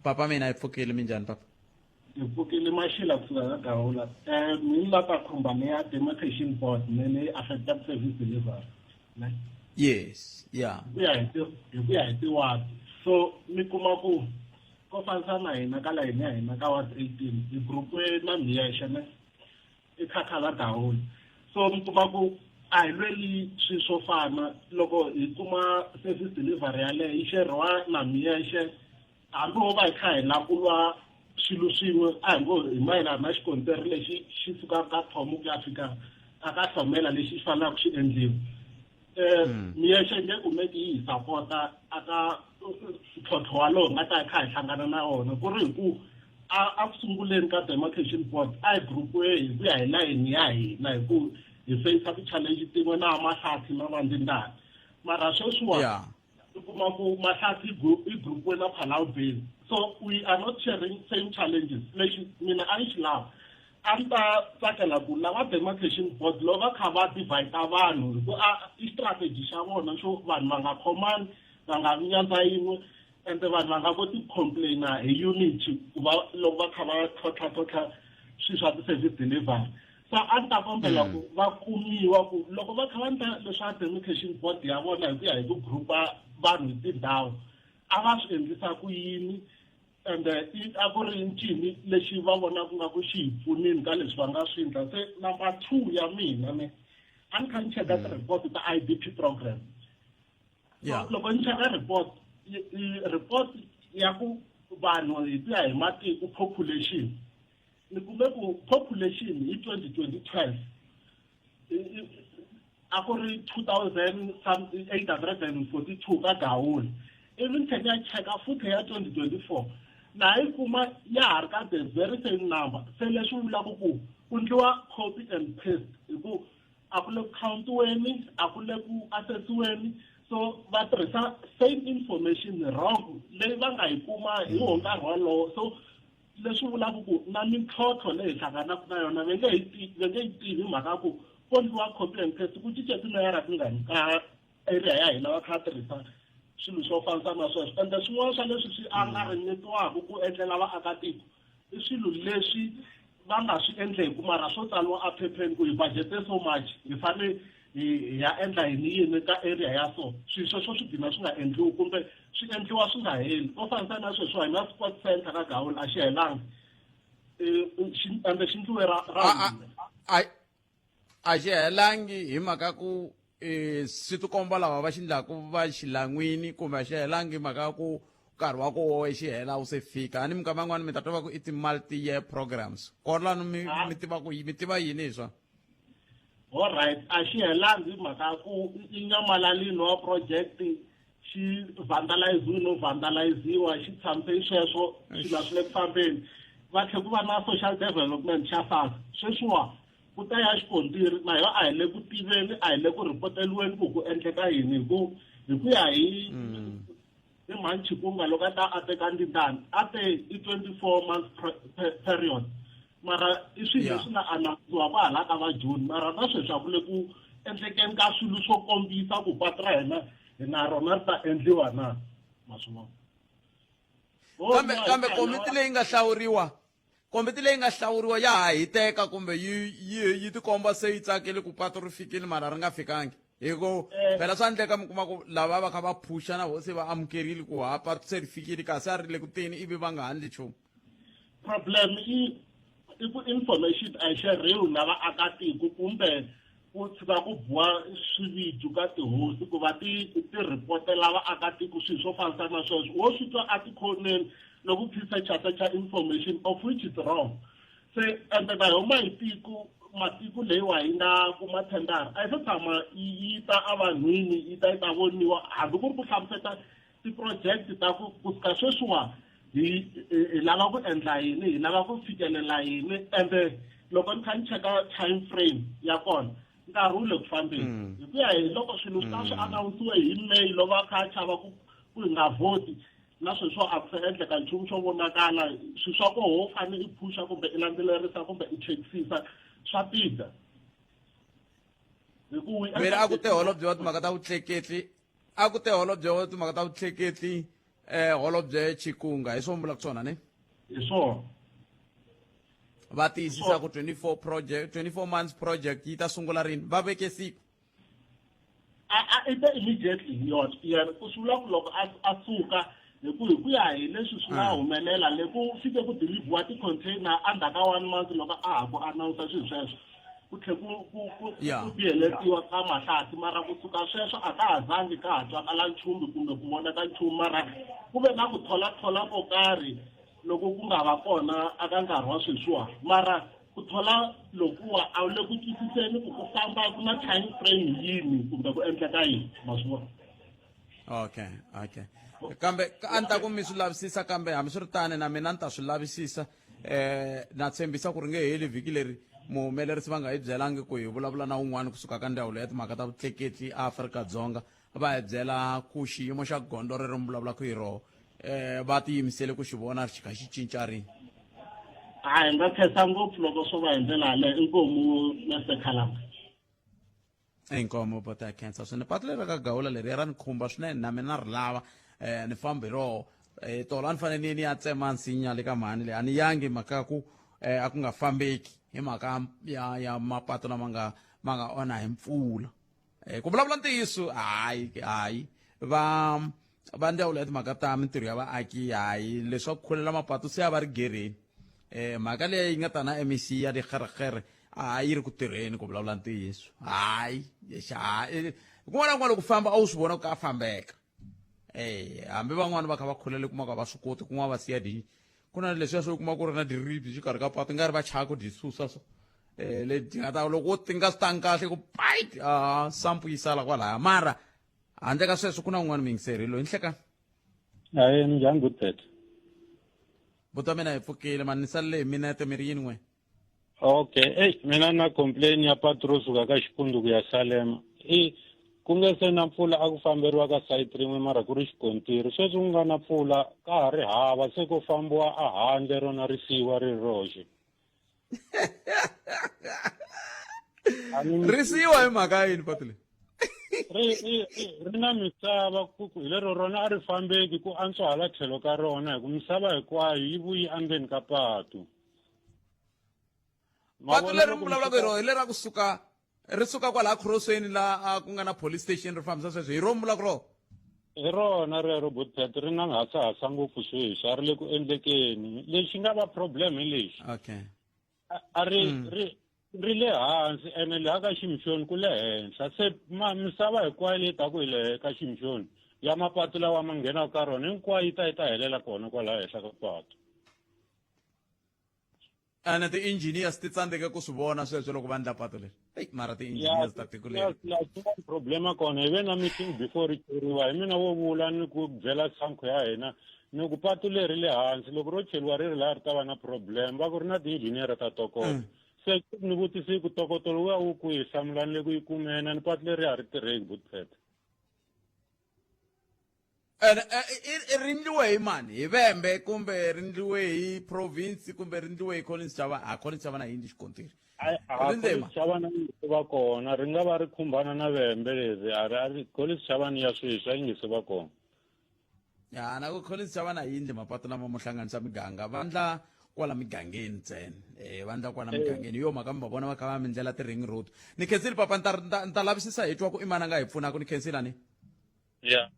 Papa mina hi pfukile minjhani papa? Hi pfukile Mashila kusuka ka Gawula. Eh ni la ta khumba ni ya demarcation board ne leyi affecta service delivery. Ne? Yes, yeah. Hi ku ya hi ti hi ku ya hi ti-ward. So mi kuma ku ko fanisa na hina ka layini ya hina ka ward 18 hi group na Mhiyexe ne? I khakhala dawuni so mi kuma ku a hi lweli swilo swo fana loko hi kuma service delivery yaleyo yi xerhiwa na miyexe hambi ho va hi kha hi lava ku lwa swilo swin'we a hi ngo hi mayelana na xikonteri lexi xi sukaka ka thomo ku ya fika a ka hlomela lexi xi fanelaka xi endliwa um miyexe nge kumeki yi hi sapota aka ntlhontlho walowo hi nga ta hi kha hi hlangana na wona ku ri hi ku a a ku sunguleni ka demarcation board a hi group-we hi ku ya hi layeni ya hina hi ku hi feyisa ti-challenge tin'we na mahlathi na vandzindani mara sweswiwa yeah. u kuma ku mahlathi i group-we na Palau Bay so we are not sharing same challenges lexi mina a ni xi lava a ni ta tsakela ku lava demarcation board loko va kha va divide vanhu hi ku a i strategy xa vona xo vanhu va nga khomani va nga vi nyandza yin'we ende vanhu va nga koti ku complaina hi unity ku va loko va kha va tlhotlha-tlhotlha swilo swa ti-service delivery so a ni ta kombela ku va kumiwa ku loko va kha va endla leswa demarcation board ya vona hi ku ya hi ku groupa vanhu hi tindhawu a va swi endlisa ku yini ende a ku ri ncini lexi va vonaka nga ku xi hi pfunini ka leswi va nga swi endla se number two ya mina ne a ni kha ni cheka ti-report ta I D P program yeah. loko ni cheka report report ya ku vanhu hi ku ya hi matiko population ni kume ku population hi 2012 a ku ri 2842 ka gawula ivi ni tlhela ni ya cheka futhi ya 2024 na yi kuma ya ha ri ka the very same number se leswi vulaka ku ku ndliwa copy and paste hi ku a ku le ku count-iweni a ku le ku assess-iweni so va tirhisa same information wrong leyi va nga yi kuma hi wo nkarhi wolowo so leswi vulaka ku na mintlhontlho leyi hi hlanganaka na yona va nge yi va nge yi tivi mhaka ku ko ndliwa copy and paste ku cince timeyara tingani ka area ya hina va kha va tirhisa swilo swo fanisa na sweswo ende swin'wana swa leswi swi angarhanyetiwaka ku endlela vaakatiko i swilo leswi va nga swi endleku mara swo tsariwa ephepheni ku hi budgete so much hi fane hi ya endla yini yini ka area ya so swilo sweswo swi gcina swi nga endliwi kumbe swi endliwa swi nga heli ko fanisa na sweswiwa hi na sport center ka gawula a xi helanga ende xi ndliwe ra ra a xi helangi hi mhaka ku swi tikomba lava va xi ndlaku va xi lan'wini kumbe a xi helangi hi mhaka ku nkarhi wa ku wo xi hela wu se fika a ni minkama yin'wana mi ta twa va ku i ti-multi-year programs kolano mi Ah. mi tiva ku mi tiva yini hi swona Alright, a xi helangi hi mhaka ya ku i nyamalalini wa project xi vandaliziwe no vandaliziwa xi tshamise sweswo swilo a swi le ku fambeni va tlhe ku va na social development xa SASSA sweswiwa ku ta ya xikontiri na yo a hi le ku tiveni a hi le ku ripoteliweni ku ku endleka yini hi ku hi ku ya hi hi mhani Chikunga loko a ta a teka ndindani a te i 24 months period mara i swilo leswi nga anamisiwa kwahala ka va June mara na sweswi a ku le ku endlekeni ka swilo swo kombisa ku patu ra hina hi na rona ri ta endliwa na ma swi vona kambe kambe komiti leyi nga hlawuriwa komiti leyi nga hlawuriwa ya ha hiteka kumbe yi yi yi tikomba se yi tsakile ku patu ri fikile mara ri nga fikangi hi ku eh. phela swa endleka mi kuma ku lava va kha va phusha na vo se va amukerile ku ha patu se ri fikile kasi a ri le ku teni ivi va nga handli nchumu problem i i ku information a yi xeriwi na vaakatiko kumbe ku tshika ku biwa swiviju ka tihosi ku va ti ti ripotela vaakatiko swilo swo fanisa na sweswo wo swi twa atikhoneni loko u searcha searcha information of which is wrong se ende na yona matiko matiko leyiwa yi nga kuma thendara a yi se tshama yi ta evanhwini yi ta yi ta voniwa hambi ku ri ku hlamuseta ti-project ta ku kusuka sweswiwa hi hi lava ku endla yini hi lava ku fikelela yini ende loko ni kha ni cheka time frame ya kona nkarhi wu le ku fambeni mm. hi ku ya hi loko swilo swi ta swi mm. anawunsiwe hi may loko va kha a chava ku ku hi nga vhoti na sweswo a ku se endleka nchumu xo vonakala swilo swa koho wo fane i phusha kumbe i landzelerisa kumbe i chekisisa swa tika hi ku a ku te holobye wa timhaka ta vutleketli a ku te holobye wa timhaka ta vutleketli eh holobye Chikunga hi swona vulaka swona ne hi swona va tiyisisa ku 24 project 24 months project yi ta sungula rini va veke siku a i te immediately hi yona yena ku swi vula ku loko a suka hi ku hi ku ya hi leswi swi nga ah. humelela le ku fike ku deliver ti-container endzhaku ka one month loko a ha ku announce swilo sweswo ku tlhe ku ku ku ku biheletiwa ka mahlasi mara kusuka sweswo a ka ha zangi ka ha twakala nchumu kumbe ku vonaka nchumu mara ku ve na ku tholathola ko karhi loko ku nga va kona aka nkarhi wa sweswiwa mara ku thola lokuwa a wu le ku twisiseni ku ku famba ku na time frame yini kumbe ku endleka yini ma swi vona okay okay kambe a ni ta ku mi swi lavisisa kambe hambiswiritano na mina ni ta swi lavisisa eh na tshembisa ku ri nge heli vhiki leri muhumelerisi va nga hi byelangi ku hi vulavula na un'wana kusuka ka ndzawulo ya timhaka ta vutleketli Afrika-Dzonga va hi byela ku xiyimo xa gondzo rero mi vulavulaka hi roho eh va tiyimisele ku xi vona xi kha xi cinca rini a hi nga khensa ngopfu loko swo va hi ndlela yaleyo inkomu Mr Khalanga inkomo bota ya khensa swinene patu leri ra ka gawula leri ra ni khumba swinene na mina ri lava um ni fambi hi roho um tolo a ni fanele ni ye ni ya tsema nsinya le ka mhani leyi a ni yangi mhaka ya ku um a ku nga fambeki hi mhaka ya ya mapatu lama nga ma nga onha hi mpfula um ku vulavula ntiyiso hayi hayi va va ndzawulo ya timhaka ta mintirho ya vaaki hayi leswaku khulela mapatu se a va ri gerheni um mhaka leyi yi nga ta na mec ya dikgerekgere a yi ri ku tirheni ku vulavula ntiyiso hayi hayi kun'wana na kun'wana loko famba a wu swi vona ku ka fambeka eh hambi van'wani va kha va khulele kuma ku a va swi koti kun'wana va siya di ku na leswiya swo kuma ku ri na diribyi xikarhi ka patu nga ri va chaya ku dyi susa so eh leti nga ta loko ti nga swi tangi kahle ku pait a sampu yi sala kwalaya mara handle ka sweswo ku na un'wana muyingiseri loyi nhlekani hayi minjhani good buti wa mina hi pfukile mani ni salele hi minete mi ri yini n'we Okay, eyi mina na complain ya patu ro suka ka Xikundu ku ya Salema. I ku nge se na mpfula a ku famberiwa ka sayiti rin'we mara ku ri xikontiri. Sweswi ku nga na mpfula ka ha ri hava se ko fambiwa a handle rona ri siyiwa ri ri roxe. Ri siyiwa hi mhaka ya yini patu leri? Ri ri ri na misava ku hi lero rona a ri fambeki ku antswa hala tlhelo ka rona hi ku misava hinkwayo yi vuyi endzeni ka patu. Patu leri mi vulavulaka hi rona hi lera kusuka ri suka kwalaha khorosweni laha ku nga na police station ri fambisa sweswo hi rona mi vulaka rona hi rona rero butpet ri na hasahasa ngopfu sweswi a ri le ku endlekeni lexi nga va problem hi lexi okay a ri mm. ri ri le hansi ene laha ka ximxoni ku le henhla se misava hinkwayo leyi taku hi le ka ximxoni ya mapatu lawa ma nghenaka ka rona hinkwayo yi ta yi ta helela kona kwalaha henhla ka patu. Ene ti-engineers ti tsandzeke ku swi vona sweswo loko va ndla patu leri. Eyi mara ti-engineers ta tiko leri. Problem kona hi ve na meeting before ri cheriwa hi mina wo vula ni ku byela sankho ya hina ni ku patu leri le hansi loko ro cheriwa ri ri laha ri ta va na problem va ku ri na ti-engineer ta tokoto se ni vutisi ku tokoto lowuya wu kwihi hlamulani le ku yi kumena ni patu leri a ri tirheki butpet. Ene i ri ndliwe hi mani hi vembe kumbe ri ndliwe hi province kumbe ri ndliwe hi Collins Chavana a Collins Chavana yini xikontiri ri ndle hi Chavana yi nge se va kona ri nga va ri khumbana na vembe leri a ri a ri Collins Chavana ya sweswi a yi nge se va kona. Ya na ku Collins Chavana yi ndle mapatu lama mo hlanganisa miganga va ndla kwala migangeni ntsena va ndla kwala migangeni hi yo mhaka mi va vona va kha va mi ndlela ti-ring road. Ni khensile papa ni ta ni ta lavisisa hi twa ku i mani a nga hi pfunaka ni khensile ni. Ya.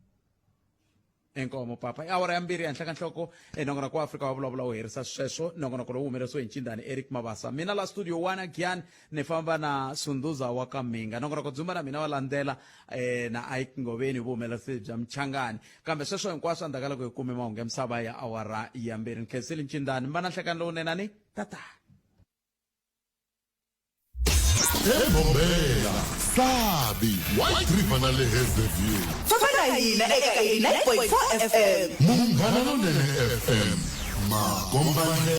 Inkomo papa i awara ya mbirhi ehenhla ka nhloko nongonoko wa Afrika wa vulavula wu herisa sweswo nongonoko lowu humelerisiwe hi ncindani Eric Mabasa mina la studio 1 Giyani ni famba na Sunduza wa ka Minga nongonoko dzumba na mina wa landzela na Ike Ngoveni vuhumelerisi bya Mchangani kambe sweswo hinkwaswo endzhaku ka loko hi kume mahungu ya misava ya awara ya mbirhi ni khensile ncindani mi va na nhlekani lowunene ni tata. Ebombela, Sabi, White River na le Hazyview. Famba na hina eka 89.4 FM. Munghana Lonene FM, makomba ndlela.